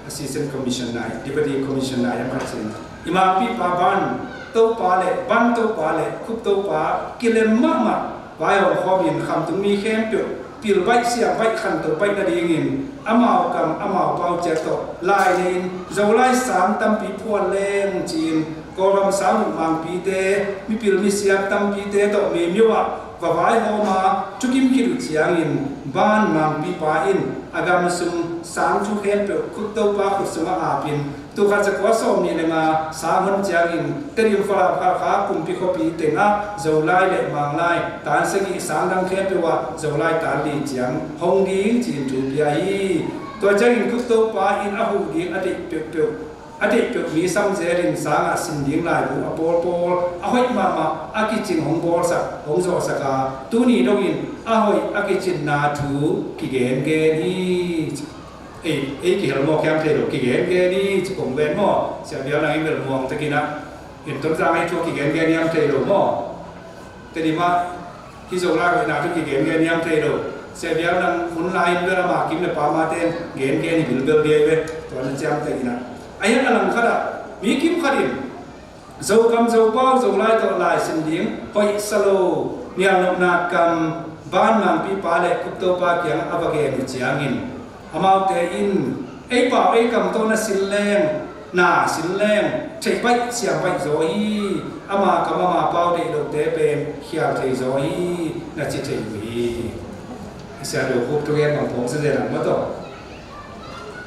Assistant Commissioner, Deputy Commissioner hiam khat cin. I mangpipa Ban Topa le, Ban Topa le, Khup Topa, kilem mahmah, vaihawm khawmin Khamtung mi khempeuh pilbaih siambaih khantobaih nadingin amau kam amau pau ciat tawh lai nei-in Zolai sang tampi phuan leng ci-in Kawlgam sang uh mangpite, mipil misiam tampite tawh meimiuh ah va vaihawm a thukim khit uh ciangin Ban mangpipa in a gam sung sang thu khempeuh Khup Topa khut sungah apin, tul khat zakua sawmnih le nga sang hon ciangin Tedim, Falam, Khalkha kumpi khuapi tengah Zolai le Manglai tan sagih, sang dang khempeuh ah Zolai tan li ciang hong ding ci-in thu pia hi. Tua ciangin Khup Topa in a huh ding a deih peuhpeuh, a deih peuh mi sam zelin sangah sin ding laibu a pawlpawl a hoih mahmah a kicing hong bawlsak, hong zawhsak a, tuni dongin a hoih a kicinna thu kigengen hi. Ei, ei kihel maw, kiam thei lo, kigengen hi ci kong ven maw? Sia Bial nang i bel muang takin ah, in Tonzang ei thu kigengen hiam thei lo maw? Tedim ah hih Zolai hoihna thu kigengen hiam thei lo. Sia Bial nang hun lai in bel ama kim le pama ten gengen hi bilbel dia hi ve. Tua na ciamteh in ah. A hian a lang khat ah mi kim khat in Zokam Zopau Zolai tawh lai sin ding hoih sa lo, nialnopna kam Ban mangpipa le Khup Topa kiangah a va gen uh ciangin amaute in ei pau ei kam tawh na sin leng Na sin leng theih baih siam baih zaw hi. Ama kam ama pau deih lote pen khial thei zaw hi, na ci thei uh hi. Sia do khup tu gen bang phawng sa zen ang maw tawh.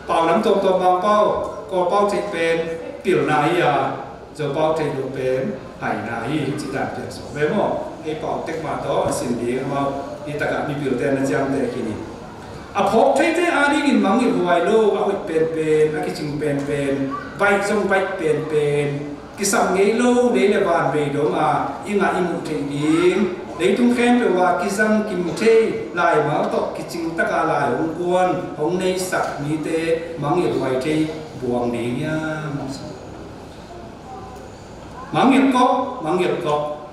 Pau nam tuamtuam bang pau, Kawl pau theih pen pilna hi a, Zo pau theih loh pen haina hi, ci dan pian sawh ve maw? Ei pau tek mah tawh a sin ding amau hi takah mipilte na ciamteh khin hi. A phawk theite adingin mangngilh huai lo, a hoih penpen, a kicing penpen, baih zong baih penpen, kisam ngei lo lei le van vei dong a i ngah i muh theih ding, leitung khempeuh ah kizang kim thei laimal tawh kicing taka lai hong kuan hong neisak mite mangngilh huai thei buang ding hiam? Mangngilh kawk, mangngilh kawk.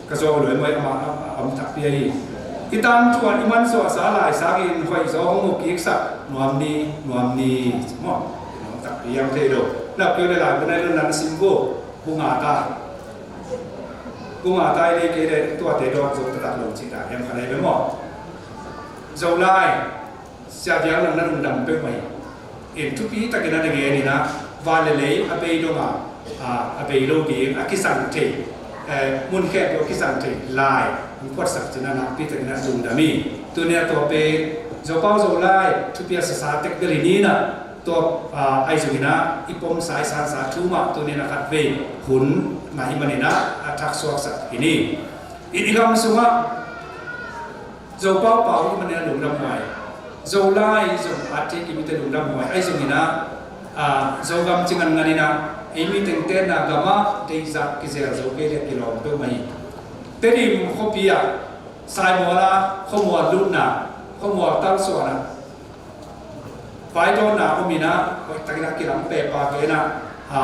Ka zuau luai muai ama, ama, ama takpi ahi. I tangthu a i mansuahsa lai sangin hoih zaw hong mu kiksak nuam ni, nuam ni. Maw? Nuam takpi hiam thei lo. Na piu le lai bu nai lo nan sim bu. Bu nga ta. Bu nga ta i nei kei le tuate dawk zo taktak lo ci ta hiam kha nei be maw? Zo lai. Sia Biang Lang na lungdam peuhmah hi. In thupi takin a na gen in ah, van le lei a bei dong a, a, a bei lo ding, a kisang thei, eh, mun khempeuh a kisang thei lai hong phuatsak cih na nakpi takin a lungdam hi. Tuni a tua pen Zopau Zolai thupi a sasa tek bel hi ni in ah, tua, a, ahi zongin ah i pom sa i sansa thu mah tuni in a khatvei hun mah ahih manin ah a thaksuaksak hi ni. In i gam sungah Zopau pau i mah in a lungdam huai. Zolai zong a thei kimite lungdam huai. Ahi zongin ah, a, Zogam ci ngangan in ah, ei mi tengte na gamah deihzah kizel zo kei le kilawm peuhmah hi. Tedim khuapi ah, Saimual ah, khuamual lutna, khuamual talsuan ah, vaidawnna om in ah, hoih takin a kilang pepa kei in ah, a,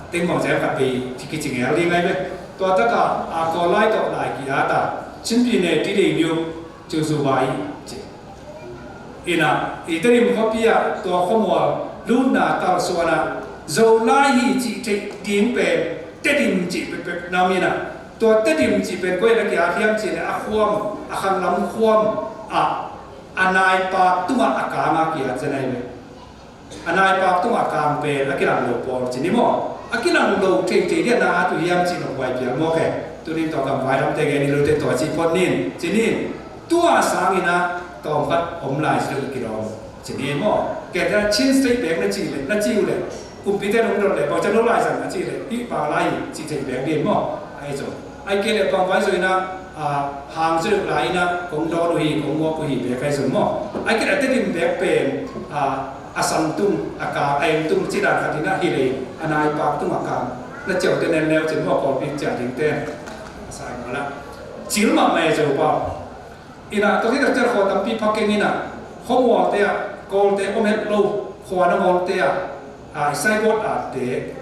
teng bang zem khat vei, ci kici ngel ding ahi ve. Tua takah, a, Kawl lai tawh lai ki-at a, Chin pi ne ti dei miu, Ciu zu vai ci. In ah, i Tedim khuapi ah, tua khuamual lutna talsuan ah, Zolai hi cih theih ding pen, Tedim cih pekpek na om in ah, tua Tedim cih pen koi na ki-at hiam cih leh a khuam, a khanglam khuam ah, a naipak tungah a kang a ki-at zen ahi ve. A naipak tungah kang pen a kilang lo pawl ci ni maw? A kilang lo theithei ding a na at uh hiam cih nop huai piang mawk e. Tunin tua kam vai lamte gen ni lote tua ci phot nin, ci nin. Tua sangin ah tawm khat om lai si lo kilawm ci ni maw? Kei te Chin State bek na ci leh, na ci uh leh, kumpite nong dot leh, bangcian lo lai zang na ci leh, hih pau lai hi ci thei bek ding maw? Ahi zong. Ahih kei leh bang vai zong in ah, a, hang zui lai in ah, kong dawn uh hi, kong muak uh hi, bek ahi zong maw? Ahih kei leh a Tedim bek pen, a, a san tung, a kang, a eng tung, ci dan khat in ah hi lei, a naipak tung a kang. Na ciau te nen leu cin maw, Kawlpi ciah ding te. A sai maw la. Cil mahmah e Zopau. In ah, tua khit tak ciang khua tampi phak keng in ah, khuamualte ah, Kawlte om het lo, khua nangawlte ah, a, i saigawt atte,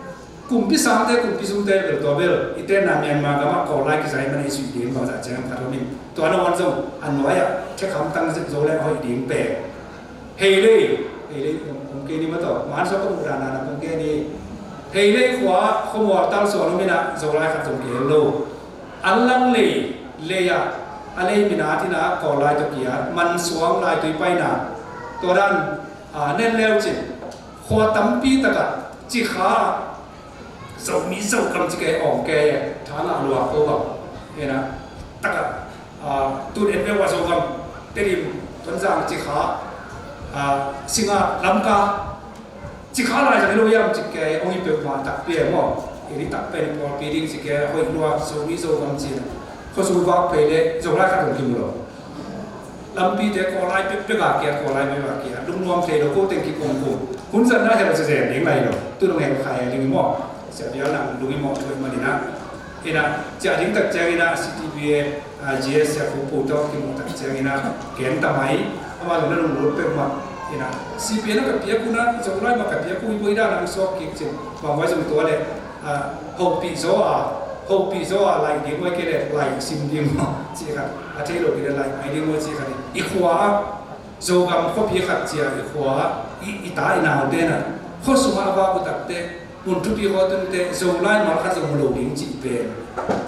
kumpi sangte, kumpi zumte bel tua bel, i tenna Myanmar gamah Kawl lai kizai man i zuih ding bangzah ciang khat om in. Tua nangawn zong, a nuai ah, thek hamtang zo le hoih ding pen. Hei lei, hei lei, om, om kei ni maw tawh, man sua ka muh dan dan a om kei ni. Hei lei khua, khuamual talsuan om in ah, Zolai khat zong kihel lo. An lang lei, lei ah, a lei min at in ah, Kawl lai tawh ki-at, Mansuang lai tui paina. Tua dan, a, nen leu cin. Khua tampi takah, Cikha, Zomi Zogam ci kei awng kei e, tha ngah lua ko bang. Hena, takah, a, tun en ve ua Zogam, Tedim, Tonzang Cikha, a, Singa, Lamka, Cikha lai zang hi lo hiam ci kei, ong hi peuhmah takpi e maw. Eri takpi e ni pawlpi ding ci kei, hoih lua, Zomi Zogam ci na. Khuasung vak phei le, Zolai khat ong kim lo. Lampite Kawlai pekpek a kiat, Kawlai pekpek a kiat. Lungnuam thei lo ko teng kikungkung. Hun zan na hel zezen ding lai lo. Tu nung hel khai ding maw. Sia Bial Lang lung i mawh thuai manin ah. In ah, ciah ding tak ciangin ah, C T B A, ah, G S Sia Khupu tawh kimuh tak ciangin ah, gen ta mai. Ama zong na lunglut peuhmah. In ah, C P N ah ka piak un ah, Zolai mah ka piak un, i boi dan ang suak kik cin. Bang vai zong tua le. A, hopih zaw a, hopih zaw a, laih ding maw, kei le laih sim ding maw, cih khat, a thei lo kei le laih mai ding maw, cih khat, i khua ah, Zogam khuapi khat cia, i khua ah, i, i ta i naute na, khua sungah a vak uh takte, mun thupi khua tunte, Zolai mal khat zong mu lo ding cih pen,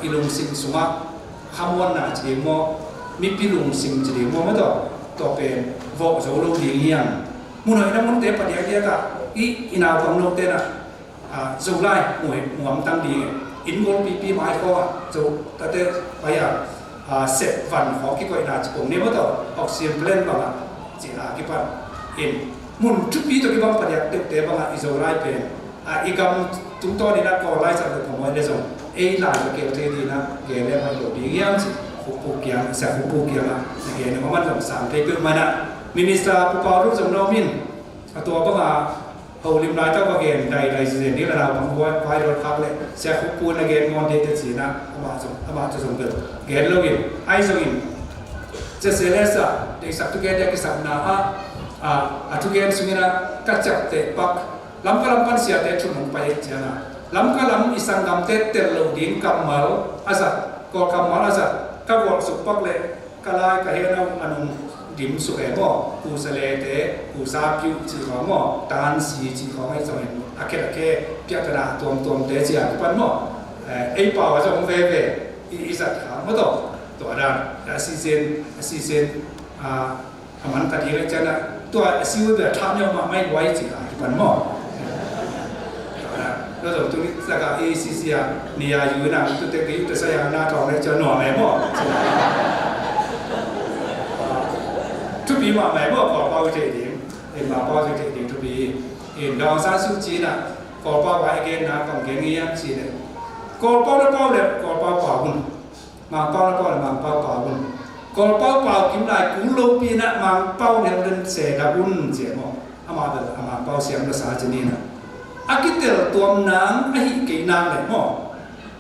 i lungsim sungah, khamuanna ci ding maw, mipi lungsim ci ding maw, maw tawh, tua pen, vawh zo lo ding hiam. Mun hoihna munte padiakdiak ah, I, i naupang note na, a, Zolai muai muam tang ding e. Inn golpipi mai kho a, Zo tate pai a, a, sep van kho kikoihna ci pong ne maw taw, oxygen plant bang a, ci a kipan. In, mun thupi tawh kibang padiak teuhte bang a, i Zolai pen. A, i gam tungtawn in a kawl lai sak le phamawh le zong. Ei lai ka keu thei ding a, gen le mai lo ding hiam ci. Khupuk kiang, sia khupuk kiang a, na gen a man zong sang thei peuh man a. Minister Pu Pau Lun zong na om in, a tua bang a, holim lai tawh va gen daidai zen ding la naupang vai, vai dawt khak le, sia khupuk na gen ngawn ding te cina, amah zong, amah zong bel gen lo in, ai zong in, sia sia le sa, deihsak thugen dia kisakna ah, a, a thugen sungin a, ka ciapteh pak, Lamka lam pan siate thum hong pai ciana, Lamka lam i sanggamte tel lo ding kammal a zat, Kawl kammal a zat, ka gualsuk pak le, ka lai ka hena a nung dim suk e maw, Pu Sa Le te, Pu Sa Piu ci kha maw, Tan Si ci kha ngai zong in, a khe a khe, piak ka na tuamtuam te ci a kipan maw. Eh, ei pau a zong veve, i, i zat kha maw taw, tua dan, a si zen, a si zen, a, a man ka ding le ciana, tua a si ui bia tha neu mah mai guai ci a kipan maw. Lo zong tu ni saka A C C a, ni a yu na, tu te ki yu te sa ya na tawng le ciana nuam e maw. Thupi mah mai maw, pau pau te ding, in ma pau te ding thupi. In dawng san su ci na, Kawl pau vai gen na, kong gen ngiam ci le. Kawl pau na pau le, Kawl pau pau hun. Mangpau na pau le Mangpau pau un. Kawlpau pau kim lai kul lopi na Mangpau ne den se da un cia maw. Amah bel a Mangpau siam da sa ci ni na. A kitel tuam nang a hi kei nang le maw.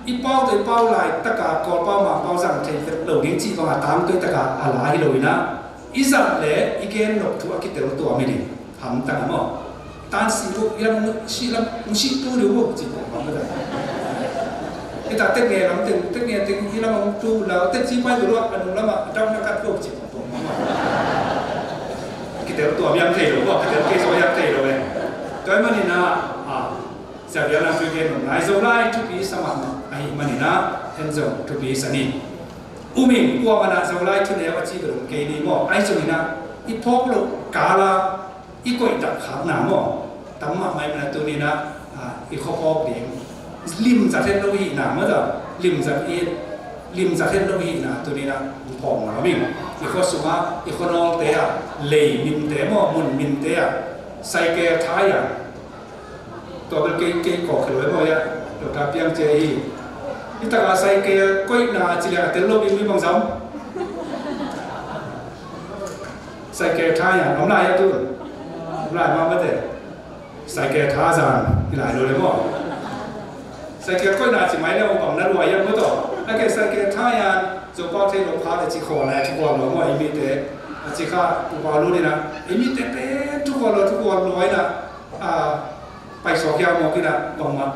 I pau toi pau lai taka Kawlpau Mangpau zang thei vet lo ding ci bang a tang toi taka a la hi lo ina. I zat le i gen nop thu a kitel tuam i ding. Hamtang a maw. Tan si bu, i lam si lam, si tu liu bu, ci pong pong. Kita tek nge lam teng, tek nge teng, i lam tu la, tek ci pai bu lo, a nu lam a, dam na kat bu, ci pong pong. Kitel tuam yam thei lo, kitel ke so yam thei lo eh. Toi mani na, a, sia bia na tu ke no, nai zo lai tu pi sama na, ai mani na, hen zo tu pi sa ni. Umin, kua mana zo lai tu ne wa ci lo ke ni mo, ai zo ni na, i pok lo, kala, i koih dak khakna maw? Tam mahmah i mana tuninah, ah, i khuaphawk ding. Limzat het lo hihna maw ta? Limzat i, limzat het lo hihna tuninah phawkna ming. I khua sungah, i khua nawlte ah, lei minte maw, mun minte ah, cycle thai ah. Tua bel kei, kei kawk khel lo maw ia, lo ta piang cia hi. I takah cycle koihna ci liang a tel lo ding mi bang zam. Cycle thai ah, om lai a tu. Om lai mah mate. Cycle tha zan, i lai lo le maw. Cycle koihna ci mai le om bang na luai a maw taw. A ke cycle thai ah, zo pau thei lo pha le ci khaw lai, ci khaw lo maw, i mi te. A ci kha, u pau lu ni na. I mi te te, tu khaw lo, tu khaw lo ai na. A, pai sawk hiau mawk in ah, bangmah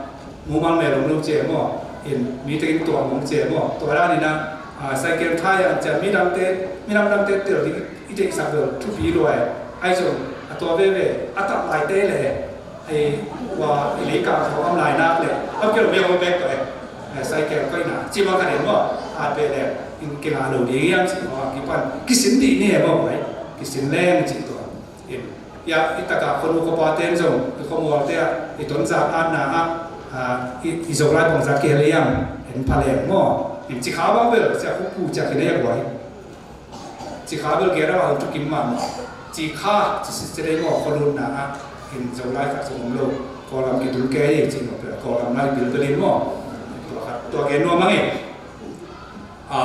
mumal mel om lo cia maw, in mi tein tuam om cia maw, tua dan in ah, a, cycle thai ah cia midangte, midang dangte tel ding i deihsak lo thupi lua e, ai zong a tua veve a tap laite le, ai, ua i leikang khawng am lai nak le, am kilo mi a hong bek tua e, a, cycle koihna ci bang ka den maw, a pe le, in kingah lo ding hiam ci maw, kipan kisin dih ni e maw, ai kisin leng ci tua. In, ia, i takah khuanu khuapate in zong, i khuamualte ah, i tonzak atna ah, a, i, i Zolai bangzah kihel hiam, en pha leng maw. In cikha bang bel, sia khupu cia kinei a guai. Cikha bel gera bang thukim mah maw. Cikha, ci sitse dei maw, khualutna ah, in Zolai khat zong om lo. Kawlam kidul kei, ci maw, Kawlam lai bilbel in maw. Tua khat, tua gen nuam ang e. A,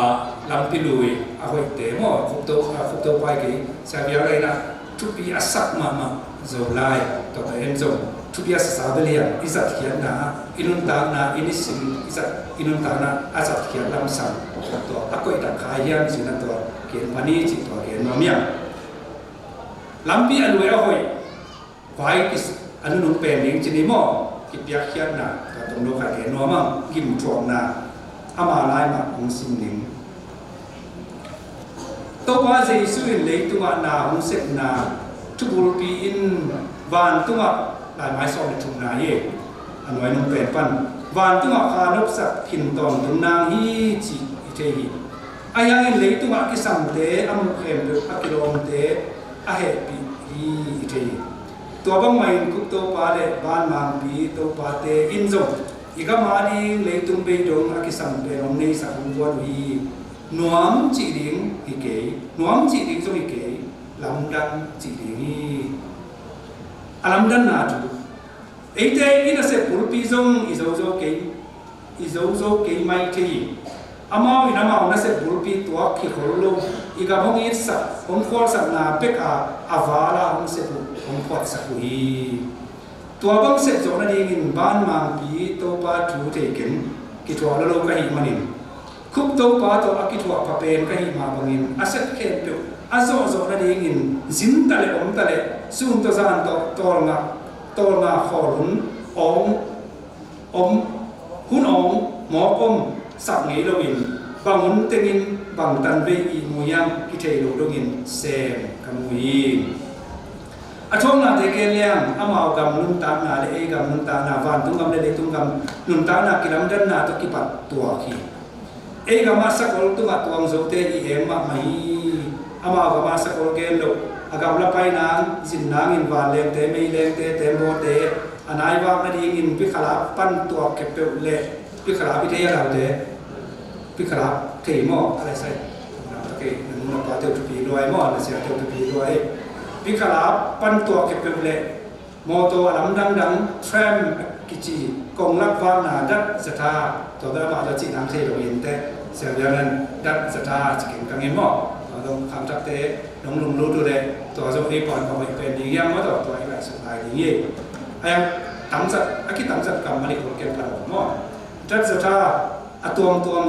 lampi lui a hoihte maw, khupto, a, khupto pai kei, sia bia lai na, thupi a sak mahmah Zolai, tua ka en zong, thupi a sasa bel hiam, i zatkhiatna, i nuntakna, i nisim, i zat, i nuntakna, a zatkhiat lamsang, tua, a koih dak khai hiam, ci na tua, kian pani, ci tua, kian nuam hiam. Lampi a lui a hoih, Vai kis-, a nunung pen ding ci ni maw, kipiakkhiatna, ka tong lo khat ke nuam ang, gimthuakna, ama lai mah hong sim ding. Topa Jesu in leitungah na hong sepna, thubulpi in vantungah, lai mai sawm le thumna hi, a nuai nung pen pan, vantungah kha nopsak thin tawntung nang hi ci i thei hi. Ahi hangin leitungah a kisamte, a muh khempeuh, a kilawmte, a hehpih hi i thei hi. Tua bangmah in Cope Topa le Vanmangpi Topate in zong i gam ading leitung bei dong a kisam pen hong neisak hong guan uh hi. Nuam cih ding hi kei, nuam cih ding zong hi kei, lamdang cih ding hi. A lamdanna thu, eite i nasep bulpi zong i zozo kei, i zozo kei mai thei hi. Amau in amau nasep bulpi tuak hi khol lo, i gam hong itsak, hong khualsakna bek a, a vala hong sep uh, hong phuatsak uh hi. Tua bang sep zawh nadingin Vanmangpi Topa thu thei keng, kithuah lo lo ka hih manin, Cope Topa tawh a kithuah pha pen ka hih mah bangin a sep khempeuh a zawhzawh nadingin zin ta le om ta le sun tawh zan tawh tawlngah, tawlngah khawl hun awng om, hun awng mawk om sak ngei loin, bang hun tengin bang tanvei ihmu hiam kithei lo dongin sem ka mu hi. A thuaknate gen leng amau gam nuntakna le ei gam nuntakna, vantung gam le leitung gam nuntakna kilamdanna tawh kipat tuak hi. Ei gam ah sakol tungah tuang zote i eng mahmah hi. Amau gam ah sakol gen loh, a gamla pai nang zin nangin vanlengte, meilengte, tembaw te a naivak nadingin bikhalap pan tuak khempeuh le, bikhalap i thei a, laute, bikhalap thei maw? A le sai, na pa teu thupi luai maw, na sia teu thupi luai. Bikhalap pan tuak khempeuh le, mawtaw a lamdang dang, tram kici, kong lak vakna, dat zatha, tua bel amah tua cih nang thei lo in teh, siabianan dat zatha ci keng kang in maw? Tua zong khangthakte nong lunglut uh leh tua zong ei pawl ka hoih pen ding hiam maw, tua tua i ngaihsut lai ding hi. A yang tamzat, a kitamzat kam mah nih kong ken pha lo maw? Dat zatha a tuamtuam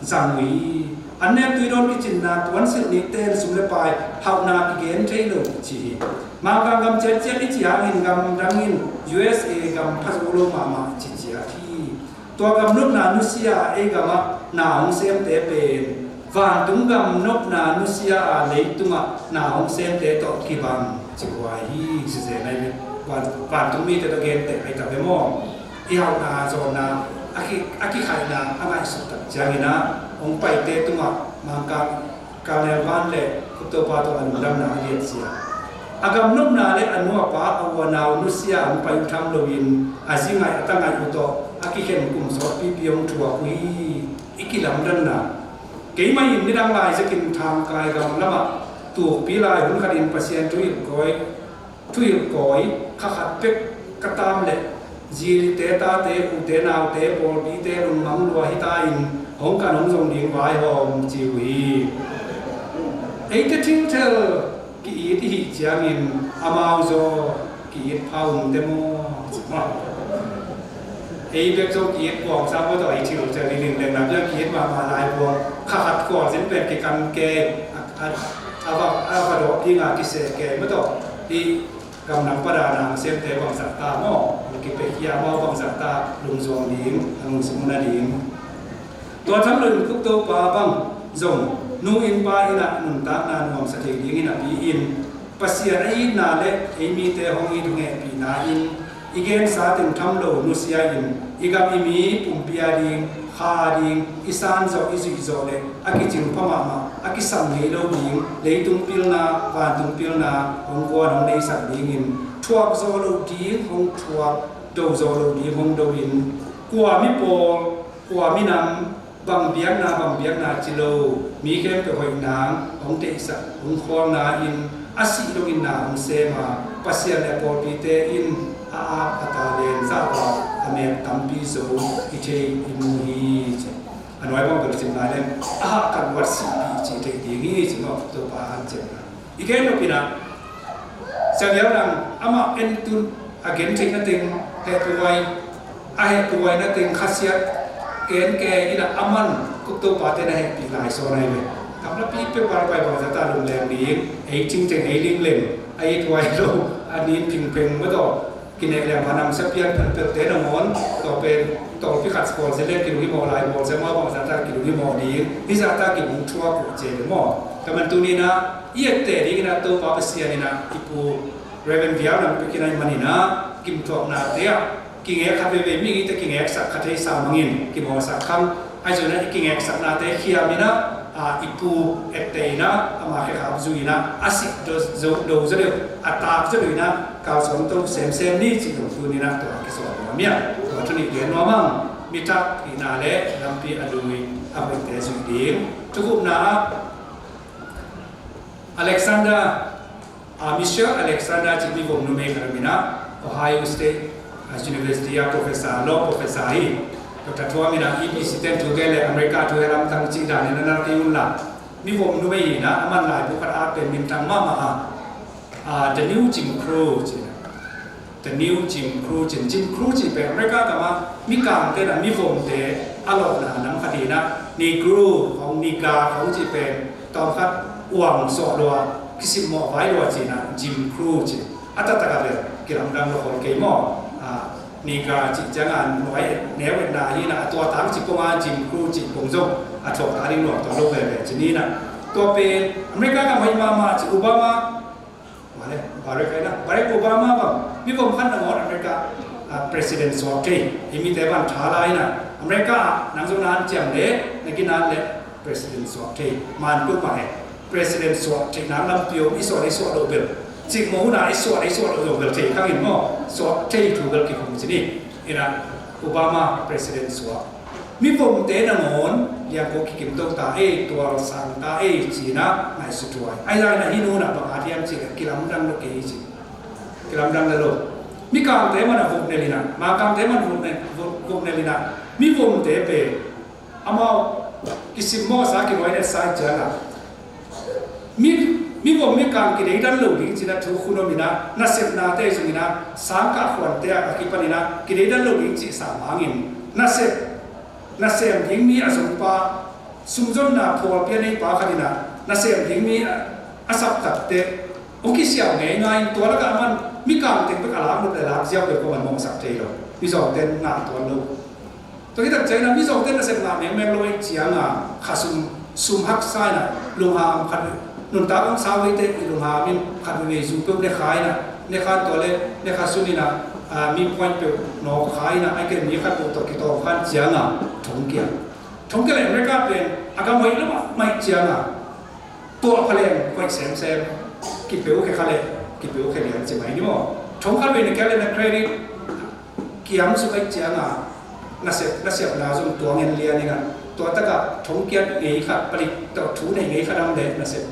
zang uh hi. An nek tui dawn kicinna, puansilh nikten sum le pai hauhna kigen thei lo ci hi. Mangkang gam ciatciat i ci hangin gam dangin U S A gam pha zo lo mahmah ci ciat hi. Tua gam nopna nusia ei gamah na hong semte pen vantung gam nopna nusia a leitungah na hong semte tawh kibang ci huai hi. Sizen ahi van, vantung mite tawh gente ahi ta ve maw? I hauhna zawnna, a ki, a kikhaihna a ngaihsut tak ciangin ah hong paite tungah Mangkang Colonel Van le Cope Topa tawh a lungdamna a liansia. A gamnopna le a nu a pa, a u a nau nusia hong pai uh tham loin a zi ngaih a ta ngaih uh tawh a kikhen kum sawtpipi hong thuak uh hi. I kilamdanna. Keimah in midang lai zekin thangkai gam lamah tukpi lai hun khatin Pasian thu hilh kawi, thu hilh kawi kha khat pek ka tam leh zite tate, ute naute, pawlpite lungmang lua hi ta in hong kan hong zong ding vaihawm ci uh hi. Eite thilthel ki-it i hih ciangin amau zaw ki-it pha um te maw? Ei bek zaw ki-it puang sa maw, tawh i thilthel i ling leng lam ciang ki-it mahmah lai puang kha khat kual zin pen kikan kei, a, a, a va, a va dawh dinga kiseh kei maw tawh. I gamdang padana a semte bangzah ta maw, hong kipiakhia maw, bangzah ta lungzuang ding, a lungsim hun a ding. Tua tham loin Cope Topa bang zong nu in pa in ah nuntakna nuamsa thei dingin a pi in Pasian a itna le ei mite hong it hong hehpihna in i gensa teng tham lo nusia in i gam i mi pumpi a ding, kha a ding, i san zawh i zuih zawh le a kicing pha mahmah, a kisam ngei lo ding, leitung pilna, vantung pilna hong kuan hong neisak dingin thuak zawh loh ding hong thuak, do zawh loh ding hong do in, kua mi pawl, kua minam, bang biakna, bang biakna ci lo, mi khempeuh hoih nang hong theihsak, hong khualna in a sih dongin na hong sem a, Pasian le a pawlpite in a ak a talent zah a mek tampi zo i thei i mu hi ci. A nuai bang bel sim lai leng a hahkat luat sihpih cih theih ding hi ci maw, Topa hanciamna. I gen nop in ah, Sia Liau Lang amah en tun a gen theihna teng, hehpihhuai, a hehpihhuaina teng khasiat gen ke in ah, aman Cope Topate na hehpih lai sawn ahi ve. Gamla pi peuh pai bangzah ta lungleng ding, ei cing teng ei ling leng, a ithuai lo, a nin phingpheng maw tawh. Kineh liang a namsia pian phelphelte nangawn, tua pen tawlpi khat khawl sia le kilung himawh lai bawl sia maw, bangzah ta kilung himawh ding, hizah ta kilung thuak uh ci ve maw. Tua man tuni in ah i etteh dingin ah Topa Pasian in ah i pu Reverend Viau Lang pek in ah i man in ah gimthuaknate ah kingek khat veivei, mite kingeksak kha thei sa mangin kimawhsak khang. Ahi zongin ah i kingeksaknate khiam in ah, a, i pu etteh in ah, ama khekhap zui in ah, a sik do, zo, do zaw deuh, a tak zaw deuh in ah, kalsuan to semsem ni cih zong tuni-in ah tua a kisawlna nuam hi a. Tua thu nih gen nuam ing. Mi thak hihna le lampi a lui a hoihte zuih ding. Thukhupna ah Alexander, ah, Michelle Alexander cih mivom numei khat om in ah, Ohio State, ah, University ah professor, law professor hi. Doctor Thuam in ah E B C ten thu gen le America thu he lamdang cih dan in a na kei un la. Mivom numei hi in ah, aman laibu khat a pen minthang mahmah a, ah, The New Jim Crow ci. The New Jim Crow ci. Jim Crow cih pen America gam ah mikangte in ah mivomte a lawhna nam khat hi in ah, Negro khong, Nigger khong cih pen tawmkhat uang suah lua, kisimmawh vai lua ci in ah Jim Crow ci. A taktak a bel kilamdang lua khol kei maw. Ah, Nigger cih ciangin nuai et, neu etna hi in ah, a tua tang cih pong a Jim Crow cih pong zong a thuak ta ding nuam tuan lo veve ci ni in ah. Tua pen America gam hoih mahmah ci. Obama, Barack, Barack, Barack Obama bang mivom khat nangawn America, ah, president suak thei. Hih mite bang tha lai in ah, America ah nang zong na hanciam le na ginat le president suak thei. Man tuk mah e. President suak thei nang lampi om, i suah le i suah loh bel, cikmah hun ah i suah le i suah loh zong bel thei khang in maw. Suak thei thu bel kikhong ci ni. In ah Obama president suak. Mivomte nangawn liangko kikim to ta ei, tual sang ta ei ci in ah ngaihsut huai. Ahi zongin ah hih nu in ah bang a diam cih leh kilamdang lo kei hi ci. Kilamdang lo. Mikangte man a vuknel in ah, makangte man vuknel, vuk, vuknel in ah, mivomte pen amau kisimmawhsa, kinuaineihsa ahih ciangin ah, mi, mivom mikang kideidan lo ding ci in ah thu khun om in ah, nasepnate zong in ah, sangkah khuante a kipan in ah kideidan lo ding cih sam hangin, nasep, nasem ding mi a zongpa, sumzonna phualpi a neipa khat in ah nasem ding mi a, a saptak teh hong kisiau ngeingai in, tua lakah aman mikang teng bek a lak lut le lak ziau bek pawh man mawhsak thei lo. Mizawngte in ngah tuan lo. Tua hi tak ciangin ah mizawngte in nasep ngah mengmeng lo ahih ciangin ah, khasum, sum haksa in ah, lungham khat, nuntak hong sau hi teh i lungham in khat veivei zu peuh ne kha in ah, ne kha tua le ne kha sun in ah, ah, mi point peuh nawk kha in ah, ahih kei leh mi khat peuh tawh kitawm kha in ciangin ah thongkiat. Thongkiat le America pen a gam hoih lo mahmah ahih ciangin ah, tua pha leng hoih semsem. Kipeukhia kha leh kipeukhia lian ci mai ni maw. Thong khat vei na kiat le na credit kiamsuk ahih ciangin ah, nasep, nasepna zong tuang en lian ing ah. Tua takah thongkiat ngei khat, palik tawh thu nei ngei khat om leh nasep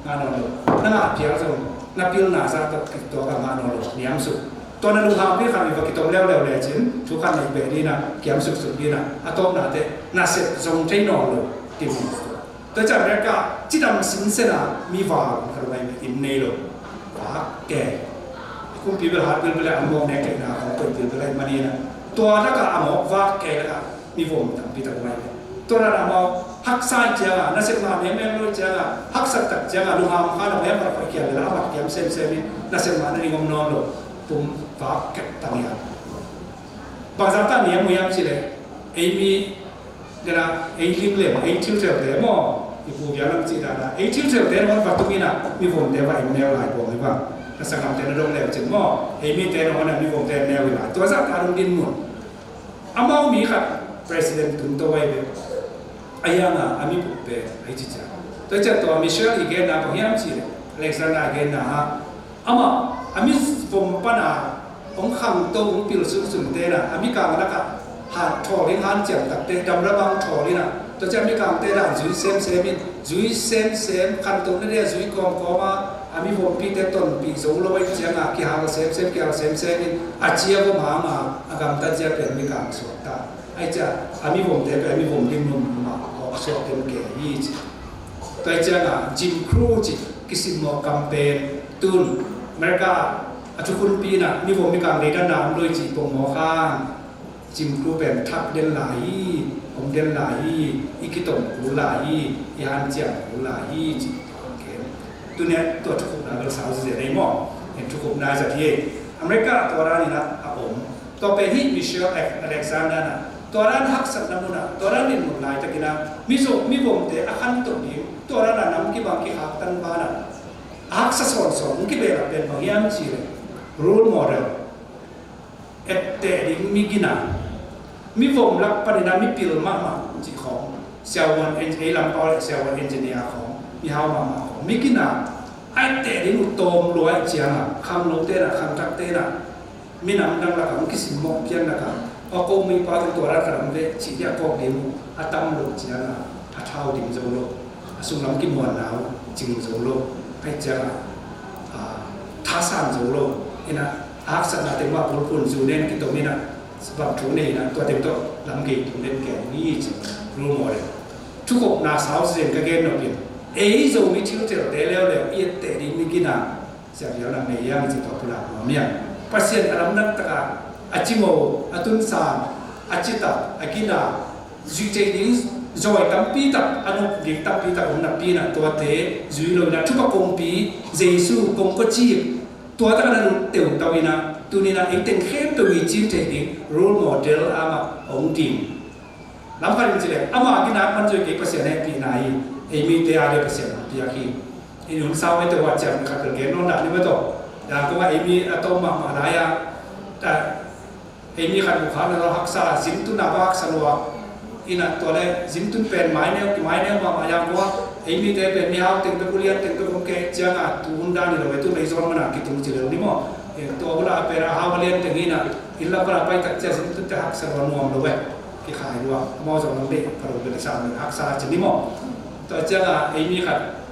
ngah nawn lo. Na ngah phial zong na pilna zah tawh kituak a ngah nawn lo, niamsuk. Tua na lunghampi khat vei va kitom leuleu lecin thu khat nei beh ding in ah, kiamsuk suk ding in ah, a tawpna teh nasep zong thei nawn lo. Tua ciang America cidam sinsen a mi val khat lo mai in nei lo. Vak kei. Kumpi bel hat bilbil a, a mawk nek kei na, a koih bilbil a, i mani na. Tua lak a a mawk vak kei lak a mivom tampi tak mai. Tua dan a amau haksa ciang a, nasep ngah mengmeng lo ciang a, haksa tak ciang a, lungham kha lo, meng khat koih kial le la, a mat kiam semsem in, nasep ngah na ding om nawn lo. Pum vak kei tang ia. Bangzah ta niam uh hiam cih leh, ei mi, ei lim lem, ei thilthelte maw, i pu biang lam cih dan a, ei thilthelte nangawn va tung in a, mivomte va im neu lai buang hi bang. Na sanggamte na dong leu cin maw, ei mite nangawn a mivomte neu hi lai. Tua zah ta dong dinmun. Amau mi khat president tung to vai ve. A hiang a, a mi pumpe, a hi ci ciang. Tua ciang tua Michelle i genna bang hiam cih leh, Alexander i genna ha. Amah a mivom pana hong khangto, hong pil sunsunte na, a mikang lakah han thawl in, hanciam takte damra bang thawl in a, tua ciang mikangte dan zui semsem in, zui semsem, khantohna dia zui kawmkawm a, a mivompite tonpih zo lo ahih ciang a, kihal semsem, kihal semsem in, a cia vom hang a, a gamtat zia pen mikang suak ta. Ahih ciang a mivomte pen a mivom ding nunung mah hawk suak pen ke hi ci. Tua ciang a Jim Crow ci kisimmawh kam pen tun America a thukhunpi in a mivom mikang deidanna om lo hi ci pongmawk hang. Jim Crow pen thak den lai hi, om den lai hi, i kitom kul lai hi, i hanciam kul lai hi ci. Tuni a tua thukhupna bel sau zia nei maw? En thukhupna zat hi. America tua dan in a om. Tua pen hi Michelle Alexander na. Tua dan haksatna mun a, tua dan dinmun laitakin a, mizo, mivomte a khantoh ding, tua dan a nam kibang kikhaktan ban a, a haksa sawnsawn hong kibehlap pen bang hiam cih leh, role model, etteh ding mi gina, mivom lak panin a mipil mahmah cih khawng, siavuan en-, ei lampau leh siavuan engineer khawng, mihau mahmah khawng, mi gina, A etteh ding uh tawm lua ahih ciangah khanglote in ah, khangthakte in ah, minam dang lakah hong kisimmawh pian lakah, aw, ko mipa teng tua rat khat om ve cih ding a kawk ding uh a tam loh ciangah a thau dim zo lo, a sunglam kimuanna uh cing zo lo, ahih ciangah, ah, thasan zo lo. In ah, a haksatna teng mah pulpun zu nen kitom in ah, bang thu nei in ah, tua teng tawh lamgei tung den kei ni ci. Rule model, thukhopna sau zen ka gen nop in, ei Zomi thiltelte leuleu i etteh ding mi gina, Sia Vial Nang nei hiam ci, tua pulak nuam hiam? Pasian a lamdang takah a cimo, a tunsan, a citak, a gina, zuih theih ding zawi tampi tak, a nop ding tampi tak om napi in ah, tuate zui lo in ah, thupha kongpi, Jesu kongkocik, tua takah na lut teutau in ah, tuni in ah ei teng khempeuh i cin theih ding role model amah hong ding. Lam khat in ci leng, ama ginat man zui kei, Pasian hehpihna hi. Ei mite a ding Pasian hong piak hi. I nun sau mete, hua ciang khat bel gen nawn dah ni mete. Dah kong a ei mi a tom mahmah lai a, ei mi khat mu kha na lo haksa, zintun a ba haksa lua. In ah tua le zintun pen maineu, maineu mahmah yang kong a, ei mite pen mihau teng bek, ulian teng bek om kei ciangah tu hun dan hi lo, ei tu mei zawn man a kitung ci leu ni maw. Eh, tua ula pen a hau a lian teng in ah, inn lam pan a pai tak ciang zintun te haksa lua, nuam lo eh. Kikhai lua, amau zong lam beh, paro bel sa, haksa ci ni maw. Tua ciangah ei mi khat,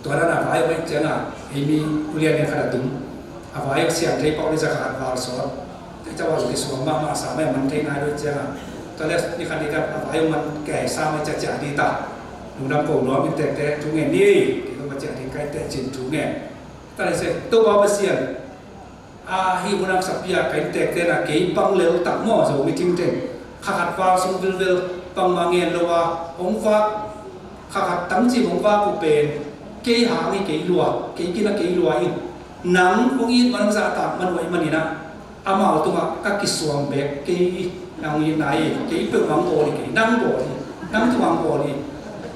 tua dan a vai a vai ciangah ei mi ulian in khat a tum. A vai a siam thei pau ni za khat val sawt. Te caw a kisuam mahmah sa mai man thei nai lo ciangah, tua le ni khat ni khat a vai a man kei sa mai ciacia di ta. Lungdam ko nuam in, tektek thu ngen ni. Kei lo ma cia di kai te cin thu ngen. Tua le se, Topa Pasian, a, hih hun haksa pia ka inntekte in ah, kei pang lel tak maw, Zomi thingteng. Kha khat val sung vilvel, bangmah ngen lo a hong vak, kha khat tangcim hong vak uh pen kei hang hi kei lua, kei kin a kei lua in. Nang hong it man, hong zahtak man uh ahih manin ah, amau tungah ka kisuang bek kei hi. Nang itna hi, kei peuhmah hong bawl hi kei, nang bawl hi. Nang tungah hong bawl hi.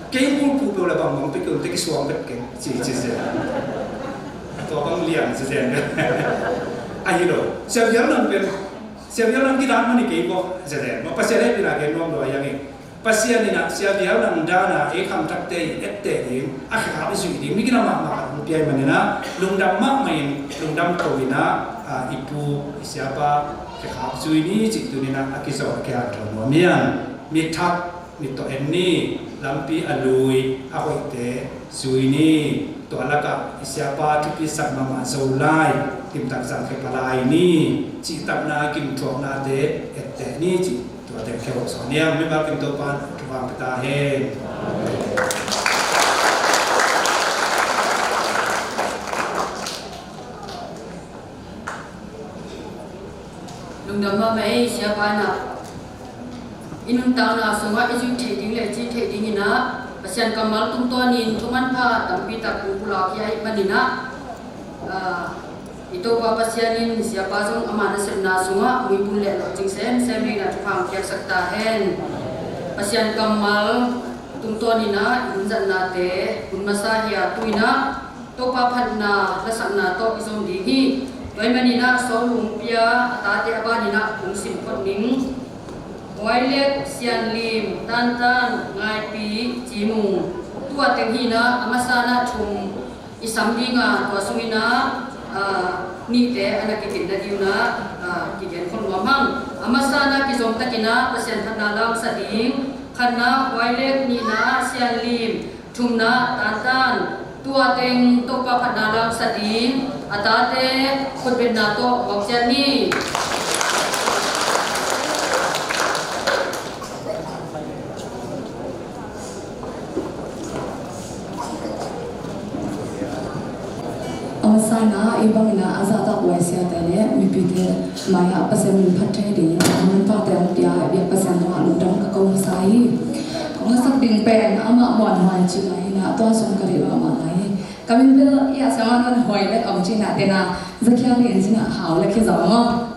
Kei bulphuh peuh le bangmah hong pia kei un teh, kisuang bek kei, ci, ci zen. Tua bang lian ci zen. Ahi lo. Sia Vial Nang pen, Sia Vial Nang ginat man hi kei maw, ci zen. Maw, Pasian hehpihna gen nuam lo a, yang hi. Pasian in ah Sia Vial Nang dan a ei khangthakte i etteh ding, a khekhap i zuih ding mi gina mahmah khat hong pia ahih manin ah, lungdam mahmah in, lungdam ko in ah, a, i pu, i siapa khekhap zui ni cih tuni in ah a kizawn a kihanthawn nuam hi hang. Mi thak, mi tawh en ni, lampi a lui, a hoihte zui ni, tua lakah i siapa thupisak mahmah Zolai, limtak zangkhia palai ni, cihtakna, gimthuaknate etteh ni cih, tua teng khia hawh sawn ni hang. Mimal kim Topa'n thupha hong pia ta hen. Lungdam mahmah ei, siapa in ah i nuntakna sungah i zuih theih ding le cin theih dingin ah Pasian kammal tungtawnin thu manpha tampi tak hong pulak hi ahih manin ah, ah, i Topa Pasian in siapa zong ama nasepna sungah muibun le lawhcing semsem dingin ah thupha hong piaksak ta hen. Pasian kammal tungtawnin ah i hun zatnate hun masa hi a, tu-in ah Topa phatna lasakna tawh i zom ding hi. Tua ahih manin ah Sawm Lungpia a tate a banin ah kong sim phot ning. Huailek, Sianlim, Tantan, Ngaipi, Cimung, tua teng hi-in ah a masa in ah thum i sam ding a, tua sungin ah, ah, nihte a na kigen nading un ah, ah, kigen khol nuam hang. A masa in ah kizom takin ah Pasian phatna la hong sa ding. Khatna Huailek, nihna Sianlim, thumna Tantan, tua teng Topa phatna la hong sa ding, a tate khutbetna tawh mawk ciat ni. A masa in ah, ei bangin ah a zahtak huai siate le mipite mai-ah Pasian min phat thei dingin a manphate hong pia biak Pasian tungah lungdam ka ko masa hi. Kong lasak ding pen amah Muanhuai cihna hi-in ah, tua sung ka deih mahmah lai hi. Ka min bel i a siama nuan Huailek om cihna, tena Zakhia Lian cihna, Huailek hi zaw maw.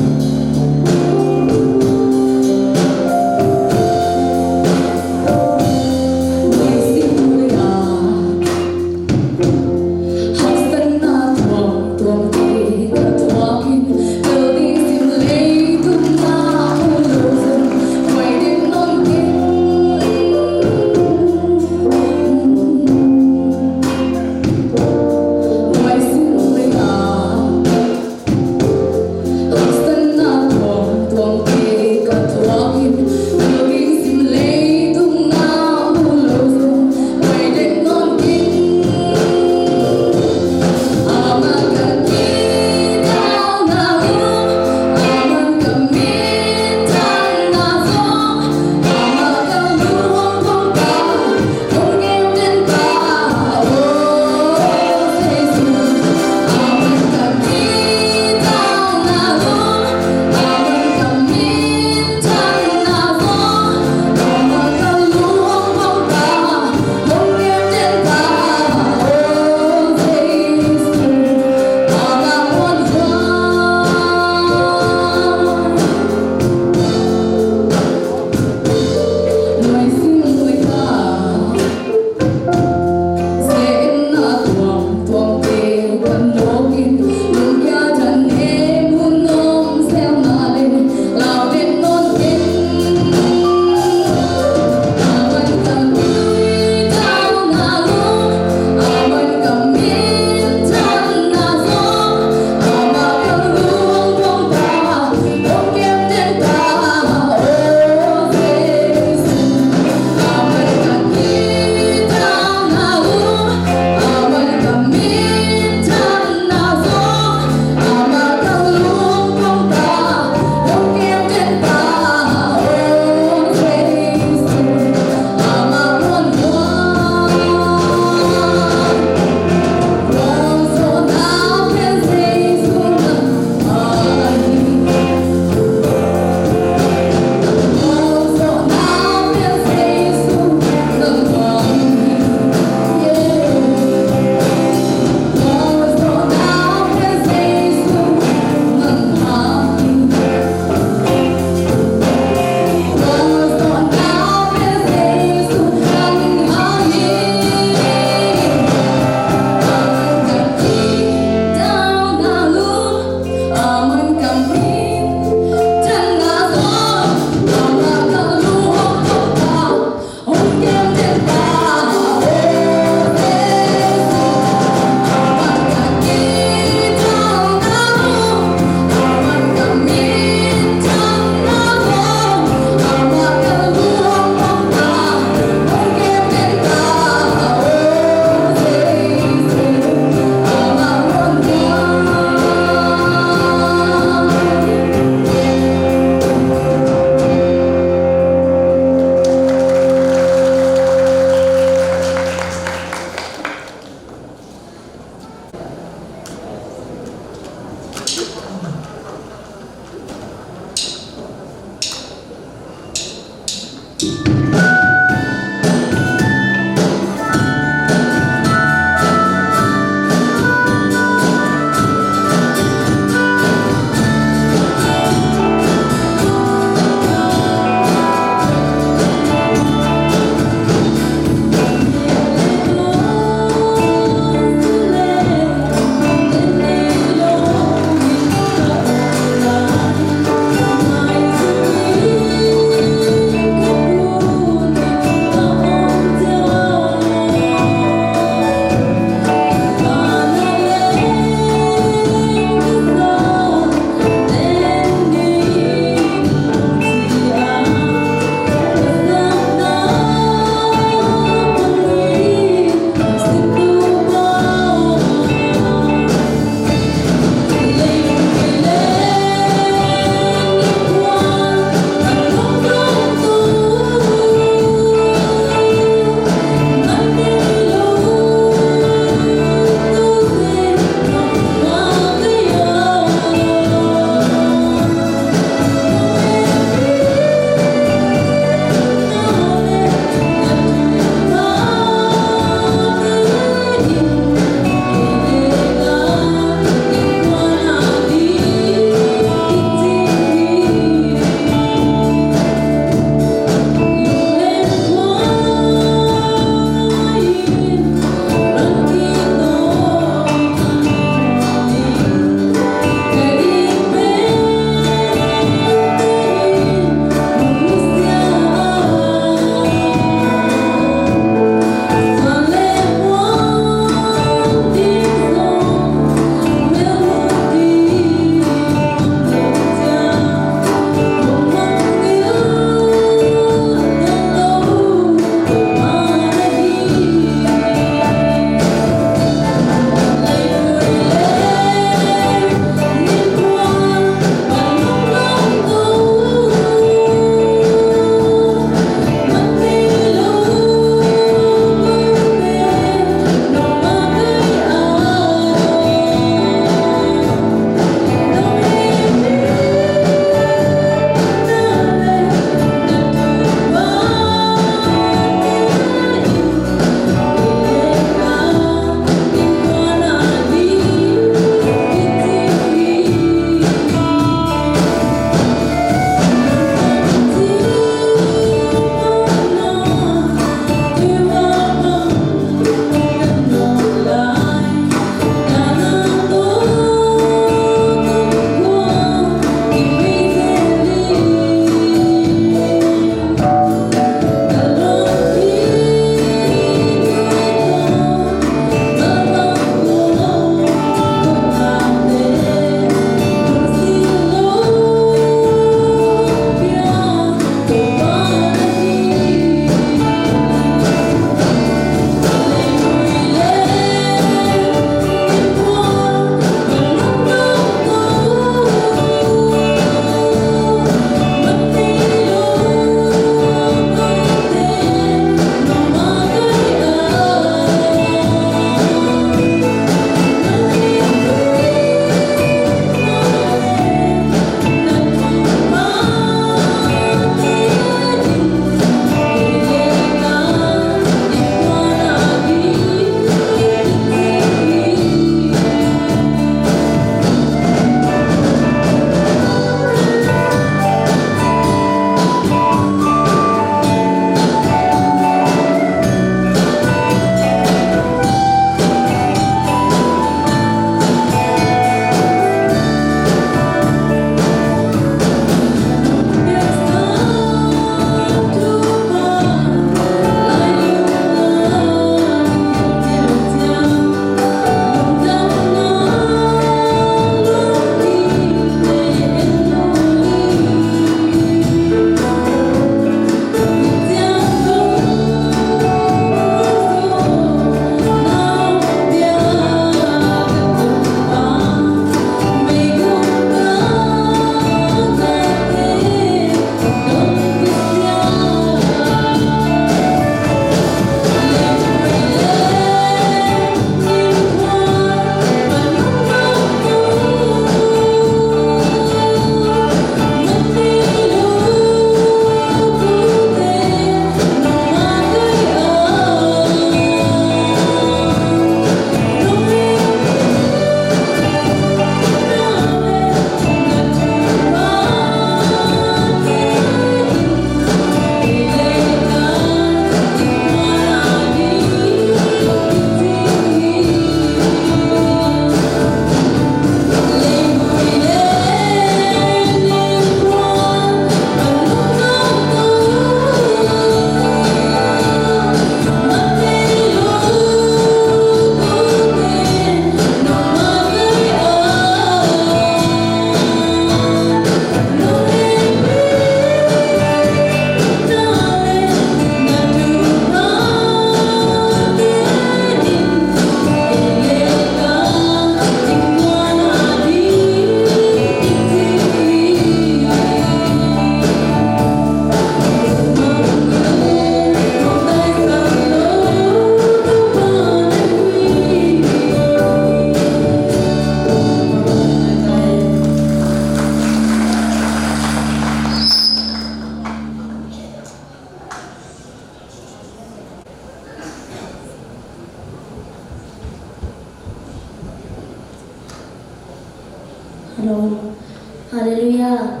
Halleluiah.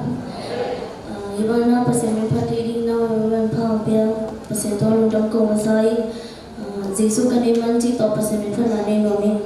Ah, hih bangin ah Pasian min phat theih dingin ah, Pasian tawh lungdam ko masa ing. Ah, Jesu ka neih man cih tawh Pasian min phatna nei nuam ing.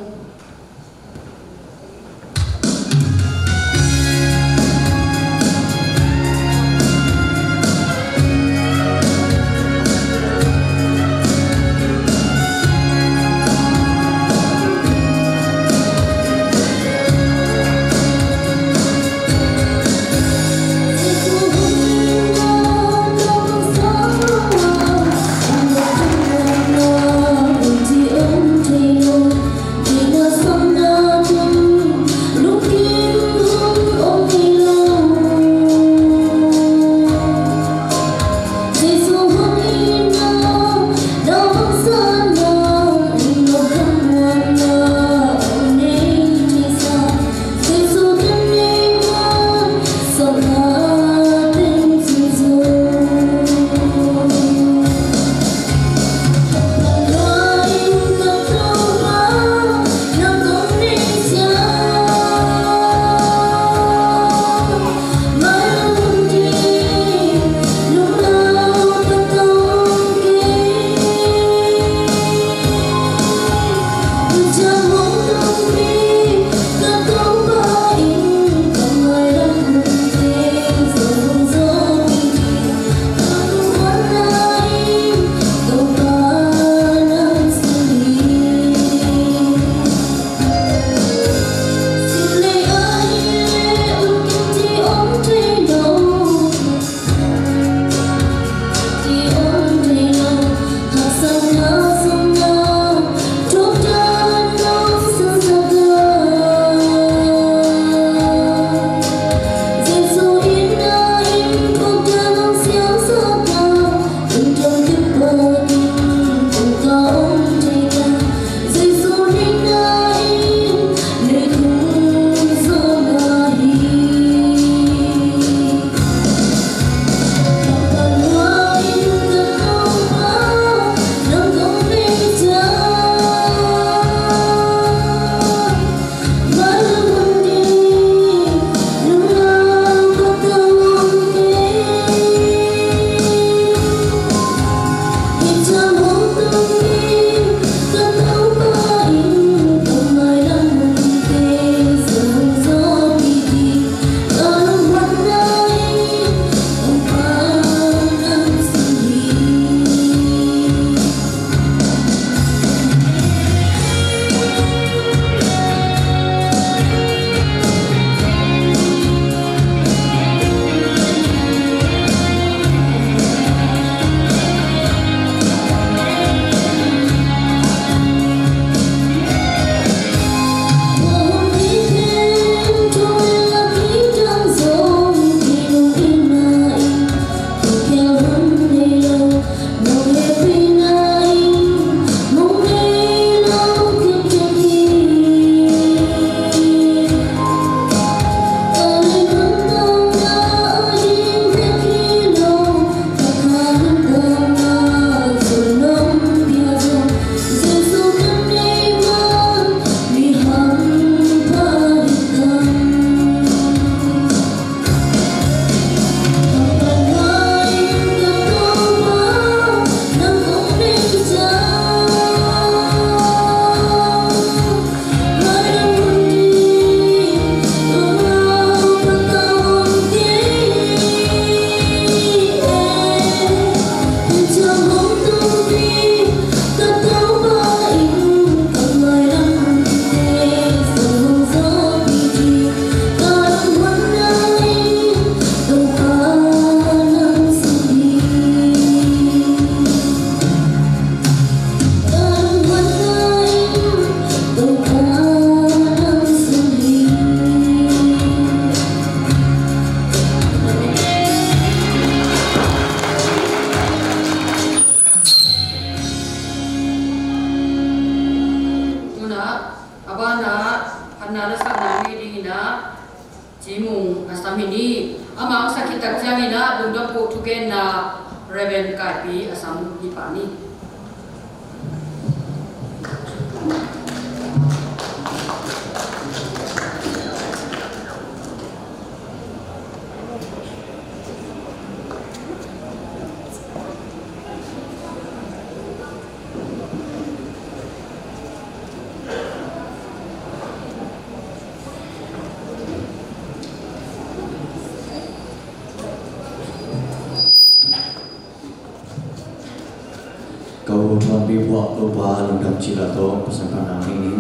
Tuna a bana phatna lasakna ngei dingin ah Ci Mung a sam hi ni. Amah a sak khit tak ciangin ah lungdam ko thugenna Reverend Kaipi a sam hi pah ni. Buak Topa lungdam cih la tawh Pasian phatna ngei ni.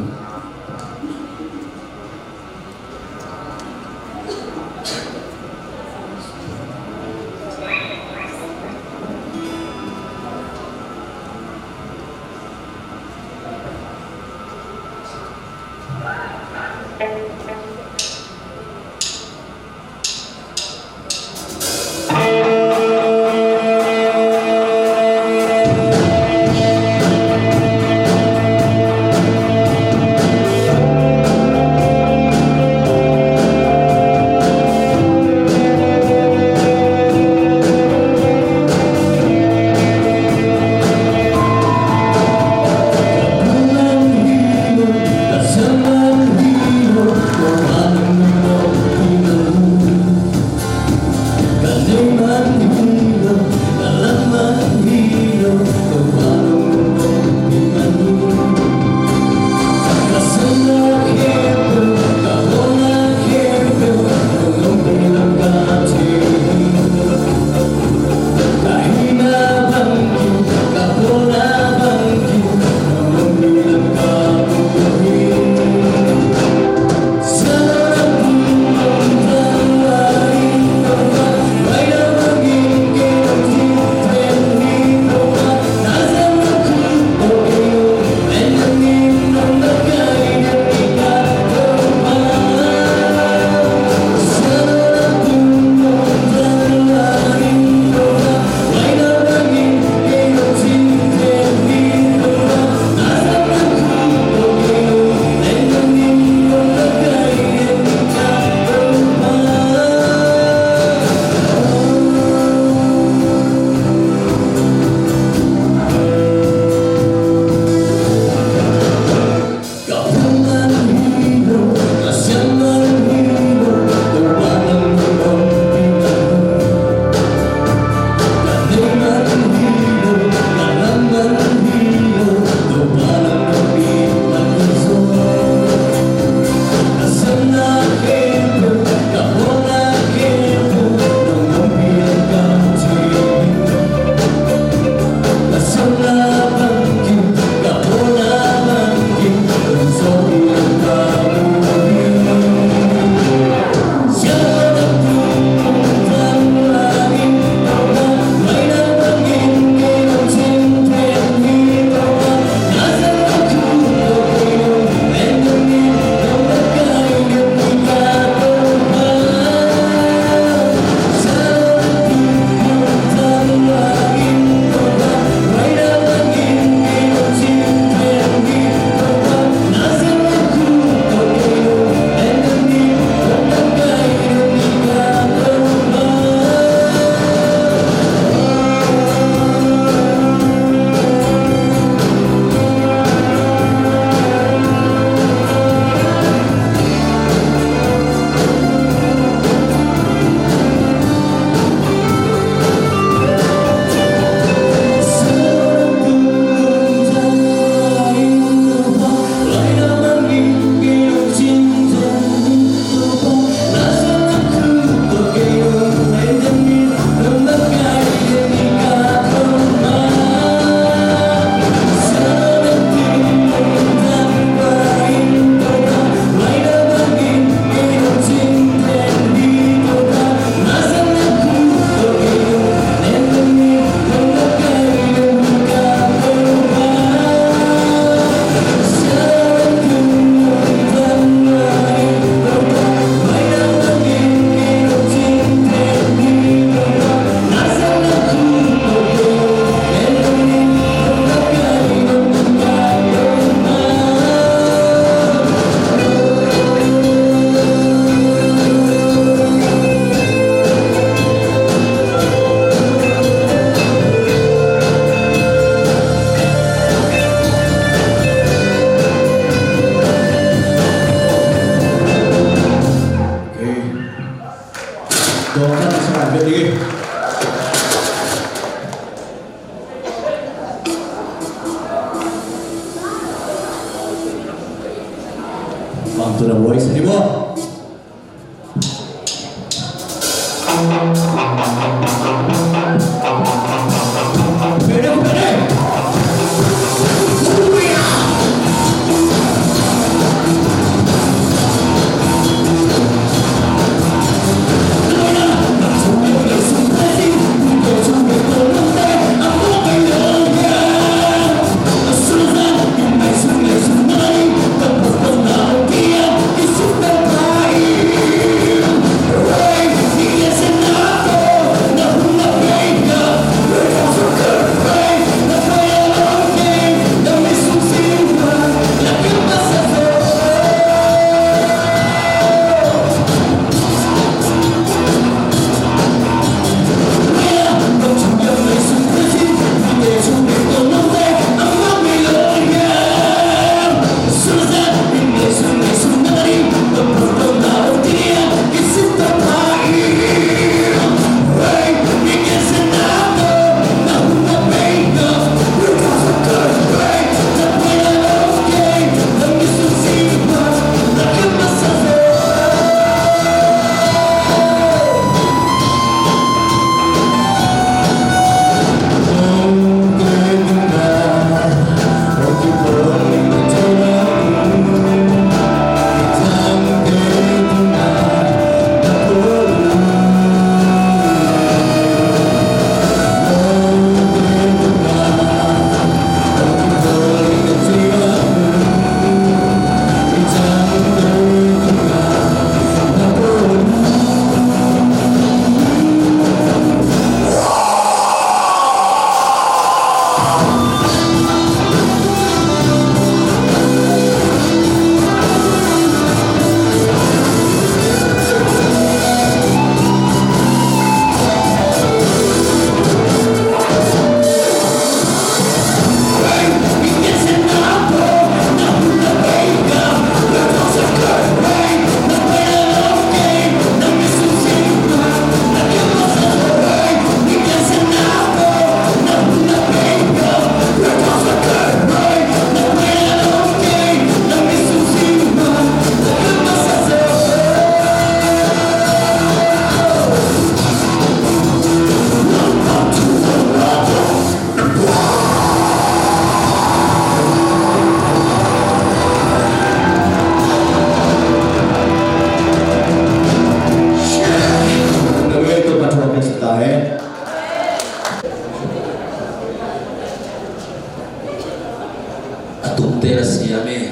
Bang tu na voice ni mo. Pwede, pwede.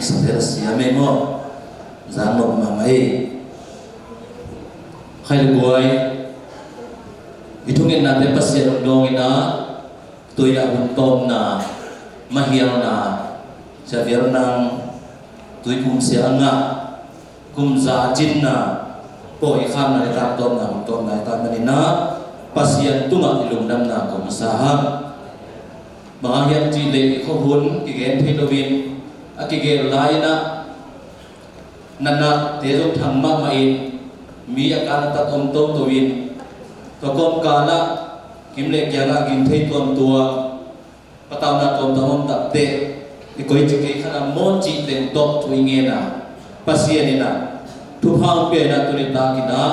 Satel a sia mei maw? Zan mawk mahmah ei. Khai le guai, i thungetnate Pasian hong dawng in a, tu-in a hun tawpna, mahialna, Sia Vial Nang Tuiphum sia a ngah kum za cinna, pawi i khamna le tangtawpna, hun tawpna i tan manin a, Pasian tungah i lungdamna ko masa hang. Bang hang hiam cih leh i khuahun kigen thei loin a kigen lai-in a, natnate zong thang mahmah in, mi a kan a tat om toto in, tua kawmkal ah kim le kiangah ging thei tuamtuam, patauhna tuamtuam om takteh, i koici kei khat a maw cih teng tawh thu i ngen a, Pasian in a thupha hong pia in a, tuni takin a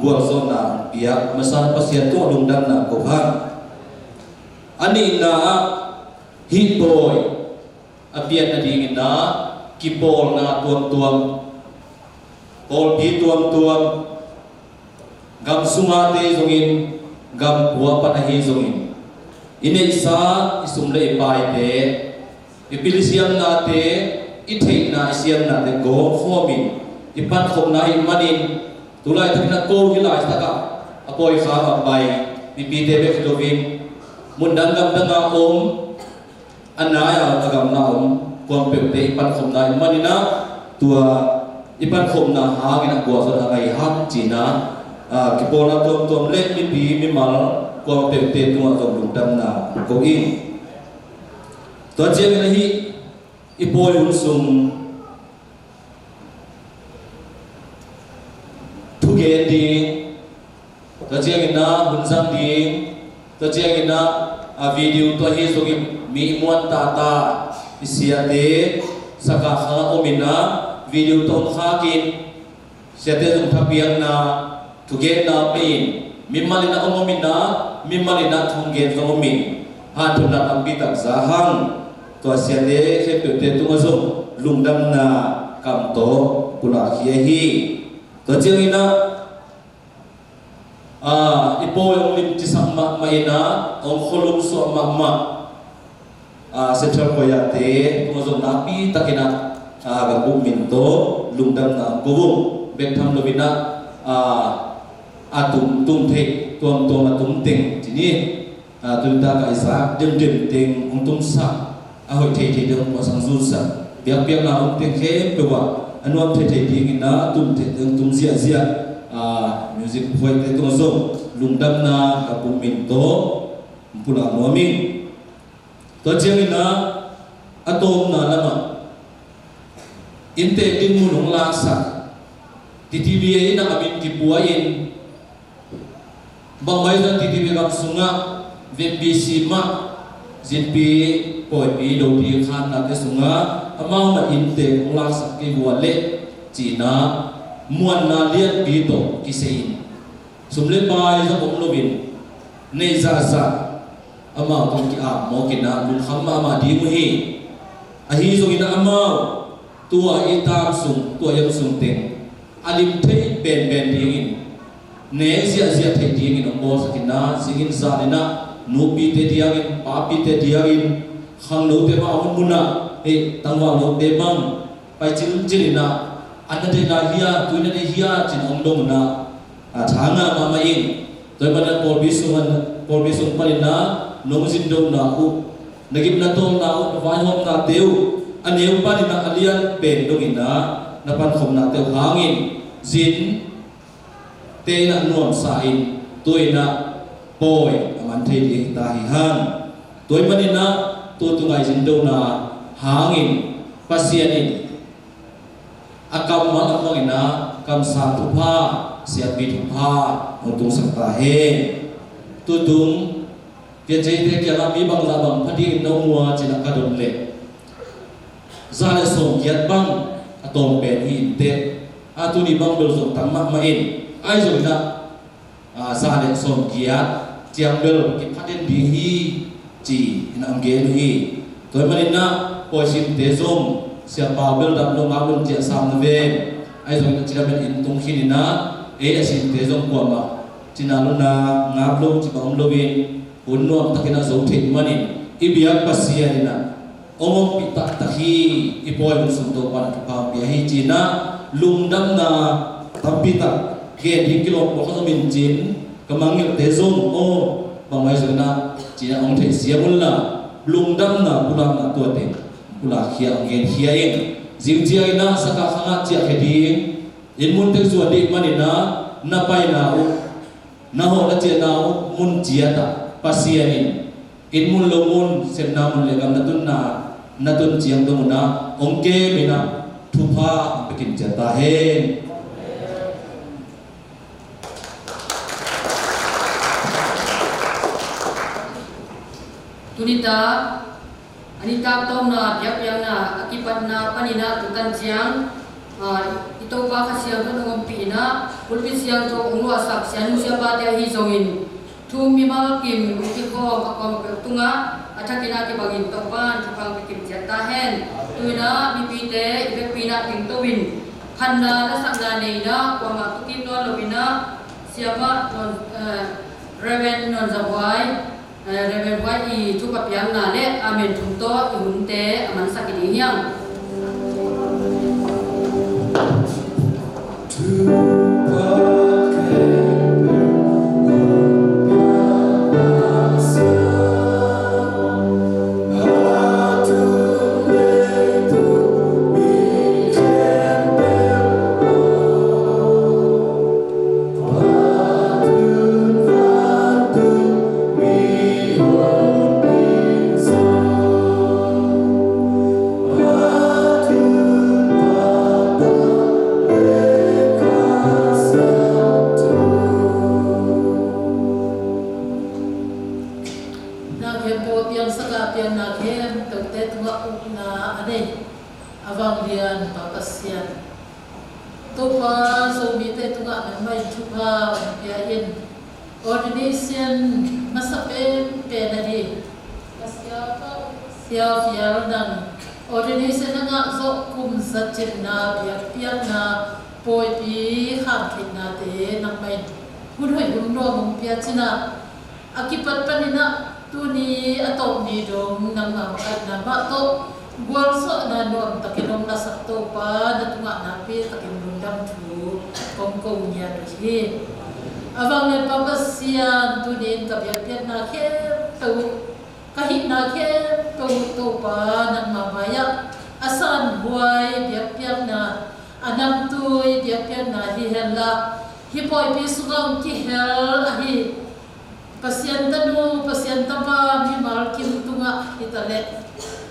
gualzawhna hong piak masa Pasian tungah lungdamna ko hang. A nihna ah, hih pawi a pian nadingin a kipawlna tuamtuam, pawlpi tuamtuam, gam sungahte zongin, gam pua pan ahi zongin, i neihsa i sum le i paite, i pil i siamnate, i theihna i siamnate gawm khawmin i pankhopna ahih manin, tulaitak in a ko hih laitak ah a pawi kham a pai mipite bek hi loin, mundang gamdang a om, a nai a, a gamla om kuang peuhte i pankhopna ahih manin a, tua i pankhopna hangin a gualzawhna ngah hi hang ci-in a, a, kipawlna tuamtuam le mipi mimal kuang peuhte tungah zong lungdamna ko ing. Tua ciangin ahi, i pawi hun sung thugen ding, tua ciangin a hun zang ding, tua ciangin a, a, video tua hi zongin mi muan tata, i siate saka khang a om in a, video tua hong khak in, siate zong thapiakna, thugenna om in, mimal in a hong om in a, mimal in a thu hong gen zong om in, hanthotna tampi tak za hang. Tua siate khempeuhte tungah zong lungdamna kam tawh pulak hi ahi. Tua ciangin a, a, i pawi hong limcisak mahmah in a, hong khualum suak mahmah, a, Central Choir-te tungah zong nakpi takin a, a, ka bup min tawh lungdamna hong ko ung. Bek tham loin a, a, a tum, tum theih tuamtuam a tum teng ci ni. A, tuni tak a i zak demdem teng hong tumsak, a hoih theithei teng hong puahsak zunsak, biakpiakna om teng khempeuh ah a nuam theithei dingin a tum theih teng tum ziahziah, a, music hoihte tungah zong lungdamna ka bup min tawh hong pulak nuam ing. Tua ciangin a, a tawpna lamah innteek dinmun hong laksak, T T V A in a min kipua in, bangmah in a T T V A gam sungah, V M B C mah, zinpi, pawipi, dodi, khannate sungah amau mah innteek hong laksak kei vua leh ci-in a, muanna lianpi tawh kisai in, sum le pai zong om loin, neih zahzah amau tawh ki-ap mawk in a, lungkham mahmah ding uh hi. Ahi zongin a, amau tua i tam sung, tua i om sung teng a lim thei penpen dingin, nek ziahziah theih dingin hong bawlsak in a, zingin zanin a, nupite diangin, papite diangin, khangnote mah a om hun ah, eh, tangvalnote bang pai cilcil in a, an na deih lai hia, tui na deih hia ci-in hong dong in a, a, tha ngah mahmah ing. Tua ahih manin a pawlpi sung, pawlpi sung panin a nong zindona uh, na gimna tawlna uh, na vaihawmnate uh a neu panin a, a lian pen dongin a, na pankhopnate uh hangin zin te in a nuamsa in, tu-in a pawi a man thei ding hi ta hi hang. Tua ahih manin a, tu tunga i zindona hangin Pasian in a kammal a bangin a kamsang thupha, siampi thupha hong tungsak ta hen. Tutung piancil te kiangah mi bangzah bang pha dingin na um ua ci-in a ka dot leh, za le sawmgiat bang a tawm pen hi inteh. A, tuni bang bel zong tam mahmah in, ahi zongin a, a, za le sawmgiat ciang bel kipha den ding hi ci-in a hong gen uh hi. Tua ahih manin a, pawi simte zong, Sia Pau bel dam lo, ngap lo in ciah sam na ven. Ahi zongin a, ci dam in tung khin in a, ei a simte zong kuamah cina lo na, ngap lo ci bang om loin, hun nuam takin a zo theih manin, i biak Pasian in a, hong ompih taktak hi. I pawi hun sung Topa'n thupha pia hi ci-in ah lungdamna tampi tak gen hi. Kilawm pawlkhat zong min cin ka mangngilhte zong aw bangmah hi zongin ah ci-in ah hong theihsiam unla, lungdamna pulakna tuate pulakkhia hong genkhia in. Zing ciangin ah saka khangah ciahkhia ding, inn mun tek zuan ding manin ah na paina uh, na hawh na ciahna uh mun ciat ah Pasian in inn mun lo mun, sepna mun le gam na tunna, na tun ciang dong un ah hong kem in ah thupha hong pia kim ciat ta hen. Tuni ta a nitak tawpna biakpiakna a kipatna panin ah tu tan ciang, ah, i Topa Kha Siangtho in hong ompih in ah pulpit siangtho hong luahsak sianu siapate ahi zongin thu mimal kim hong kikhawm a kuamah peuh tungah a thakin a kibangin Topa'n thupha hong pia kim ciat ta hen. Tu-in ah mipite i vekpi-in ah dingto in phatna lasakna nei in ah kuamah tu kik nawn lo in ah siamah Nuan, eh, Reverend Nuan Za Huai, eh, Reverend Huai i thupha piakna le amen thum tawh i hunte a mansak i ding hi hang. Na khempeuh a piangsak a, a piangna khempeuhte tungah ukna a nei a vanglian Pa Pasian, Topa, Zomite tungah nangmah in thupha hong pia in. Ordination masa penpen a ding Sia Fial, nang ordination a ngah zawh kum za cinna biakpiakna pawipi kham theihnate nangmah in hun hoih hun nuam hong pia cin ah, a kipat panin ah tuni a tawpni dong nangma makaihna mah tawh gualzawhna nuamtakin hong lasak Topa, na tungah nakpi takin lungdam thu kong ko ngiat uh hi. A vanglian Pa Pasian, tuni in ka biakpiakna khempeuh uh, ka hihna khempeuh uh Topa, nangma mai-ah a sanbuai biakpiakna, a namtui biakpiakna hi henla, hih pawipi sungah hong kihel ahi Pasian tanu, Pasian tapa mimal kim tungah hi taleh,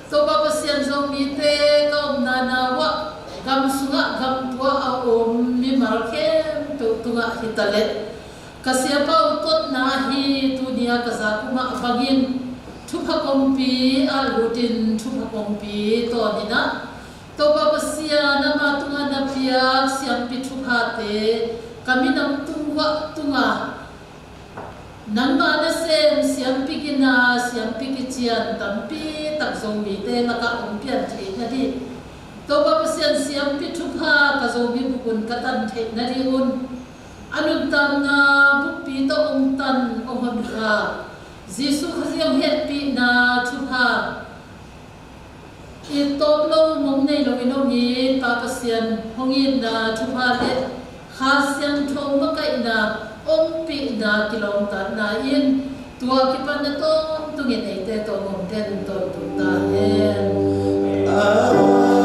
Topa Pasian, Zomite ka omna na uah gam sungah gam tuah a om mimal khempeuh tungah hi taleh, ka siapa uh totna hi. Tuni a ka zak uh mah bangin thupha kongpi a lut in thupha kongpi tawn in ah, Topa Pasian, ama tungah na piak siampi thuphate ka minam tung uah tungah nangmah nasem siampi gina, siampi kician tampi tak Zomite lakah hong pian theih nading, Topa Pasian, siampi thupha ka Zomi bup un ka tan theih nadingun a nuntakna buppi tawh hong tan, hong honkhia Jesuh Khazih hong hehpihna thupha it tawp lo mong nei loin hong it Pa Pasian, hong itna thupha le Kha Siangtho makaihna ompihna kilawmtatna in tua kipan a tawntungin eite tawh hong om den tawntung ta hen. Amen.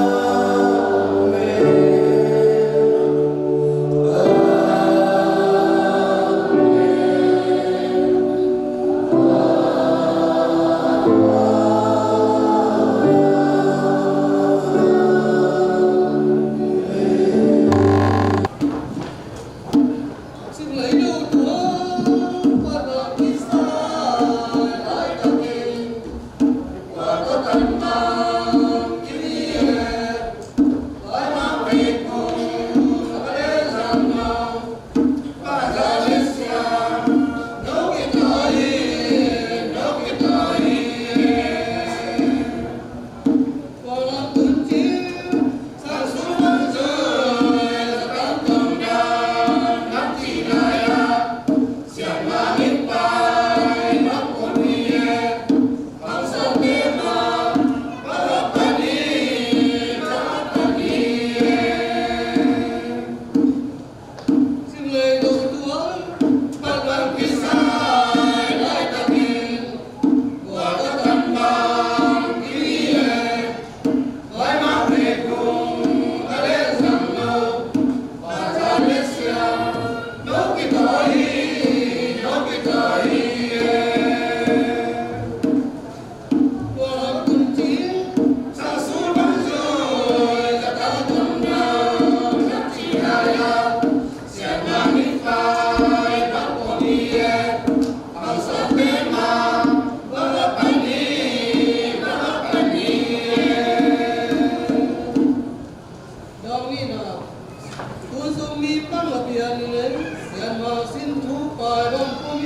Sian in ei, Sian Mang Sin Thu pai bang pum,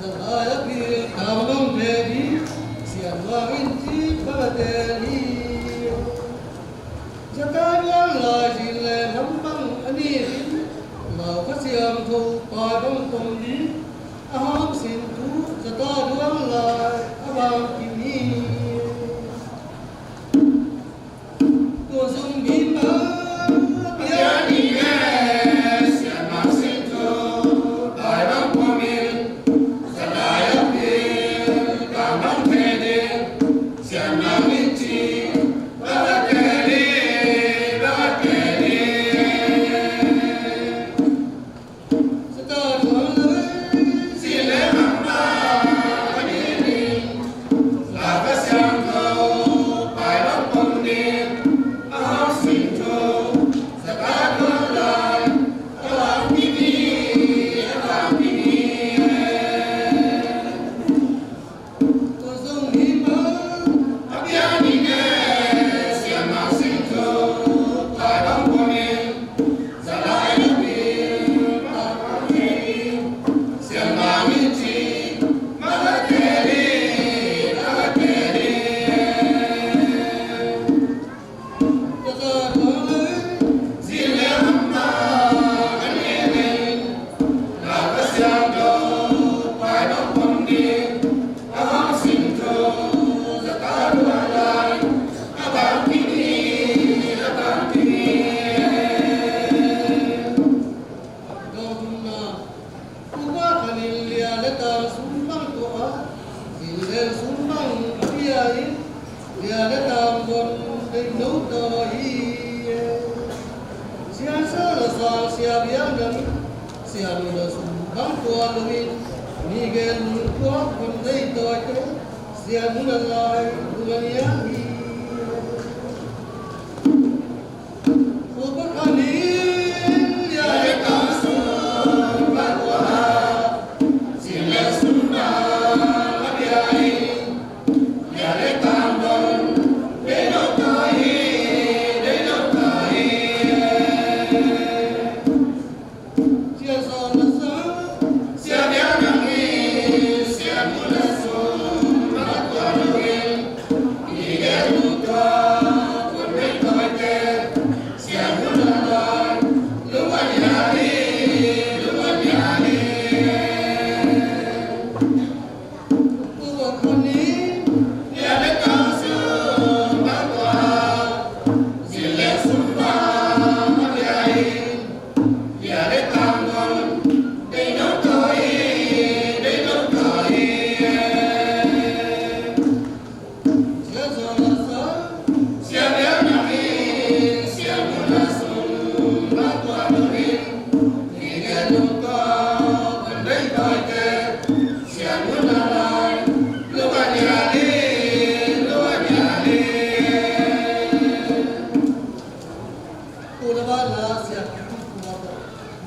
za lai a pil tang bang phe ding, Sian Mang in ci bang a tel hi. Zata duan lai zin le lam bang a ni ding, Lau Kha Siangtho pai bang pum ding, a hang sin thu zata duan lai a bang kim hi. Dawngdumna, Upa Khan in lia le tang sum bang tua a, zin le sum bang a pia in, lia le tang bon deih no tawi hi. Sia Sa La Sang, Sia Biang Nang, Sia Mun La sum bang tua lo in, mi gen lungtuak bon deih tawi te, Sia Mun La lai lung a niam hi.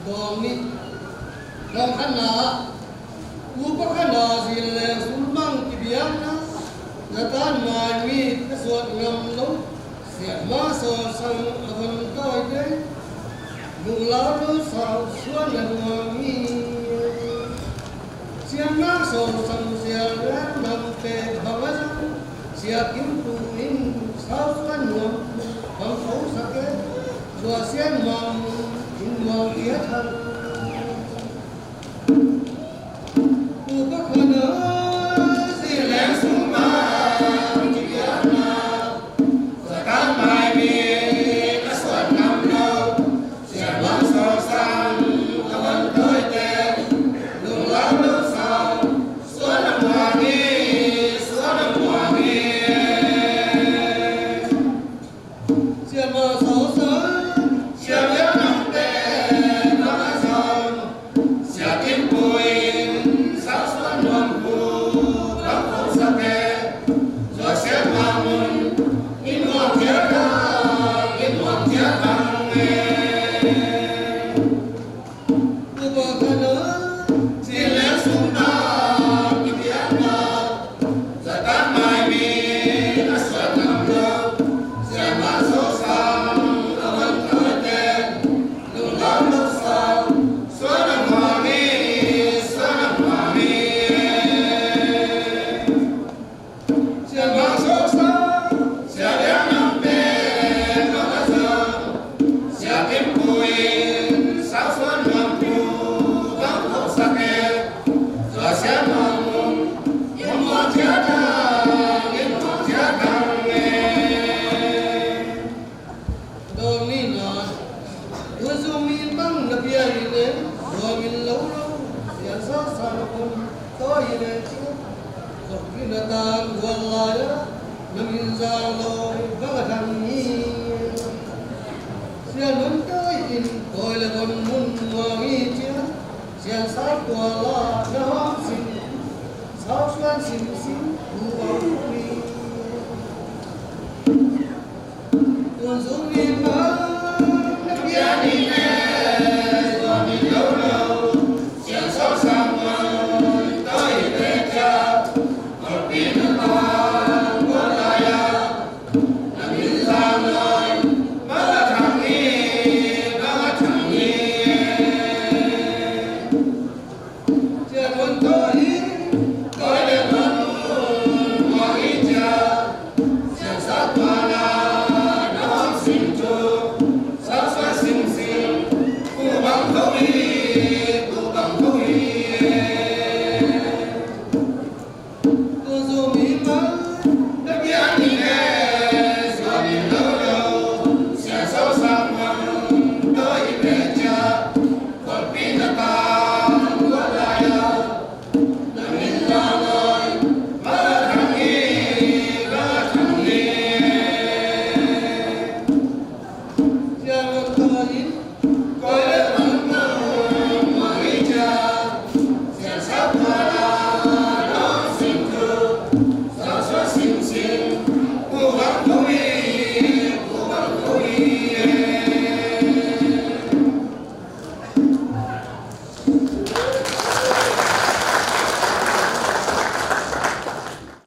Dawng nih. Dawng khatna ah, upa khatna zin leng sum bang kibiakna, Zatan mai mi ka suat ngam lo, Sian Mang Saw Sang a von tawite, lunglau lo sau suan a nuam hi. Sian Mang Saw Sang, Sia Lian Mang te bang a zang, Sia Kim Tu in sau suan nuam bang ko sak e, tua Sian Mang in nuam kia thang. Zong mi in bang na piang in e, tua min lo lo, sian sa sa na kon tawi le ci. Zong mi na tang gual lai a, na min zang lo bang a dang ni. Sian hun tawi in tawi le kon mun muang i cia. Sian sa tua la na hawm sin, sau suan sim sim, tu bang tu mi. Tuan zong